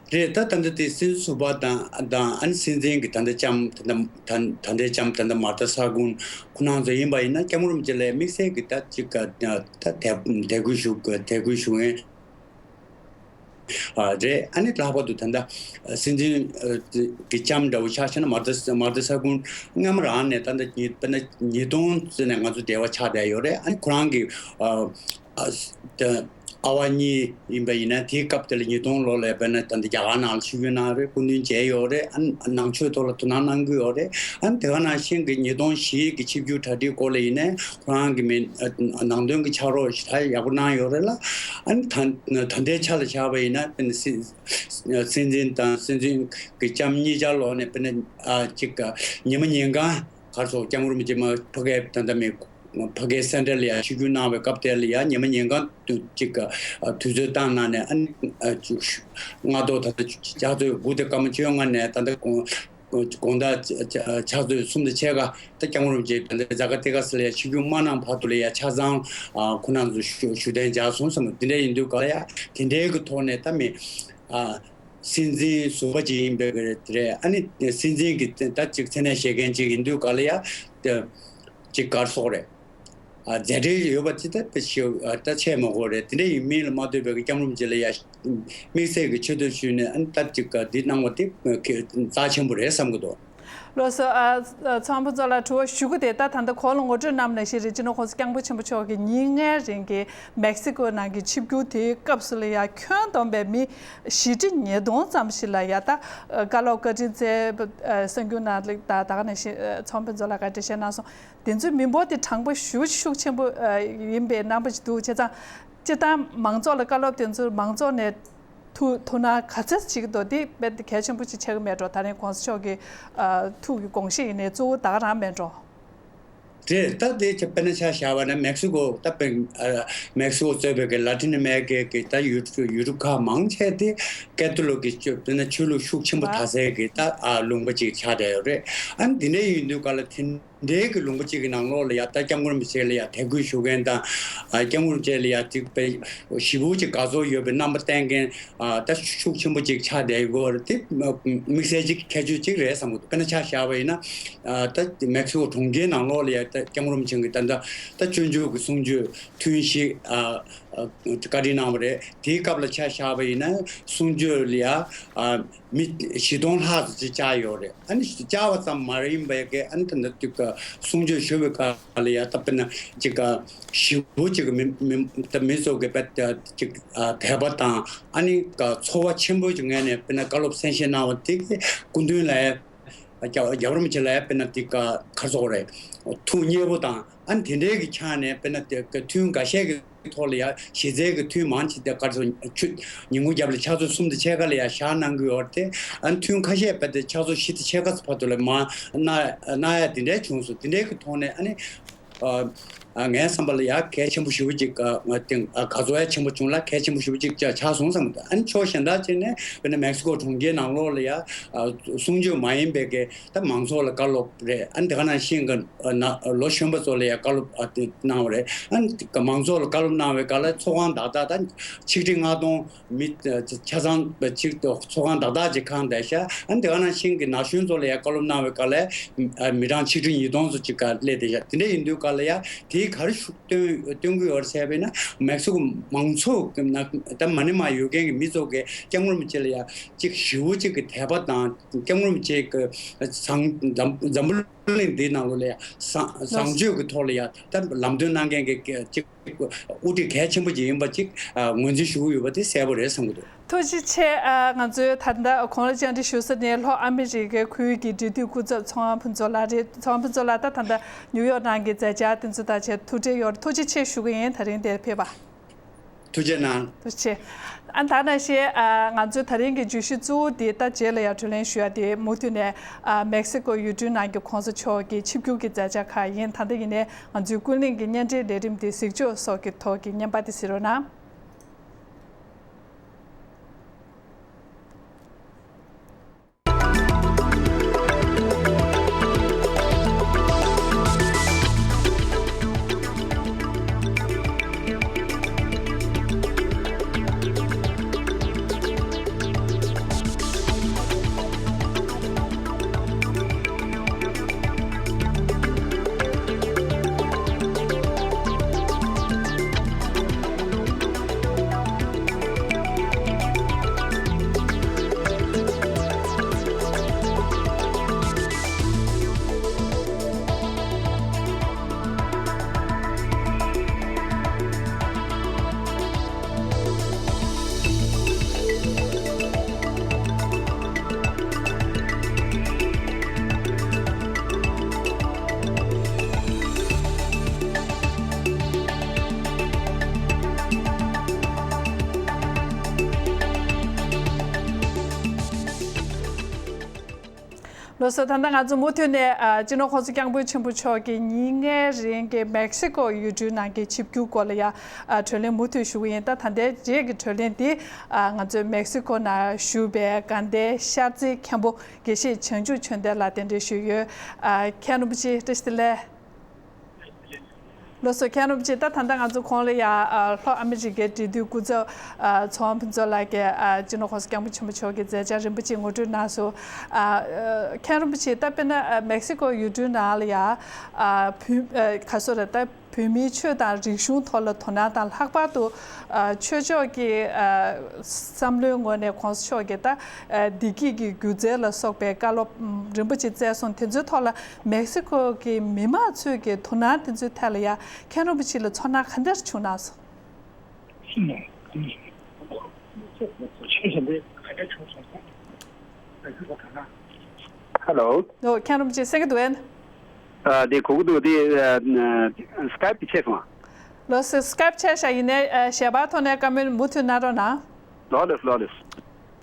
རེད། ད་ད་ལྟ་དེ་སྲིད་ཟུར་པ་དང་དང་ཨ་ནི་སྲིད་འཛིན་གྱི་ད་ལྟ་ལྕམ་ད་ལྟ་ད་ད་ལྟའི་ལྕམ་ད་ལྟ་མར་ཐ་ས་ཀུན་ཁོ་རང་ཚོ་ཡིན་པ་ཡིན་ན་སྐྱབས་མགོན་རིན་པོ་ཆེ་ལ་དམིགས་བསལ་གྱི་ད་ཅིག་ག་ད་དད་དད་གུས་ཞུ་དད་གུས་ཞུ་མཁན་ཨ་རེད། ཨ་ནི་ལྷག་པར་དུ་ད་ལྟ་སྲིད་འཛིན་གྱི་ལྕམ་འདྲ་བོ་ཆ་བཞག་ན་མར་ཐ་མར་ཐ་ས་ཀུན་སྔ་མོ་རང་ནས་ད་ལྟ་ཉིས་དཔེར་ན་ཉིས་སྟོང་ཙམ་ནས་ང་ཚོ་འབྲེལ་བ་ཆགས་བསྡད་ཡོད་རེད། ཨ་ནི་ཁོ་རང་གི་ཨ། ཨ་ད་ཨ་བ་གཉིས་ཡིན་པ་ཡིན་ན་དེའི་སྐབས་དེ་ལ་ཉིས་སྟོང་ལོ་ལ་དཔེར་ན་ད་ལྟ་རྒྱ་གར་ནང་ལ་ཆིབས་བསྒྱུར་གནང་རེད། སྐུ་མདུན་མཇལ་ཡོད་རེད། ཨ་ནང་ཆོས་ཐོག་ལ་ཐུགས་སྣང་གནང་གི་ཡོད་རེད། ཨ་དེ་ག་ནང་བཞིན་གྱི་ཉིས་སྟོང་བཞི་གི་ཆིབས་བསྒྱུར་གྲ་སྒྲིག་སྐོར་ལ་ཡིན་ནའི་ཁོ་རང་གི་མི་ཨ་ནང་དོན་གྱི་ཕྱག་རོགས་ཞེ་དྲག་ཡག་པོ་གནང་ཡོད་རེད་ལ། ཨ་ད་ད་ལྟའི་ཆ་ལ་བཞག་པ་ཡིན་ན་དཔེར་ན་སྲིད་སྲིད་འཛིན་དང་སྲིད་འཛིན་གྱི་ལྕམ་གཉིས་ཆར་ལོག་ནས་དཔེར་ན་ཨ་ཅིག་ཉི་མ་ཉིན་གང་གར་སོགས་སྐྱབས་མགོན་རིན་པོ་ཆེ་མ་ཕ་གིའི་ད་ལྟ་མི། ཕ་གིའི་སེན་ཊར་ལ་ཡང་ཆིབས་བསྒྱུར་གནང་བའི་སྐབས་དེ་ལ་ཡང་ཉི་མ་ཉིན་གང་དུ་ཅིག་དུས་ཚོད་བཏང་གནང་ནས་ཨ་ནི་སྔ་དྲོ་ད་ལྟ་ཕྱག་ཚོད་དགུ་དང་སྐར་མ་བཅོ་ལྔ་ནས་ད་ལྟ་དགོང་དག་ཕྱག་ཚོད་གསུམ་དང་ཕྱེད་ཀ་ད་སྐྱབས་མགོན་རིན་པོ་ཆེ་ད་ལྟ་ཛ་ཀ་ཏི་ཀ་སི་ལ་ཡང་ཆིབས་བསྒྱུར་མ་གནང་བར་དུ་ལ་ཡང་ཆ་ཚང་ཁོ་རང་ཚོ་ཞུ་ཞུ་གཏན་འཇགས་སོང་བསམ། དེ་འདྲ་ཡིན་དུས་ག་ལ་ཡང་དེ་འདྲའི་གི་ཐོག་ནས་ད་མི་སྲིད་འཛིན་ཟུར་པ་ཅིག་ཡིན་པའི་གི་རེད། ཨ་ནི་སྲིད་འཛིན་གི་ད་ཅིག་མཚན་གནས་བཞེས་མཁན་ཅིག་ཡིན་དུས་ག་ལ་ཡང་ཅིག་གར་སོགས་རེད། ཨ་མཛད་འཕྲིན་ཡོད་པ་ཅི་ལྟར་དཔེ་ཞེ་ཨ་ད་ཆད་མ་དགོས་རེད། དེ་འདྲ་ཡིན་མིན་ལ་མ་ལྟོས་པའི་གི་སྐྱབས་མགོན་རིན་པོ་ཆེ་ལ་ཡ་དམིགས་བསལ་གྱི་ཆེ་བསྟོད་ཞུས་ནས་ཨ་ནི་ད་ཅིག་ག་འདི་གནང་བ་དེ་གལ་རྩ་ཆེན་པོ་རེད་བསམ་གྱི་འདུག་ལགས་སོ། ཨ་ཚོང་དཔོན་མཚོ་ལགས་དྲི་བ་ཞུ་གི་དེ་ད་ད་ལྟ་གོང་ལ་ངོ་སྤྲོད་གནང་བ་ནང་བཞིན་རེད། སྤྱི་ནོར་༸གོང་ས་༸སྐྱབས་མགོན་ཆེན་པོ་མཆོག་གིས་ཉིན་ལྔའི་རིང་གི་མེག་སི་ཀོ་ནང་གི་ཆིབས་བསྒྱུར་དེའི་སྐབས་སུ་ལ་ཡ་ཁྱོན་བསྡོམས་པའི་མི་བཞི་ཁྲི་ཉིས་སྟོང་ཙམ་ཞིག་ལ་ཡ་ད་བཀའ་སློབ་བཀའ་དྲིན་སྩལ་བ་གསར་འགྱུར་ནང་ལ་ད་ད་ག་ནང་བཞིན་ཚོང་དཔོན་མཚོ་ལགས་ཀྱིས་འགྲེལ་བཤད་གནང་སོང་། དེ་ཚོའི་མི་འབོར་དེ་གྲངས་ཀ་ཞེ་པོ་ཤུགས་ཆེན་པོ་ཡིན་པའི་རྣམ་པ་ཞིག་འདུག་བྱས་ཙང་སྤྱིར་བཏང་མང་ཚོགས་ལ་བཀའ་སློབ་དེ་ཚོ་མང་ཚོགས་ནས་ ཐུགས་ཐུགས་སྣང་ག་ཚད་བྱེད་ཀྱི་འདུག་དེ་དཔེ་གལ་ཆེན་པོ་ཅིག་ཆགས་ཀྱི་མེད་འགྲོ། ད་རིང་༸གོང་ས་མཆོག་གི་ཨ་ཐུགས་ཀྱི་དགོངས་བཞེད་ཡིན་ནའི་གཙོ་བོ་ད་ག་རང་མེད་འགྲོ། རེད། ད་དེ་ཆ་དཔེར་ན་ཆ་བཞག་པ་ན་མེག་སི་ཀོ་ད་དཔེ་ཨ་མེག་སི་ཀོ་གཙོས་པའི་གི་ལ་ཏིན་ཨ་མེ་རི་ཀའི་གི་ད་ཡུལ་ཡུལ་གྲུ་ཁག་མང་ཆེ་དེ་ཀེ་ཐོ་ལིག་གི་ཆོས་དཔེར་ན་ཆོས་ལུགས་ཤུགས་ཆེན་པོ་དར་སའི་གི་ད་ཨ་ལུང་པ་ཅིག་ཆགས་བསྡད་ཡོད་རེད། ཨ་ནི་དེ་འདྲ་ཡིན་དུས་ག་ལ་དེ་འདྲའི་གི་ལུང་པ་ཅིག་གི་ནང་ལོགས་ལ་ཡ་ད་སྐྱབས་མགོན་རིན་པོ་ཆེ་ལ་ཡ་དད་གུས་ཞུ་མཁན་དང་། ཨ་སྐྱབས་མགོན་རིན་པོ་ཆེ་ལ་ཡ་དེ་དཔེ་ཞེ་པོ་ཅིག་དགའ་ཚོར་ཡོད་པའི་རྣམ་པ་བསྟན་མཁན་ཨ་ད་ཤུགས་ཆེན་པོ་ཅིག་ཆགས་བསྡད་ཡོད་རེད། དེ་དམིགས་བསལ་ཅིག་ཁྱད་ཆོས་ཅིག་རེད་བསམ་གི་འདུག་དཔེར་ན་ཆ་བཞག་པ་ཡིན་ན། ཨ་ད་མེག་སི་ཀོ་གྲོང་ཁྱེར་ནང་ལོགས་ལ་ཡ་ད་སྐྱབས་མགོན་རིན་པོ་ཆེ་གི་ད་ད་ད་སྤྱོད་འཇུག་གི་གསུང་ཆོས་ཐུན་བཞི་ཨ་ཨ་བཀའ་འདྲི་གནང་བ་རེད། དེའི་སྐབས་ལ་ཆ་བཞག་པ་ཡིན་ན་གསུང་ཆོས་ལ་ཡ་ཨ་མི་བཞི་སྟོང་ལྷག་ཙམ་ཅིག་བཅར་ཡོད་རེད། ཨ་ནི་བཅར་བ་ཙམ་མ་ཡིན་པའི་གི་ཨ་ནི་ད་ལྟ་དུས་ཀ་གསུང་ཆོས་ཞུ་བའི་སྐབས་ལ་ཡ་ད་དཔེར་ན་ཅིག་ག་ཞི་བོ་ཅིག་གི་མི་མི་ད་མི་ཚོ་གི་དཔེ་ཅིག་ཨ་དད་པ་དང་ཨ་ནི་ག་ཚོར་བ་ཆེན་པོ་ཅིག་ངང་ནས་དཔེར་ན་བཀའ་སློབ་གསན་བཞེས་གནང་བ་དེ་གི་སྐུ་མདུན་ལ་ཡ་རྒྱལ་རྒྱལ་བ་རིན་པོ་ཆེ་ལ་ཡ་དཔེར་ན་དེ་ག་ག་རེ་ཟེར་དགོས་རེད། ཐུགས་མཉེས་པོ་དང་ཨ་ནི་དེ་འདྲའི་གི་ཆ་ནས་དཔེར་ན་དེ་ག་ཐུན་འགའ་ཤས་ཀྱི་ཐོག་ལ་ཡ་གཞི་རྩའི་གི་ཐུན་མང་ཆེ་དེ་ག་རེ་ཟེར་ཆུ་ཉིན་གུང་རྒྱབ་ལ་ཕྱག་ཚོད་གསུམ་དང་ཕྱེད་ཀ་ལ་ཡ་བཞག་གནང་གི་ཡོད་རེད་དེ། ཨ་ནི་ཐུན་ཁ་ཤས་དཔེ་དེ་ཕྱག་ཚོད་བཞི་དང་ཕྱེད་ཀ་ཙམ་བར་དུ་ལ་མ་གནང་གནང་ཡ་དེ་འདྲའི་བྱུང་སོང་། དེ་འདྲའི་གི་ཐོག་ནས་ཨ་ནི། ཨ་ཨ་ངའི་བསམ་པ་ལ་ཡ་གལ་ཆེན་པོ་ཞེ་པོ་ཅིག་ཨ་ང་དེ་ཨ་དགའ་ཚོར་ཡ་ཆེན་པོ་བྱུང་ལ་གལ་ཆེན་པོ་ཞེ་པོ་ཅིག་ཆགས་སོང་བསམ་གི་འདུག་ཨ་ནི་ཕྱོགས་གཞན་དག་ཅིག་ནས་དཔེར་ན་མེག་སི་ཀོ་གྲོང་ཁྱེར་ནང་ལོགས་ལ་ཡ་ཨ་གསུང་ཆོས་མ་ཡིན་པའི་གི་ད་མང་ཚོགས་ལ་བཀའ་སློབ་རེད། ཨ་ནི་དེ་ག་ནང་བཞིན་གི་ཨ་ན་ལོ་གཞོན་པ་ཚོ་ལ་ཡ་བཀའ་སློབ་ཨ་དེ་གནང་བ་རེད། ཨ་ནི་མང་ཚོགས་ལ་བཀའ་སློབ་གནང་བའི་སྐབས་ལ་ཚོགས་ཁང་བདག་དག་ད་ཆིག་ཁྲི་ལྔ་སྟོང་མི་ཆ་ཚང་གཅིག་ཏུ་ཚོགས་ཁང་བདག་དག་ཅིག་ཁང་བསྡད་ཤག་ཨ་ནི་དེ་ག་ནང་བཞིན་གྱི་ན་གཞོན་ཚོ་ལ་ཡང་བཀའ་སློབ་གནང་བའི་སྐབས་ལ་ཨ་མི་གྲངས་ཆིག་ཁྲི་ཉིས་སྟོང་ཚོ་ཅིག་ག་སླེབས་བསྡད་ཤག་དེ་འདྲ་ཡིན་དུས་སྐབས་ལ་ཡང་དེའི་ག་རེ་ཤུགས་སྟོན་སྟོན་གྱི་ཡོད་རེད་ཟེར་བས་ན་མེག་སི་ཀོ་མང་ཚོགས་ཀྱི་ནང་ད་མ་ཎི་མ་ཡོད་མཁན་གྱི་མི་ཚོ་གིས་སྐྱབས་མགོན་རིན་པོ་ཆེ་ལ་ཡང་ཅིག་ཞེ་པོ་ཅིག་གི་དད་པ་དང་སྐྱབས་མགོན་རིན་པོ་ཆེ་གི་བཟང་འཛམ་འཛམ་བུ་གླིང་འདིའི་ནང་ལོགས་ལ་ཡང་བཟང་བཟང་སྤྱོད་ཀྱི་ཐོག་ལ་ཡང་ད་ལམ་སྟོན་གནང་མཁན་གྱི་ཅིག་དབུ་ཁྲིད་གལ་ཆེན་པོ་ཅིག་ཡིན་པ་ཅིག་ཨ་ངོས་འཛིན་ཞུ་གི་ཡོད་པ་དེ་གསལ་པོ་རེད་བསམ་གྱི་འདུག་ཐུགས་རྗེ་ཆེ། ཨ་ང་ཚོས་ད་ལྟ་ཁོང་ལ་བཅར་འདྲི་ཞུ་ས་ནས་ལྷོ་ཨ་མི་རི་ཀའི་ཁུལ་གྱི་འབྲེལ་མཐུད་སྐུ་ཚབ་ཚོང་དབང་ཕུན་ཚོགས་ལགས་རེད། ཚོང་དབང་ཕུན་ཚོགས་ལགས་ད་ད་ལྟ་ནིའུ་ཡོག་ནང་གི་མཛད་འཆར་དེ་ཚོ་དང་བཅས་ཐུགས་འཕྲད་ཡོད་རེད། ཐུགས་རྗེ་ཆེ་ཞུ་གི་ཡིན། ད་རིང་འདིར་ཕེབས་པ། ཐུགས་རྗེ་གནང་། ཐུགས་རྗེ་ཆེ། ཨ་ད་ནང་བཞིན་ཨ་ང་ཚོའི་ད་རིང་གི་བརྗོད་གཞི་གཙོ་བོ་དེ་ད་རྗེས་ལ་ཡང་དྲིས་ལན་ཞུ་ཡ་དེ་མུ་མཐུད་ནས་ཨ་མེག་སི་ཀོ་ཡུལ་གྲུའི་ནང་གི་གོང་ས་མཆོག་གི་ཆིབས་བསྒྱུར་གྱི་མཛད་འཆར་ཁག་ཡིན། ད་ལྟ་ཡིན་ནའི་ང་ཚོའི་ཀུན་གླེང་གི་བརྙན་འཕྲིན་ལས་རིམ་དེ་གཟིགས་ཕྱོགས་སོགས་ཀྱི་ཐོག་གི་བརྙན་པར་དེ་གཟིགས་རོགས་གནང་། ལགས་སོ། ད་ལྟ་ང་ཚོ་མུ་མཐུད་ནས་ཨ་སྤྱི་ནོར་༸གོང་ས་༸སྐྱབས་མགོན་ཆེན་པོ་མཆོག་གིས་ཉིན་ལྔའི་རིང་གི་མེག་སི་ཀོ་ཡུལ་གྲུའི་ནང་གི་ཆིབས་བསྒྱུར་སྐོར་ལ་ཡ་ཨ་གྲོས་གླེང་མུ་མཐུད་ཞུ་གི་ཡིན། ད་ད་ལྟའི་རྗེས་ཀྱི་གྲོས་གླེང་འདི་ཨ་ང་ཚོའི་མེག་སི་ཀོ་ནང་བཞུགས་པའི་དགའ་ལྡན་ཤར་རྩེའི་མཁན་པོ་དགེ་བཤེས་བྱང་ཆུབ་ཆོས་ལྡན་ལགས་གདན་འདྲེན་ཞུས་ཡོད། ཨ་མཁན་རིན་པོ་ཆེ་བཀྲ་ཤིས་བདེ་ལེགས། ལགས་སོ། མཁན་རིན་པོ་ཆེ་ད་ད་ལྟ་ང་ཚོ་གོང་ལ་ཡ་ཨ་ལྷོ་ཨ་མི་རི་ཀའི་འབྲེལ་མཐུད་སྐུ་ཚབ་ཨ་ཚོང་དབང་ཕུན་ཚོགས་ལགས་ཀྱིས་ཨ་སྤྱི་ནོར་༸གོང་ས་༸སྐྱབས་མགོན་ཆེན་པོ་མཆོག་གི་མཛད་འཆར་རིམ་པ་ཅིག་ངོ་སྤྲོད་གནང་སོང་། ཨ་ཨ་མཁན་རིན་པོ་ཆེ་ད་དཔེར་ན་ཨ་མེག་སི་ཀོ་ཡུལ་གྲུའི་ནང་ལ་ཡ་ཨ་བོད་ཨ་ག་སོ་རེད། ད་བོད་མིའི་ཆོས་དང་རིག་གཞུང་ཐོག་ལ་དོ་སྣང་དང་ལྷག་པར་དུ་ཨ་ཆོས་ཕྱོགས་ཀྱི་ཨ་བསམ་བློའི་ངོས་ནས་༸གོང་ས་མཆོག་གིས་ད་ཨ་བདེ་སྐྱིད་ཀྱི་སྒྱུ་རྩལ་ལ་སོགས་པའི་བཀའ་སློབ་རིམ་པ་ཅིག་སྩལ་སོང་། དེ་ཚོའི་ཐོག་ལ་མེག་སི་ཀོ་གི་མི་མང་ཚོས་ཀྱི་དོ་སྣང་དེ་ཚོའི་ཐད་ལ་ཡ་མཁན་རིན་པོ་ཆེ་ལ་ཚོར་སྣང་ག་འདྲ་བྱུང་གནང་སོང་། ཧེ་ལོ། ལོ། མཁན་རིན་པོ་ཆེ་གསན་གྱི་འདུག་ཨེ། ཨ་དེ་གོ་གི་འདུག་དེ་ཨ་སི་ཀའེབ་དེ་ཆད་སོང་ཨ། ལོ་སི་ཀའེབ་ཆད་ཤག་ཡིན་ནའི་ཨ་ཞལ་པར་ཐོག་ནས་བཀའ་མོལ་མུ་མཐུད་གནང་རོགས་གནང་། ལོ་ལེས་ལོ་ལེས།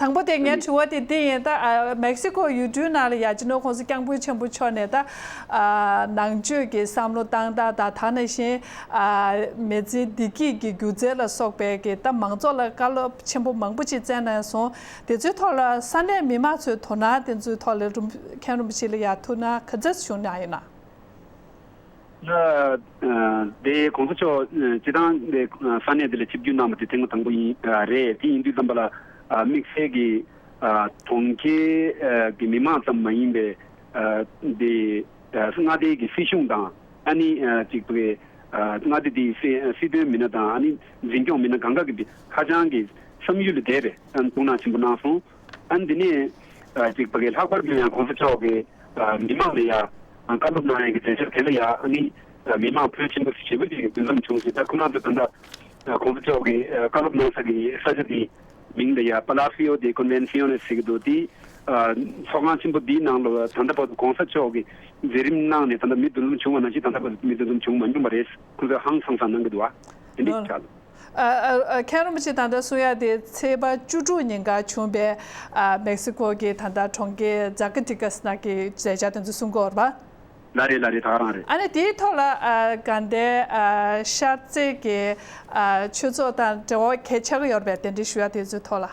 དང་པོ་དེ་ངའི་དྲི་བ་དེ་འདི་ཡིན། ད་ཨ་མེག་སི་ཀོ་ཡུལ་གྲུའི་ནང་ལ་ཡ་སྤྱི་ནོར་༸གོང་ས་༸སྐྱབས་མགོན་ཆེན་པོ་མཆོག་ནས་ད་ཨ་ནང་ཆོས་ཀྱི་བསམ་བློ་བཏང་སྟངས་དང་། ད་ག་ནང་བཞིན་ཨ་མི་ཚེའི་བདེ་སྐྱིད་ཀྱི་སྒྱུ་རྩལ་ལ་སོགས་པའི་གི་ད་མང་ཚོགས་ལ་བཀའ་སློབ་ཆེན་པོ་མང་པོ་ཅིག་བསྩལ་གནང་སོང་། དེ་ཚོའི་ཐོག་ལ་ས་གནས་མི་མང་ཚོའི་དོ་སྣང་དེ་ཚོའི་ཐོག་ལ་རུམ་མཁན་རིན་པོ་ཆེ་ལ་ཡ་ཐུགས་སྣང་ག་ཚོད་བྱུང་གནང་ཡོད་ན། ལ། ཨ་དེ་༸གོང་ས་མཆོག་ཨ་སྤྱི་བཏང་དེ་ཨ་ས་གནས་དེ་ལ་ཆིབས་བསྒྱུར་གནང་བ་དེ་ཐེངས་མ་དང་པོ་ཡིན་ཨ་རེད། དེ་ཡིན་དུས་ཙམ་པ་ལ་ཨ་དམིགས་བསལ་གྱི་ཨ་གྲོང་ཁྱེར་ཨ་གི་མི་མང་ཙམ་མ་ཡིན་པའི་ཨ་དེ་ཨ་མངའ་སྡེ་གི་སྲིད་གཞུང་དང་། ཨ་ནི་ཨ་ཅིག་པའི་ཨ་མངའ་སྡེ་དེའི་སྲིད་སྲིད་དོན་མི་སྣ་དང་། ཨ་ནི་འཛིན་སྐྱོང་མི་སྣ་གང་ག་གི་ཧ་ཅང་གི་བསམ་ཡུལ་ལས་འདས་པའི་ཨ་ཐུགས་སྣང་ཆེན་པོ་གནང་སོང་། ཨ་ནི་འདི་ནས་ཨ་ཅིག་ཕ་གི་ལྷག་པར་དུ་ཡང་༸གོང་ས་མཆོག་གིས་ཨ་མི་མང་ལ་ཡ་ཨ་བཀའ་སློབ་གནང་ཡ་གི་མཛད་འཆར་དེ་ལ་ཡ་ཨ་ནི་ཨ་མི་མང་ཕོན་ཆེན་པོ་ཞེ་པོ་ཅིག་འདུ་འཛོམས་བྱུང་ཞིང་། ད་ཁོ་རང་ཚོ་ད་ལྟ་ཨ་༸གོང་ས་མཆོག་གིས་ཨ་བཀའ་སློབ་གནང་ས་གི་ས་ཆ་དེའི་མིང་ལ་ཡ་པ་ལ་སི་ཡོ་ཌེ་ཀོན་ཝེན་སི་ཡོ་ནེ་ཟེར་གི་འདུག་དེ་ཨ་ཚོགས་ཁང་ཆེན་པོ་འདིའི་ནང་ལ་ད་ལྟ་བར་དུ་༸གོང་ས་མཆོག་གིས་མཛད་རིམ་གནང་ནས་ད་ལྟ་མི་འདུ་འཛོམས་བྱུང་བ་ནང་བཞིན་ད་ལྟ་བར་དུ་མི་འདུ་འཛོམས་བྱུང་མ་མྱོང་བ་རེད། ཁོ་ཚོས་ཧང་སངས་སངས་གནང་གི་འདུག་བ། དེ་འདྲ་ཆགས་འདུག་ཨ་ཨ་ཨ་མཁན་རིན་པོ་ཆེ་ད་ལྟ་གསུང་ཡ་དེ་ཚེས་པ་བཅུ་དྲུག་ཉིན་ཀ་བྱུང་བའི་ཨ་མེག་སི་ཀོ་གི་ད་ལྟ་གྲོང་ཁྱེར་ཛ་ཀ་ཏི་ཀ་སི་ནང་གི་མཛད་འཆར་དེ་ཚོ་གསུང་གི་ཡོད་རེད་པ། ལགས་རེད་ལགས་རེད། ད་ག་རང་རེད། ཨ་ནི་དེའི་ཐོག་ལ་ཨ་དགའ་ལྡན་ཨ་ཤར་རྩེ་གི་ཨ་ཆོས་ཚོགས་དང་འབྲེལ་བ་གལ་ཆགས་ཀྱི་ཡོད་རེད་པས། དེ་འདྲ་ཞུ་ཡ་དེ་ཚོའི་ཐོག་ལ།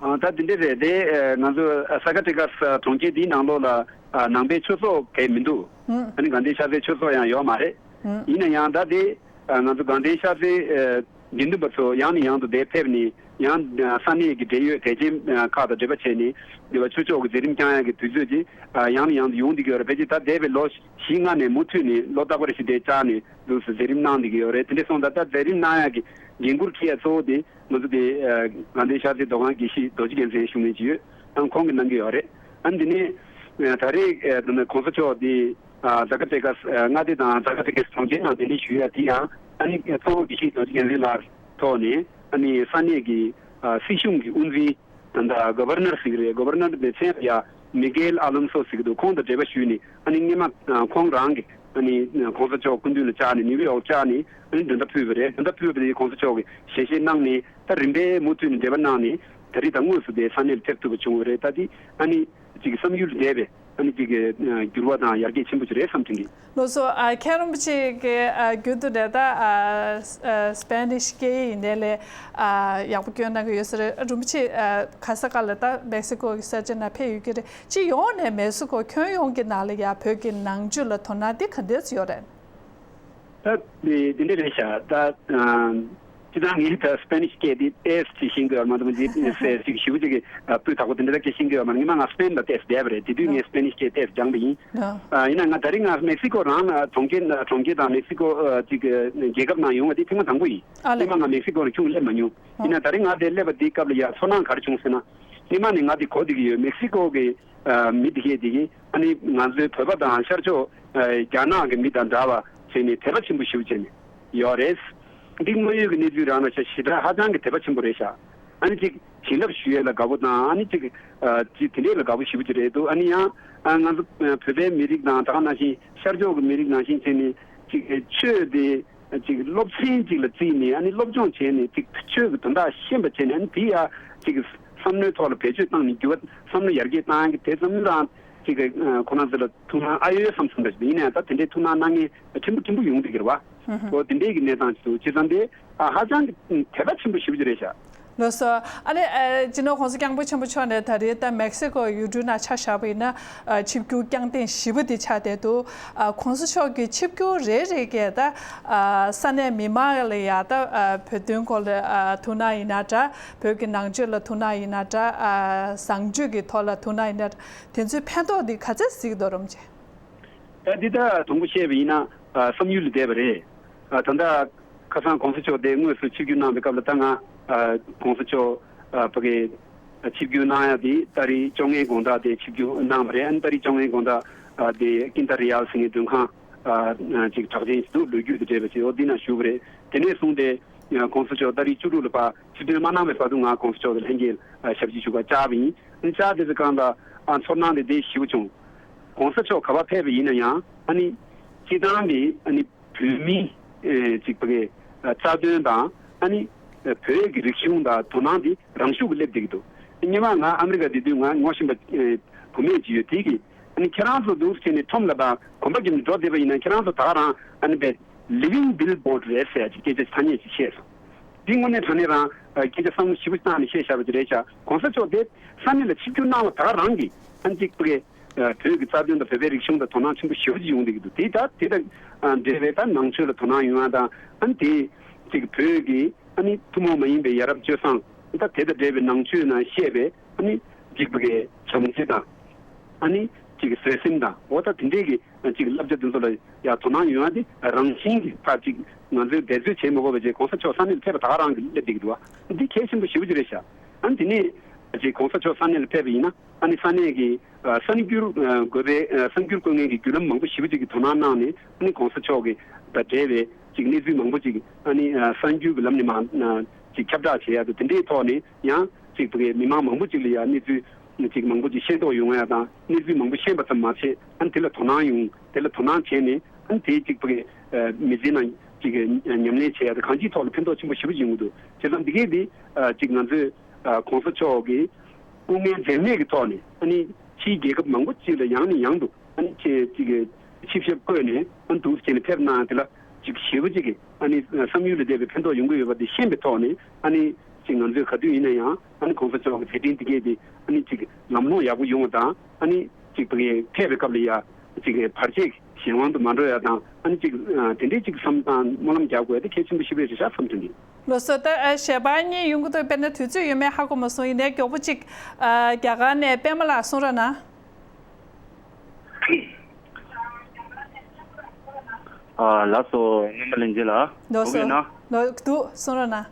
ཨ་ད་དེ་འདྲ་རེད་དེ། ཨ་ང་ཚོ་ཨ་ཛ་ཀ་ཏི་ཀ་སི་གྲོང་ཁྱེར་འདིའི་ནང་ལོགས་ལ་ཨ་ནང་པའི་ཆོས་ཚོགས་གང་ཡང་མི་འདུག་ཨ་ནི་དགའ་ལྡན་ཤར་རྩེའི་ཆོས་ཚོགས་ཡང་ཡོད་མ་རེད། ཡིན་ན་ཡང་ད་དེ་ཨ་ང་ཚོ་དགའ་ལྡན་ཤར་རྩེའི་ཨ་དགེ་འདུན་པ་ཚོ་ཡང་ནས་ཡང་དུ་དེར་ཕེབས་ནས། ཡང་ཨ་ས་གནས་ཀྱི་འབྲེལ་ཡོད་དད་ཅན་ཨ་ཁག་དང་འབྲེལ་བ་བྱས་ནས་འདི་བ་ཆོས་ཕྱོགས་ཀྱི་མཛད་རིམ་བསྐྱང་ཡག་གི་དུས་ཚོད་ཅིག་ཨ་ཡང་ནས་ཡང་དུ་ཡོང་བསྡད་ཀྱི་ཡོད་རེད། ཕལ་ཆེར་ད་འདས་པའི་ལོ་བཞི་ལྔ་ནས་མུ་མཐུད་ནས་ལོ་རྟག་པར་བཞིན་དེ་བཅར་ནས་འདུག་སེ་མཛད་རིམ་གནང་བསྡད་ཀྱི་ཡོད་རེད། དེ་འདྲ་སོང་ཙང་ད་མཛད་རིམ་གནང་ཡག་གི་འགན་འཁུར་འཁྱེར་ཡ་གཙོ་བོ་དེ་ང་ཚོ་དེ་ཨ་དགའ་ལྡན་ཤར་རྩེ་མདོ་ཁམས་དགེ་བཤེས་རྡོ་རྗེ་རྒྱལ་མཚན་གཞུང་ནས་ཅིག་ཡོད། ཨ་ཁོང་གིས་གནང་གི་ཡོད་རེད། ཨ་འདི་ནས་ཨ་ད་རེས་ཨ་ད་ནི་༸གོང་ས་མཆོག་དེ་ཨ་ཛ་ཀ་ཏི་ཀ་སི་ཨ་མངའ་སྡེ་དང་ཛ་ཀ་ཏི་ཀ་སི་གྲོང་ཁྱེར་ནང་གདན་འདྲེན་ཞུ་ཡ་དེ་ཡང་ཨ་ནི་གཙོ་བོ་དགེ་བཤེས་རྡོ་རྗེ་རྒྱལ་མཚན་ལགས་ཐོག་ནས་ཨ་ནི་ས་གནས་ཀྱི་ཨ་སྲིད་གཞུང་གི་དབུ་འཛིན་ད་ལྟ་གོ་བར་ནར་ཟེར་གི་རེད། གོ་བར་ནར་དེ་མཚན་ཡ་མི་གེལ་ཨ་ལོན་སོ་ཟེར་གི་འདུག་ཁོང་དང་འབྲེལ་བ་ཞུས་ནས་ཨ་ནི་སྔོན་མ་ཨ་ཁོང་རང་གིས་ཨ་ནི་༸གོང་ས་མཆོག་སྐུ་མདུན་ལ་བཅར་ནས་ནིའུ་ཡོག་བཅར་ནས་ཨ་ནི་མགྲོན་བརྡ་ཕུལ་བ་རེད། མགྲོན་བརྡ་ཕུལ་བ་དེ་༸གོང་ས་མཆོག་གིས་ཞལ་བཞེས་གནང་ནས་ད་རིམ་པས་མུ་མཐུད་ནས་འབྲེལ་བ་གནང་ནས་ད་རེས་ད་དངོས་སུ་དེ་ས་གནས་ལ་ཕེབས་ཐུབ་པ་བྱུང་བ་རེད། ད་དེ་ཨ་ནི་ཅིག་བསམ་ཡུལ་འདས་པའི་ཨ་ནི་ཅིག་གི་འགྱུར་བ་དང་ཡར་རྒྱས་ཆེན་པོ་ཅིག་རེད་བསམ་དྲན་གི། ལགས་སོ། ཨ་མཁན་རིན་པོ་ཆེ་གི་ཨ་རྒྱུན་དུ་ནས་ད་ཨ་ཨ་སི་པེ་ནིཤ་སྐད་ཡིག་ཡིན་ནའི་ལས་ཨ་ཡག་པོ་སྐྱོན་གནང་གི་ཡོད་ས་རེད། རིན་པོ་ཆེ་ཨ་ག་ས་ག་ལ་ད་མེག་སི་ཀོ་གི་ས་ཆ་ནང་ཕེབས་ཡོད་ཀྱི་རེད། སྤྱི་ཡོངས་ནས་མེག་སི་ཀོ་ཁྱོན་ཡོངས་ཀྱི་ནང་ལ་ཡ་བོད་ཀྱི་ནང་ཆོས་ལ་དོ་སྣང་འདི་ག་འདྲས་ཡོད་རེད། ད་དེ་དེ་འདྲ་རེད་ཤག་ད་ཨ་སྤྱི་བཏང་ངས་ད་སི་པེ་ནིཤ་སྐད་དེ་ཏོག་ཙམ་ཅིག་ཤེས་ཀྱི་ཡོད་མ་གཏོགས་ཅིག་ཟེར་ཅིག་ཞེ་པོ་ཅིག་གི་ཨ་སྤུས་དག་པོ་དེ་འདྲ་ད་ཅིག་ཤེས་ཀྱི་ཡོད་མ་རེད། སྔོན་མ་ང་སི་པེན་ལ་ཏོག་ཙམ་བསྡད་པ་རེད། དེ་དུས་ངས་སི་པེ་ནིཤ་སྐད་ཏོག་ཙམ་སྦྱངས་པ་ཡིན། ཨ་ཡིན་ན་ང་ད་རིང་ང་མེག་སི་ཀོ་རང་ལ་གྲོང་ཁྱེར་གྲོང་ཁྱེར་དང་མེག་སི་ཀོ་ཨ་ཅིག་རྒྱལ་ཁབ་ནང་ཡོང་བ་དེ་ཐེངས་མ་དང་པོ་ཡིན། ཨ་ལས། སྔོན་མ་ང་མེག་སི་ཀོ་ལ་ཁྱུང་སླེབས་མ་མྱོང་། ཡིན་ན་ད་རིང་ང་དེ་སླེབས་པ་དེའི་སྐབས་ལ་ཡ་ཚོར་སྣང་ག་རེ་བྱུང་ཟེར་ན། སྔོན་མ་ནས་ང་དེ་གོ་བསྡད་ཀྱི་ཡོད། མེག་སི་ཀོ་གི་ཨ་མི་དེ་གས་དེ་གིས་ཨ་ནི་ང་ཚོའི་བོད་པ་དང་ཤར་ཕྱོགས་ཨ་རྒྱ་ནག་གི་མི་དང་འདྲ་བ་བྱས་ནས་དད་པ་ཆེན་པོ་ཞེ་པོ་བྱས་ནས་ཡོད་རེད། འདི་དངོས་ཡོད་ཀྱི་གནས་ཚུལ་རང་ལ་ཤ་ཞེ་དྲག་ཧ་ཅང་གི་དད་པ་ཆེན་པོ་རེད་ཤག་ཨ་ནི་ཅིག་བྱིན་རླབས་ཞུ་ཡས་ལ་དགའ་པོ་དང་། ཨ་ནི་ཅིག་ཨ་ཅིག་དེ་འདྲས་ལ་དགའ་པོ་ཞེ་པོ་ཅིག་རེད་འདུག་ཨ་ནི་ཡང་ཨ་ང་ཚོ་ཨ་བོད་པའི་མི་རིགས་དང་ད་ག་ནང་བཞིན་ཤར་ཕྱོགས་ཀྱི་མི་རིགས་ནང་བཞིན་བྱས་ནས་ཅིག་ཆོས་དེ་ཅིག་སློབ་ཚན་ཅིག་ལ་བརྩིས་ནས་ཨ་ནི་སློབ་སྦྱོང་བྱས་ནས་ཅིག་ཆོས་ཀྱི་དོན་དག་ཤེས་པ་བྱས་ནས། ཨ་ནི་དེ་ཡ་ཅིག་བསམ་བློའི་ཐོག་ལ་བེད་སྤྱོད་བཏང་ནས་འགྱུར་བ་བསམ་བློ་ཡར་རྒྱས་བཏང་ཡག་གི་དེ་ཙམ་རང་ཅིག་ཨ་ཁོ་རང་ཚོ་ལ་ཐུགས་སྣང་ཨ་ཡོད་བསམ་སོང་འདྲ་ཞིག་ཡིན་ན་ཡང་ད་དེ་འདྲའི་ཐུགས་སྣང་གནང་མཁན་ཕྲན་བུ་ཕྲན་བུ་ཡོང་གི་རེད་བ། ཨོ་དེ་འདྲའི་གི་གནས་སྟངས་ཅིག་འདུག་བྱས་ཙང་དེ་ཨ་ཧ་ཅང་གི་དད་པ་ཆེན་པོ་ཞེ་པོ་ཅིག་རེད་ཤག་ལགས་སོ། ཨ་ནི་ཨ་སྤྱི་ནོར་༸གོང་ས་༸སྐྱབས་མགོན་ཆེན་པོ་མཆོག་ནས་ད་རེས་ད་མེག་སི་ཀོ་ཡུལ་གྲུའི་ནང་ཆ་བཞག་པ་ཡིན་ན་ཨ་ཆིབས་བསྒྱུར་བསྐྱངས་ཐེངས་བཞི་པ་དེ་ཆགས་བསྡད་འདུག་ཨ་༸གོང་ས་མཆོག་གི་ཆིབས་བསྒྱུར་རེ་རེ་གས་ད་ཨ་ས་གནས་མི་མང་ལ་ཡ་ད་ཨ་བོད་དོན་སྐོར་ལ་ཨ་ཐུགས་སྣང་ཡིན་ན་འདྲ། བོད་ཀྱི་ནང་ཆོས་ལ་ཐུགས་སྣང་ཡིན་ན་འདྲ། ཨ་བཟང་སྤྱོད་ཀྱི་ཐོག་ལ་ཐུགས་སྣང་ཡིན་ན་འདྲ། དེ་ཚོའི་ཕན་ཐོགས་འདི་ག་ཚད་གཟིགས་འདུག་རིན་པོ་ཆེ། ད་འདི་ད་དང་པོ་བཤད་པ་ཡིན་ན་ཨ་བསམ་ཡུལ་ལས་འདས་པ་རེད། ཨ་ད་ལྟ་ཁ་སང་༸གོང་ས་མཆོག་དེ་དངོས་སུ་ཆིབས་བསྒྱུར་གནང་བའི་སྐབས་ལ་ད་ང་ཨ་༸གོང་ས་མཆོག་ཨ་ཕ་གི་ཆིབས་བསྒྱུར་གནང་ཡ་དེ་ཏ་རིག་བཅོ་ལྔའི་དགོང་དག་དེ་ཆིབས་བསྒྱུར་གནང་བ་རེད། ཨ་ནི་ཏ་རིག་བཅོ་ལྔའི་དགོང་དག་ཨ་དེ་ཀིན་ཏ་རི་ཡལ་ཟེར་མཁན་མགྲོན་ཁང་ཨ་ཅིག་གྲགས་ཅན་ཞིག་འདུག་ལོ་རྒྱུས་དང་འབྲེལ་བ་ཞིག་འོ་འདི་ན་བཞུགས་པ་རེད། དེ་ནས་བཟུང་སྟེ་༸གོང་ས་མཆོག་ཏ་རིག་བཅུ་དྲུག་ལ་ཕར་ཆིབས་ཐོན་མ་གནང་བའི་བར་དུ་ང་༸གོང་ས་མཆོག་དང་ལྷན་རྒྱས་ཨ་ཞབས་ཕྱི་ཞུ་གར་བཅར་བ་ཡིན། ཨ་ནི་བཅར་དེ་ཚོའི་སྒང་ལ་ཨ་ཚོར་སྣང་དེ་དེ་ཞེ་པོ་བྱུང་། ༸གོང་ས་མཆོག་ག་པར་ཕེབས་པ་ཡིན་ན་ཡང་ཨ་ནི་སྤྱི་བཏང་གི་ཨ་ནི་བོད་མི་ཨེ་ཅིག་ཕ་གི་ཨ་རྩ་དོན་དང་ཨ་ནི་ཨ་བོད་ཀྱི་རིག་གཞུང་དང་དོ་སྣང་དེ་རང་ཤུགས་ཀྱིས་སླེབས་བསྡད་ཀྱི་འདུག་སྔོན་མ་ང་ཨ་མི་རི་ཀ་བསྡད་དུས་ང་ངོ་ཤེས་པ་ཨེ་བུད་མེད་ཅིག་ཡོད། དེ་གིས་ཨ་ནི་ཁྱེད་རང་ཚོ་འདུག་སེ་བྱས་ནས་ཁྲོམ་ལ་དང་གོམ་པ་བརྒྱབ་ནས་འགྲོ་བསྡད་པ་ཡིན་ན་ཁྱེད་རང་ཚོ་ད་ག་རང་ཨ་ནི་བས་living billboard རེད་ཟེར་ཡ་ཅིག་སྐད་ཆ་ཐ་སྙད་ཅིག་བཤད་སོང་། འདི་དངོས་གནས་དྲང་གནས་རང་ཨ་སྐད་ཆ་བསམ་བློ་ཞིབ་པོ་བཏང་ནས་བཤད་བཞག་པ་ཅིག་རེད་ཤག་གོང་ས་མཆོག་དེ་ས་གནས་ལ་ཆིབས་བསྒྱུར་གནང་བ་ད་ག་རང་གིས་ཨ་ནི་ཅིག་ཕ་གི་ཨ་བོད་ཀྱི་རྩ་དོན་དང་བོད་པའི་རིག་གཞུང་དང་དོ་སྣང་ཆེན་པོ་ཞེ་པོ་ཅིག་ཡོང་བསྡད་ཀྱི་འདུག་དེ་ད་དེ་དང་ཨ་འབྲེལ་བའི་ད་ནང་ཆོས་ལ་དོ་སྣང་ཡོང་ཡ་དང་ཨ་ནི་དེ་ཅིག་བོད་ཀྱི་ཨ་ནི་ཐུན་མོང་མ་ཡིན་པའི་ཡ་རབས་སྤྱོད་བཟང་ད་དེ་དང་འབྲེལ་བའི་ནང་ཆོས་ནང་བཤད་པའི་ཨ་ནི་ཅིག་ཕ་གི་བྱམས་བརྩེ་དང་ཨ་ནི་ཅིག་བཟོད་སེམས་དང་འོ་ད་དེ་འདྲའི་གི་ཅིག་བསླབ་བྱ་དེ་ཚོ་ལ་ཡ་དོ་སྣང་ཡོང་ཡ་དེ་རང་བཞིན་གྱི་ཕར་ཅིག་ང་ཚོས་འབད་རྩོལ་བྱེད་མ་དགོས་པ་བྱས་གོང་ས་མཆོག་ས་གནས་ལ་ཕེབས་པ་ད་ག་རང་གི་སླེབས་བསྡད་ཀྱི་འདུག་བ། འདི་གལ་ཆེན་པོ་ཞེ་པོ་ཅིག་རེད་ཤག་ཨ་ནི་དེ་ནས་ཅིག་གོང་ས་མཆོག་ས་གནས་ལ་ཕེབས་པ་ཡིན་ན་ཨ་ནི་ས་གནས་ཀྱི་ཨ་གསར་འགྱུར་ཨ་དགོས་པའི་ཨ་གསར་འགྱུར་བཀོད་མཁན་གྱི་བརྒྱུད་ལམ་མང་པོ་ཞེ་པོ་ཅིག་གིས་དོ་སྣང་གནང་ནས་ཨ་ནི་གོང་ས་མཆོག་གི་དང་འབྲེལ་བའི་ཅིག་གནས་ཚུལ་མང་པོ་ཅིག་ཨ་ནི་ཨ་གསར་འགྱུར་གྱི་ལམ་ནས་མར་ཨ་ཅིག་ཁྱབ་བསྒྲགས་བྱེད་ཡ་དང་དེ་འདྲའི་ཐོག་ནས་ཡང་ཅིག་ཕ་གི་མི་མང་མང་པོ་ཅིག་ལ་ཡ་གནས་ཚུལ་ཅིག་མང་པོ་ཅིག་ཤེས་རྟོགས་ཡོང་ཡ་དང་གནས་ཚུལ་མང་པོ་ཤེས་པ་ཙམ་མ་ཟད་ཨ་ནི་དེ་ལ་དོ་སྣང་ཡོང་དེ་ལ་དོ་སྣང་བྱས་ནས་ཨ་ནི་དེ་ཅིག་ཕ་གི་ཨ་མི་ཚེ་ནང་ཅིག་ཉམས་ལེན་བྱེད་ཡ་དང་གང་ཅིའི་ཐོག་ལ་ཕན་ཐོགས་ཆེན་པོ་ཞེ་པོ་ཅིག་ཡོང་གི་འདུག་བྱས་ཙང་འདི་གས་འདི་ཨ་ཅིག་ང་ཚོས་ཨ་གོང་ས་མཆོག་གིས་དབུ་མའི་འཛེམ་མེད་ཀྱི་ཐོག་ནས་ཨ་ནི་ཕྱིའི་རྒྱལ་ཁབ་མང་པོ་ཅིག་ལ་ཡང་ནས་ཡང་དུ་ཨ་ནི་ཅིག་ཅིག་ཆིབས་ཞབས་བསྐོས་ནས་ཨ་ནི་འདུག་སེ་བྱས་ནས་ཕེབས་གནང་དེ་ལ་ཅིག་ཞེ་པོ་ཅིག་གི་ཨ་ནི་བསམ་ཡུལ་ལས་འདས་པའི་ཕན་ཐོགས་ཡོང་གི་ཡོད་པ་དེ་ཤེས་པའི་ཐོག་ནས་ཨ་ནི་ཅིག་ང་ཚོས་ག་དུས་ཡིན་ན་ཡང་ཨ་ནི་གོང་ས་མཆོག་གི་མཛད་འཕྲིན་འདི་གས་དེ་ཨ་ནི་ཅིག་ལམ་ལྷོང་ཡག་པོ་ཡོང་བ་དང་ཨ་ནི་ཅིག་ཕ་གི་ཕེབས་པའི་སྐབས་ལ་ཡ་ཅིག་བར་ཆད་གཞན་དབང་དུ་མ་འགྲོ་ཡ་དང་ཨ་ནི་ཅིག་དེ་འདྲའི་ཅིག་བསམ་བཏང་སྨོན་ལམ་རྒྱག་དགོས་ཡ་དེ་གལ་ཆེན་པོ་ཞེ་པོ་རེད་ཤག་བསམ་དོན་འདི། ལགས་སོ། ད་ཨ་ཞལ་པར་གཉིས་ཡོང་གི་འདུག་དཔེར་ན་དུས་ཚོད་ཡོད་མེད་ཧ་གོ་མ་སོང་། ཡིན་ནའི་མགྱོགས་པོ་ཅིག་ཨ་རྒྱ་གར་ནས་པད་མ་ལགས་གསུང་རོགས་གནང་། ཨ་ལགས་སོ། སྔོན་མ་ལན་རྗེ་ལགས། ལགས་སོ། གོ་གི་ཡོད་ན། ལགས་འདུག་གསུང་རོགས་གནང་།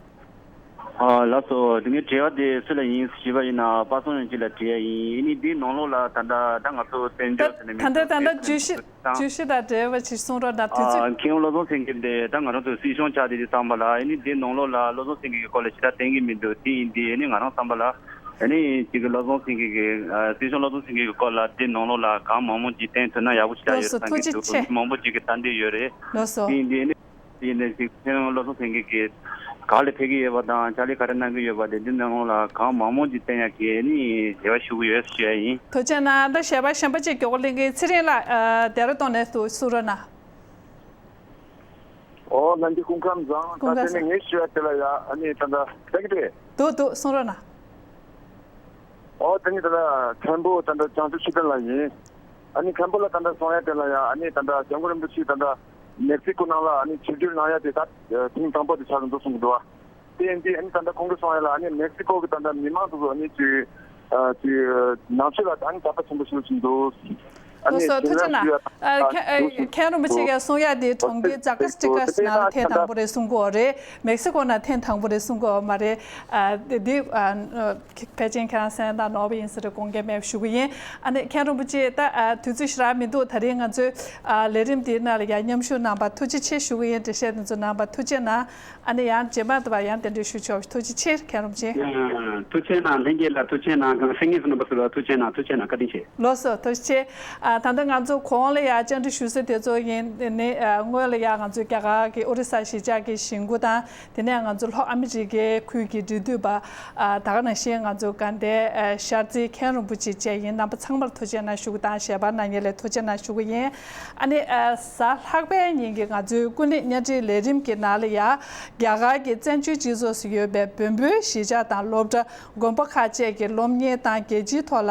ཨ་ལགས་སོ། དེ་ངའི་དྲི་བ་དེ་སུ་ལ་ཡིན་ཞུས་པ་ཡིན་ན་པ་སངས་ཡོན་སྐྱིད་ལ་དྲི་ཡ་ཡིན། ཨ་ནི་འདིའི་ནང་ལོགས་ལ་ད་ལྟ་ད་ང་ཚོ་བཙན་ད་བྱོལ་ཟེར་ནས་མི་ད་ལྟ་ཚོ་ད་ལྟ་བརྗོད་གཞི་བརྗོད་གཞི་དང་འབྲེལ་བ་ཞིག་གསུང་རོགས་གནང་། དུས་ཚོད། ཨ་མཁན་པོ་བློ་བཟང་སེང་གེ་འདི་ད་ང་རང་ཚོའི་སྲིད་གཞུང་ཆགས་དེ་དུས་ཙམ་པ་ལ་ཨ་ནི་འདིའི་ནང་ལོགས་ལ་བློ་བཟང་སེང་གེ་གི་སྐོར་ལ་ཞེ་དྲག་བསྟན་གྱི་མི་འདུག་དེ་ཡིན་དུས་ཨ་ནི་ང་རང་བསམ་པ་ལ་ཨ་ནི་གཅིག་གི་བློ་བཟང་སེང་གེ་གི་ཨ་སྲིད་སྐྱོང་བློ་བཟང་སེང་གེ་གི་སྐོར་ལ་འདིའི་ནང་ལོགས་ལ་གང་མང་མང་ཅིག་བསྟན་ཐུབ་ན་ཡག་པོ་ཞེ་དྲག་ཡོད་བསམ་གྱི་འདུག་ཐུགས་རྗེ་ཆེ། མི་མང་པོ་ཅིག་གིས་ལྟ་འདོད་ཡོད་རེད། ལགས་སོ། དེ་ཡིན་དུས་ཨ་ནི་དེ་ཡིན་ནའི་ཅིག་མཁན་བློ་བཟང་སེང་གེ་གིས་ག་ལ་ཕེབས་ཀྱི་ཡོད་པ་དང་ཕྱག་ལས་ག་རེ་གནང་གི་ཡོད་པ་དེ་འདི་ནང་ལ་གང་མང་མང་ཅིག་བསྟན་ཡག་གི་ནི་རེ་བ་ཞུ་གི་ཡོད་ཞུ་ཡ་ཡིན། ཐུགས་རྗེ་གནང་། ད་ཞལ་པར་གཞན་པ་ཅིག་མགྱོགས་པོ་ལེན་གི། ཚེ་རིང་ལགས་ཨ་ལྡེ་ར་ལྡུན་ནས་སུ་གསུང་རོགས་གནང་། ཨོ་ལྷན་རྒྱས་སྐུ་ཁམས་བཟང་། སྐུ་ཁམས་བཟང་། ད་དེ་ནས་ངས་ཞུ་ཡ་དེ་ལ་ཡ་ཨ་ནི་ད་ལྟ་ལྷན་རྒྱས་འདུག་འདུག་གསུང་རོགས་གནང་། ཨོ་དེ་ནི་ད་ལྟ་མཁན་པོ་ད་ལྟ་བྱང་ཆུབ་ཆོས་ལྡན་ལགས་ཡིན། ཨ་ནི་མཁན་པོ་ལ་ད་ལྟ་གསུང་ཡ་དེ་ལ་ཡ་ཨ་ནི་ད་ལྟ་སྐྱབས་མགོན་རིན་པོ་ཆེ་ད་ལྟ་མེག་སི་ཀོ་ནང་ལ་ཨ་ནི་ཆིབས་བསྒྱུར་གནང་ཡ་དེ་ད་ཐེངས་དང་པོ་དེ་ཆགས་ཀྱི་འདུག་གསུང་གི་འདུག་བ། དེ་ཡིན་དུས་ཨ་ནི་ད་ལྟ་ཁོང་གིས་གསུང་ཡ་ལ་ཨ་ནི་མེག་སི་ཀོ་གི་ད་ལྟ་མི་མང་དེ་ཚོ་ཨ་ནི་ཅིག་ཨ་ཅིག་ནང་ཆོས་ལ་ཨ་ནི་དད་པ་ཆེན་པོ་ཞིག་བྱུང་འདུག་ཨ་ལགས་སོ། ཐུགས་རྗེ་གནང་། ཨ་མཁན་ཨ་མཁན་རིན་པོ་ཆེ་གིས་གསུང་ཡ་དེ་གྲོང་ཁྱེར་ཛ་ཀ་སི་ཊི་ཀ་སི་ནང་ལ་ཐེངས་དང་པོ་རེད་གསུང་གི་ཡོད་རེད། མེག་སི་ཀོ་ནང་ཐེངས་དང་པོ་རེད་གསུང་གི་ཡོད་མ་རེད། ཨ་དེ་དེ་ཨ་ཕལ་ཆེར་ཁྱེད་རང་གསན་དང་ནོར་བ་ཡིན་ས་རེད། དགོངས་འགལ་མེད་པ་ཞུ་གི་ཡིན། ཨ་ནི་མཁན་རིན་པོ་ཆེ་ད་ཨ་དུས་ཚོད་ཞེ་དྲག་མི་འདུག་ད་རེས་ང་ཚོའི་ཨ་ལས་རིམ་འདིའི་ནང་ལ་ཡང་མཉམ་ཞུགས་གནང་བར་ཐུགས་རྗེ་ཆེ་ཞུ་གི་ཡིན། འགྲེལ་བཤད་དེ་ཚོ་གནང་བར་ཐུགས་རྗེ་གནང་། ཨ་ནི་ཡང་རྗེས་མ་དུ་བ་ཡང་གདན་འདྲེན་ཞུ་ཆོག་ཐུགས་རྗེ་ཆེ་མཁན་རིན་པོ་ཆེ། ཨ་ཐུགས་རྗེ་གནང་། ལྷན་རྒྱས་ལ་ཐུགས་རྗེ་གནང་། གང་སེང་ངེས་སུ་རྣམ་པ་ཚོ་ལ་ཐུགས་རྗེ་གནང་། ཐུགས་རྗེ་གནང་། བཀའ་དྲིན་ཆེ། ལགས་སོ། ཐུགས་རྗེ་ཆེ། ཨ་ད་ལྟ་ང་ཚོ་གོང་ལ་ཡང་བཅར་འདྲི་ཞུ་ས་དེ་ཚོ་ཡིན་ནི། ཨ་སྔོན་ལ་ཡང་ང་ཚོའི་རྒྱ་གར་གྱི་ཨོ་རི་ས་གཞིས་ཆགས་ཀྱི་གཞིས་འགོ་དང་དེ་ནས་ང་ཚོ་ལྷོ་ཨ་མི་རི་ཀའི་ཁུལ་གྱི་འབྲེལ་མཐུད་པ། ཨ་ད་ག་ནང་བཞིན་ང་ཚོ་དགའ་ལྡན་ཨ་ཤར་རྩེའི་མཁན་རིན་པོ་ཆེ་བཅས་ཡིན། རྣམ་པ་ཚང་མར་ཐུགས་རྗེ་གནང་ཞུ་གི་དང་ཞལ་པར་གནང་མཁན་ལ་ཐུགས་རྗེ་གནང་ཞུ་གི་ཡིན། ཨ་ནི་ཨ་གཟའ་ལྷག་པའི་ཉིན་གྱི་ང་ཚོའི་ཀུན་གླེང་བརྙན་འཕྲིན་ལས་རིམ་གྱི་ནང་ལ་ཡང་རྒྱ་གར་གྱི་བཙན་བྱོལ་སྤྱི་ཚོགས་སུ་ཡོད་པའི་བོན་པོའི་གཞིས་ཆགས་དང་སློབ་གྲྭ། དགོན་པ་ཁག་བཅས་ཀྱི་སློབ་གཉེར་དང་རྒྱལ་སྤྱིའི་ཐོག་ལ་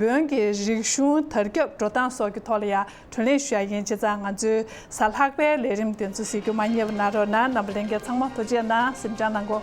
བོན་གྱི་རིག་གཞུང་དར་ཁྱབ་འགྲོ་སྟངས་སོགས་ཀྱི་ཐོག་ལ་ཡང་གྲོས་གླེང་ཞུ་ཡ་ཡིན། བྱས་ཙང་ང་ཚོའི་གཟའ་ལྷག་པའི་ལས་རིམ་དེ་ཚོ་གཟིགས་རྒྱུ་མ་བསྙེལ་བ་གནང་རོགས་གནང་། རྣམ་པ་ལྷན་རྒྱས་ཚང་མ་ཐུགས་རྗེ་གནང་། གཟིམ་འཇགས་གནང་གོ།